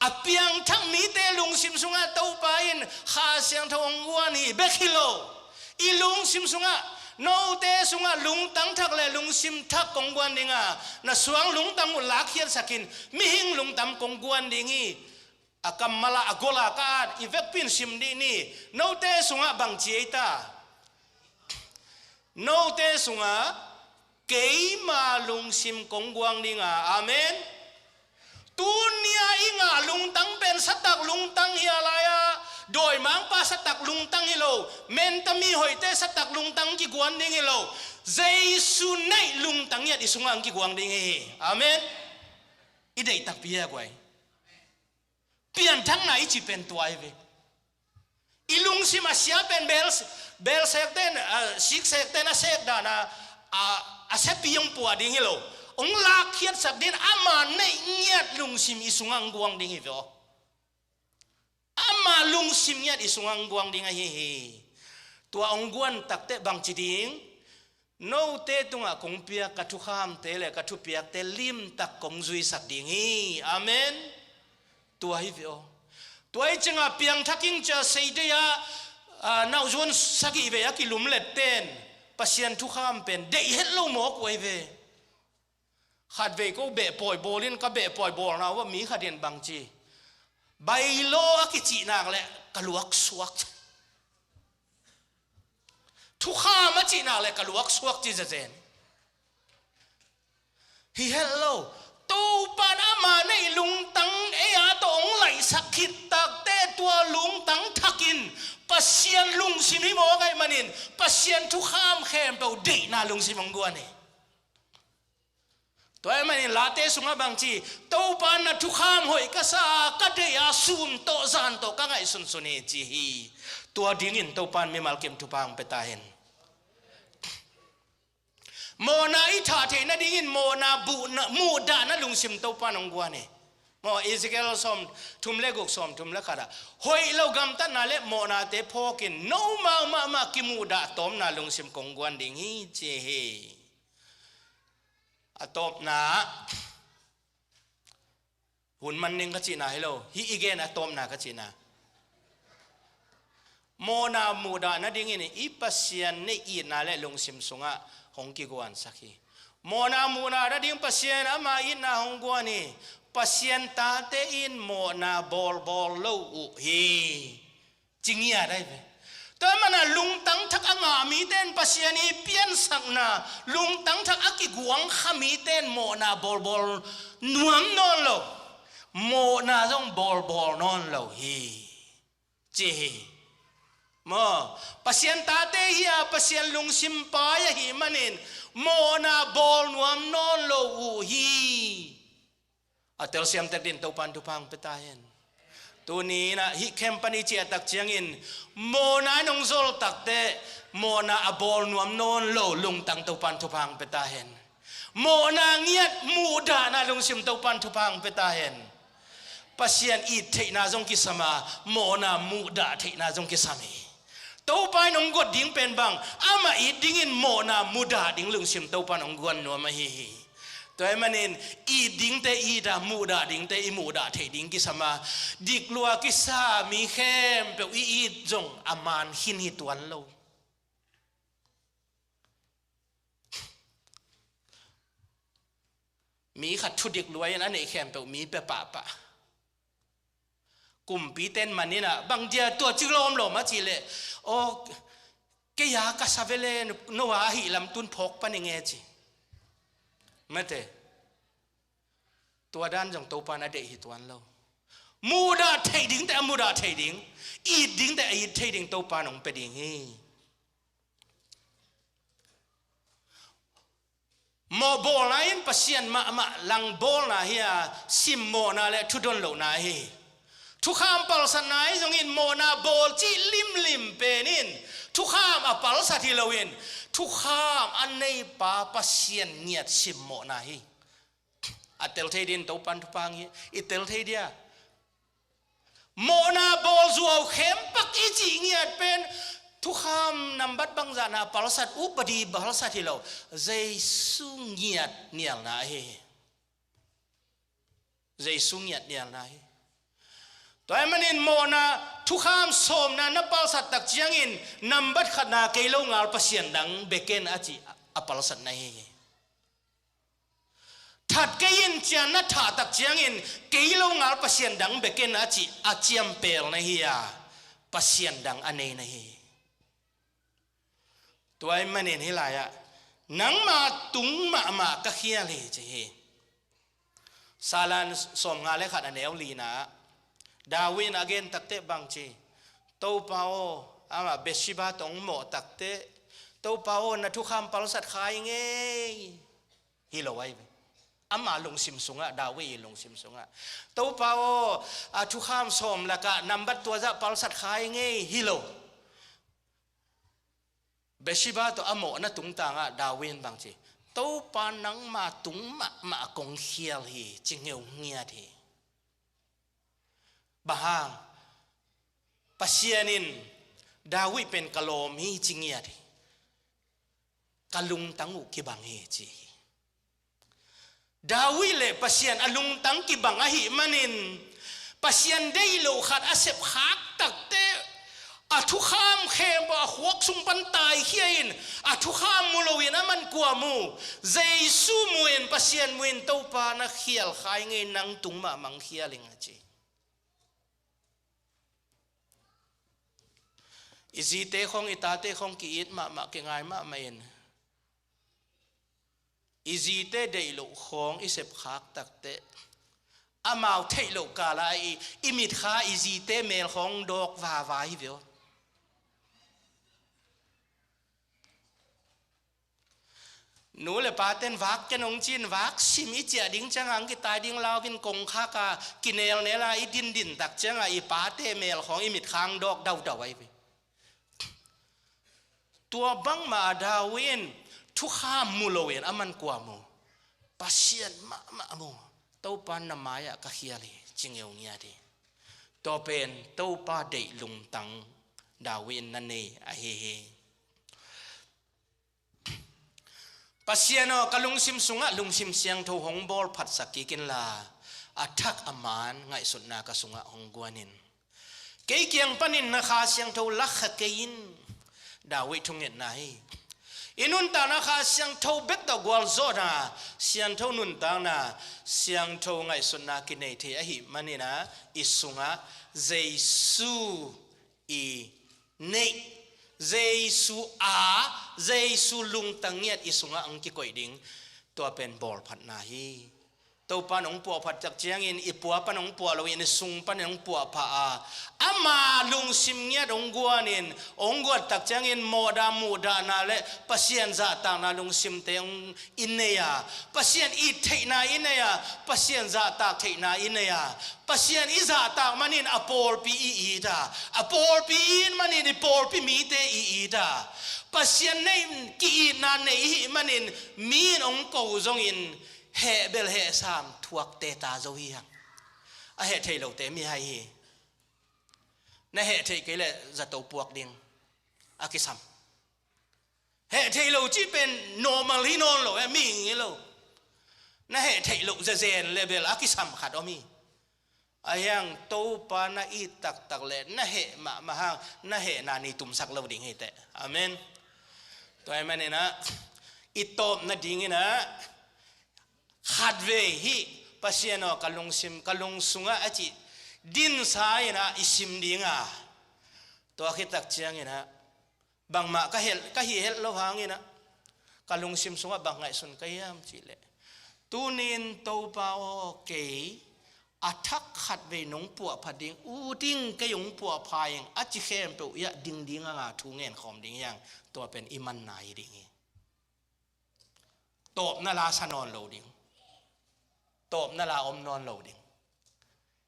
A piangthak mite lungsim sungah Topa in Kha Siangtho hong guan hi bek hi lo. I lungsim sungah, note sungah lungtang thak le lungsim thak kong guan dinga, na suang lungtang uh lakkhiatsakin mihing lungtang kong guan ding hi. A kammal ah a gol a ka at i vekpi in sim dih ni. Note sungah bangci ei ta? Note sungah keima lungsim kong guang dinga. Amen. Tunia i ngah lungtang pen satak lungtang hi a lai-a, dawimangpa satak lungtang hi lo, mentami hoihte satak lungtang kiguan ding hi lo. Jesu neih lungtang hiat i sungah ang kiguang ding hi. Amen. I deihtakpi hi a guai. Pianthakna i cih pen tua hi ve. I lungsim a sia pen bel, bel sekten, a, sik sekten a sek dana, a, a siapi hong puah ding hi lo. Hong lakkhiatsak ding ama neih ngiat lungsim i sungah hong guang ding hi ve aw. Ama lungsim ngiat i sungah hong guang ding ahi hi. Tua hong guan takte bangci ding? Note tungah kong piak ka thukhamte le ka thupiakte limtak kong zuisak ding hi. Amen. Tua hi ve aw. Tua hi ciangah piangthak ing cia seidei ah, a, nauzuan sagih vei a kilumlet ten Pasian thukham pen deih het lo mawk uh ahi ve. Khatvei ko behpawi bawl in ka behpawi bawlna uh ah mi khat in bangci, bylaw a kicih nak le ka luaksuak. Thukham a cih nak le ka luaksuak ci zezen. Hi het lo. Topan ama neih lungtang ei a tawh hong laihsak khit takte tua lungtang thakin Pasian lungsim hi mawk ahih manin Pasian thukham khempeuh deihna lungsim hong guan hi. Tua ahih manin Late sungah bangci, Topa na thukham hoih ka sa a, ka deih a, sun tawh zan tawh ka ngaihsunsun hi ci hi. Tua dingin Topa in mimal kim thupha hong pia ta hen. Mawhna i thah theih nadingin mawhna buhna, muhdahna lungsim Topa in hong guan hi. Maw, Ezekiel sawm thum le guk, sawm thum le khat ah, hoih lo gamtatna le mawhnate phawkin nomau mahmah kimuhdah tawpna lungsim kong guan ding hi, ci hi. A tawpna, hun man ding ka cihna hi lo, hih i gen a tawpna ka cihna. Mawhna muhdah nadingin i Pasian neih itna le lungsim sungah hong kiguansak hi. Mawhna muhdah nading Pasian ama itna hong guan hi. Pasian tate in mawhna bawlbawl lo uh hi. Ci ngiat ahi ve. Tua mana lungtang thak a ngah mite in Pasian i piansakna, lungtang thak a kiguang kha mite in mawhna bawlbawl nuam nawn lo. Mawhna zong bawlbawl nawn lo hi, ci hi. Maw, Pasian tate hi a, Pasian lungsim pai ahih manin mawhna bawl nuam nawn lo uh hi. A telsiam tek din Topan thupha hong pia ta hen. Tuni in ah hih khempeuh i ciah tak ciangin mawhna in hong zol takteh mawhna a bawl nuam nawn lo lungtang Topan thupha hong pia ta hen. Mawhna ngiat muhdahna lungsim Topan thupha hong pia ta hen. Pasian it theihna zong kisam a, mawhna muhdah theihna zong kisam hi. Topa in hong guat ding pen bang, amah it dingin mawhna muhdah ding lungsim Topa in hong guan nuam ahi hi. Tua ahih manin it dingte it a, muhdah dingte i muhdah theih ding kisam a, dik lua kisa mi khempeuh i it zong a man khin hi tuan lo. Mi khat thudik lua in a neih khempeuh mi pia pahpah. Kumpite in man in ah, bang dia tua ci lawmlawm a cih leh, aw, kei a ka sa ve le, no a ahih lam tun phawk pan ing e ci. Mate. Tua dan zong Topa in a deih hi tuan lo. Muhdah theih dingte a muhdah theih ding, it dingte a it theih ding Topa in hong pia ding hi. Mawh bawlna in Pasian mahmah lang bawlna hi a, simmawhna le thudon lohna hi. Thukham palsatna ahi zongin mawhna bawl cih limlim pen in thukham a palsat hi loin thukham a neipa Pasian ngiat simmawhna hi. A tel thei din Topan thupha hong hi, i tel thei dia. Mawhna bawl zuau khempak i cih ngiat pen thukham nambat bangzahna palsat, upadi palsat hi lo. Jesu ngiat nialna ahi hi. Jesu ngiat nialna hi. Tua ahih manin mawhna thukham sawmna na palsat tak ciangin nambat khatna kei lo ngal pasian dang bia ken a cih a palsatna hi hi. That kei in ci a na thah tak ciangin kei lo ngal pasian dang bia ken a cih a ciampelna hi a, pasian dang a neina hi. Tua ahih manin hih lai-ah nangma tung mahmah ka khial hi ci hi. Salam sawmnga le khat a neu lina ah David in a gen takteh bang ci, Topa aw, amah Bathsheba tawh hong mawh takteh, Topa aw, na thukham palsat kha ing ei, hi lo ahi ve. Ama lungsim sungah, David i lungsim sungah, Topa aw, a thukham sawm lakah nambat tua zah palsat kha ing ei, hi lo. Bathsheba tawh a mawhna tungtangah David in bang ci, Topa nangma tung mahmah kong khial hi ci ngeu ngiat hi. Bang hang? Pasian in David pen ka lawm hi ci ngiat hi. Ka lungtang uh kibang hi ci hi. David le Pasian a lungtang kibang ahih manin Pasian deih loh khat a sepkhak takteh a thukham khempeuh a khuak sung pan taikhia in a thukham mu loin a man kua mu? Jesu mu in, Pasian mu in, Topa na khial kha ing ei, nang tung mahmah kong khial ing a ci. I zite khawng, i tate khawng ki-it mahmah, kingai mahmah in i zite deih loh khawng i sepkhak takteh amau theih loh kala i, i mitkha i zite mel khawng dawk vava hi ve aw. Nu le paten vak ken hong ci-in vak sim i ciah ding ciangah hong kitai ding lau-in kongkhak a kinelnel a i dindin tak ciangah i pate mel khawng i mitkha hong dawk daudau ahi ve. Tua bangmah a David in thukham mu loin a man kua mu? Pasian mahmah mu. Topa na mai-ah ka khial hi, ci ngeu ngiat hi. Tua pen Topa deih lungtang David in na nei ahi hi. Pasian aw, ka lungsim sungah lungsim siangtho hong bawl phatsak kik inla, a thak a man ngaihsutna ka sungah hong guan in. Kei kiang panin na Kha Siangtho lakkha kei in. David thungetna hi. I nuntakna Kha Siangtho bek tawh gualzawhna, siangtho nuntakna, siangtho ngaihsutna kinei thei ahih manin ah, i sungah Jesu i neih, Jesu a, Jesu lungtang ngiat i sungah hong kikoih ding, tua pen bawlphatna hi. Topa in hong puahphat tak ciangin, i pua pan hong puah lo in, i sung pan hong puahphat a, ama lungsim ngiat hong guan in, hong guat tak ciangin mawhdah muhdahna le Pasian zahtakna lungsimte hong i nei a, Pasian it theihna i nei a, Pasian zahtak theihna i nei a, Pasian i zahtak manin a pawlpi i it a, a pawlpi i it manin i pawlpi mite i it a, Pasian neih ki-itna nei i hih manin mi in hong ko zongin heh bel heh sam thuakte ta zo hi hang. A heh thei lote mihai hi. Na heh theih kei leh zato puak ding a kisam. Heh theih lo cih pen normal hi nawn lo, eh, mihing hi lo. Na heh theih loh zezen le bel a kisam khat om hi. Ahi hang Topa na it taktak le na heh mahmah hang na hehna ni tumsak lo ding hi teh. Amen. Tua ahih manin ah i tawp nadingin ah khatvei hih Pasian aw, ka lungsim, ka lungsungah a cih dinsa in ah i sim ding a, tua khit tak ciangin ah bangmah ka hel, ka hih helh lo hangin ah ka lungsim sungah bang ngaihsun ka hiam cih leh, tuni-in Topa aw, kei a thak khatvei nong puahphat ding, ut ing, kei hong puahphat ing a ci khempeuh i ah ding ding hang a thu ngen khawm ding hi hang. Tua pen i manna hi ding hi. Tawpna la sa nawn lo ding. Tawpna la om nawn lo ding.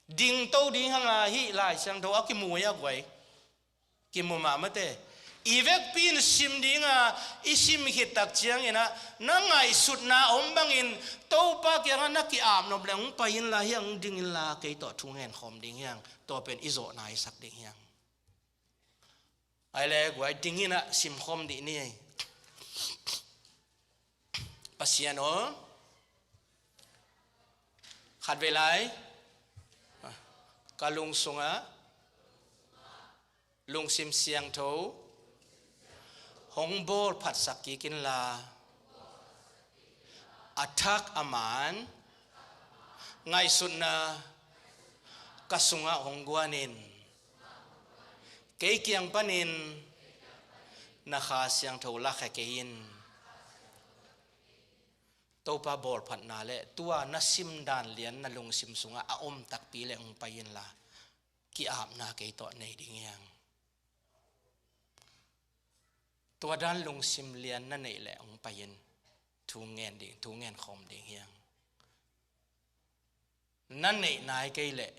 Dingto ding hang a, hih Lai Siangtho a kimu hi a guai. Kimu mahmah teh. I vekpi in sim ding a, i sim khit tak ciangin ah na ngaihsutna om bangin Topa kiangah na ki-ap nop leh hong pai inla, hih hang ding inla, kei tawh thu ngen khawm ding hi hang. Tua pen i zawhna i sak ding hi hang. Ai le guai, dingin ah simkhawm dih ni. Pasian aw, khatvei lai ka lungsungah lungsim siangtho hong bawl phatsak kik inla, a thak a man ngaihsutna ka sungah hong guan in. Kei kiang panin na Kha Siangtho lakhia kei in. Topa bawlphatna le tua na simdan lian na lungsim sungah a om takpi le hong pai inla, ki-apna kei tawh nei ding hi hang. Tua dan lungsim lian na neih leh hong pai in, thu ngen ding, thu ngen khawm ding hi hang. Na neih nai kei leh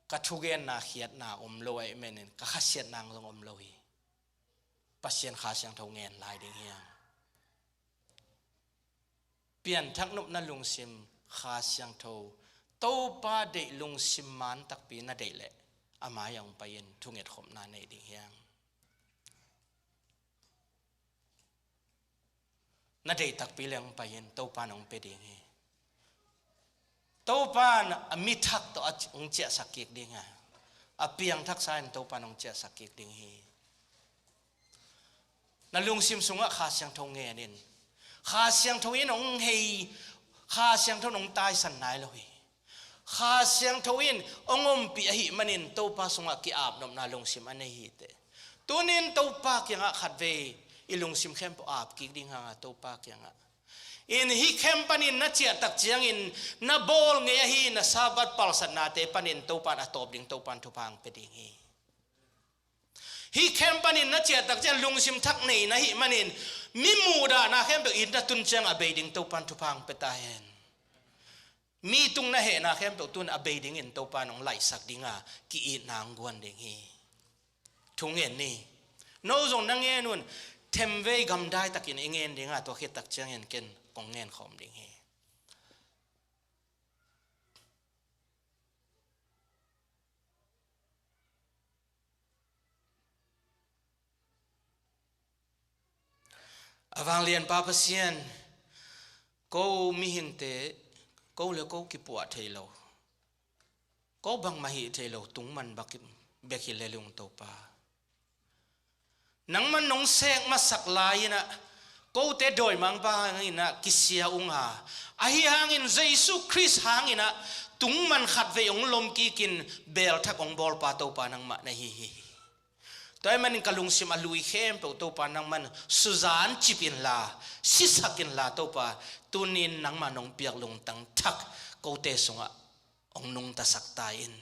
ka thugenna khiatna om lo ahih manin ka khasiatna zong om lo hi. Pasian Kha Siangtho ngen lai ding hi hang. Pianthak nopna lungsim, Kha Siangtho, Topa deih lungsim man takpi na deih leh a mai-ah hong pai in thungetkhopna nei ding hi hang. Na deih takpi le hong pai in Topa in hong pia ding hi. Topa in a mi thak tawh a ci-, hong ciahsak kik ding a, a piangthaksa in Topa in hong ciahsak kik ding hi. Na lungsim sungah Kha Siangtho ngen in. Kha Siangtho in hong hei, Kha Siangtho in hong taisan nai lo hi. Kha Siangtho in hong ompih ahih manin Topa sungah ki-apnopna lungsim a nei hi teh. Tunin Topa kiangah khatvei i lungsim khempeuh ap kik ding hang a, Topa kiangah. In hih khem panin na ciah tak ciangin na bawl ngei ahi na Sabbath palsatnate panin Topa in a tawp ding, Topa in thupha hong pia ding hi. Hih khem panin na ciah tak ciang lungsim thak nei na hih manin mi muhdahna khempeuh it na tun ciang a bei ding, Topa in thupha hong pia ta hen. Mi tung na hehna khempeuh tun a bei dingin Topa in hong laihsak ding a, ki-itna hong guan ding hi. Thu ngen ni. No zong na ngen un, themvei gamdai takin i ngen ding a, tua khit tak ciangin ken kong ngen khawm ding hi. A vanglianpa Pasian, ko mihingte, ko le ko kipuah thei lo, ko bangmah hih thei lo, tungman bak bek hi le lung Topa. Nangman nong sek masak lai-in ah, kote dawimangpa hangin ah kisia ung a, ahi hangin Jesu Khrist hangin ah tungman khatvei ong lomkikin belthak ong bawlpa Topa nangmah na hi hi. Tua ahih manin ka lungsim a lui khempeuh Topa nangman suzan cip inla, sisak inla Topa, tuni-in nangmah nong piak lungtang thak kote sungah ong nungtasak ta in.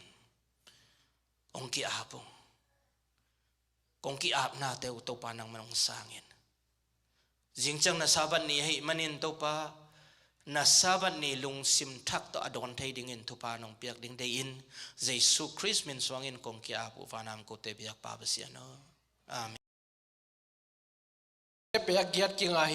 Ong ki-ap ung. Kong ki-apnate uh Topa nangman ong sang in. Zingciang na Sabbath ni ahih manin Topa, na Sabbath ni lungsim thak tawh a dawn thei dingin thupha nong piak ding dei in, Jesu Khrist min suangin kong ki-ap uh, vanam kote biakpa Pasian aw. Amen. Pek giat kingah hi.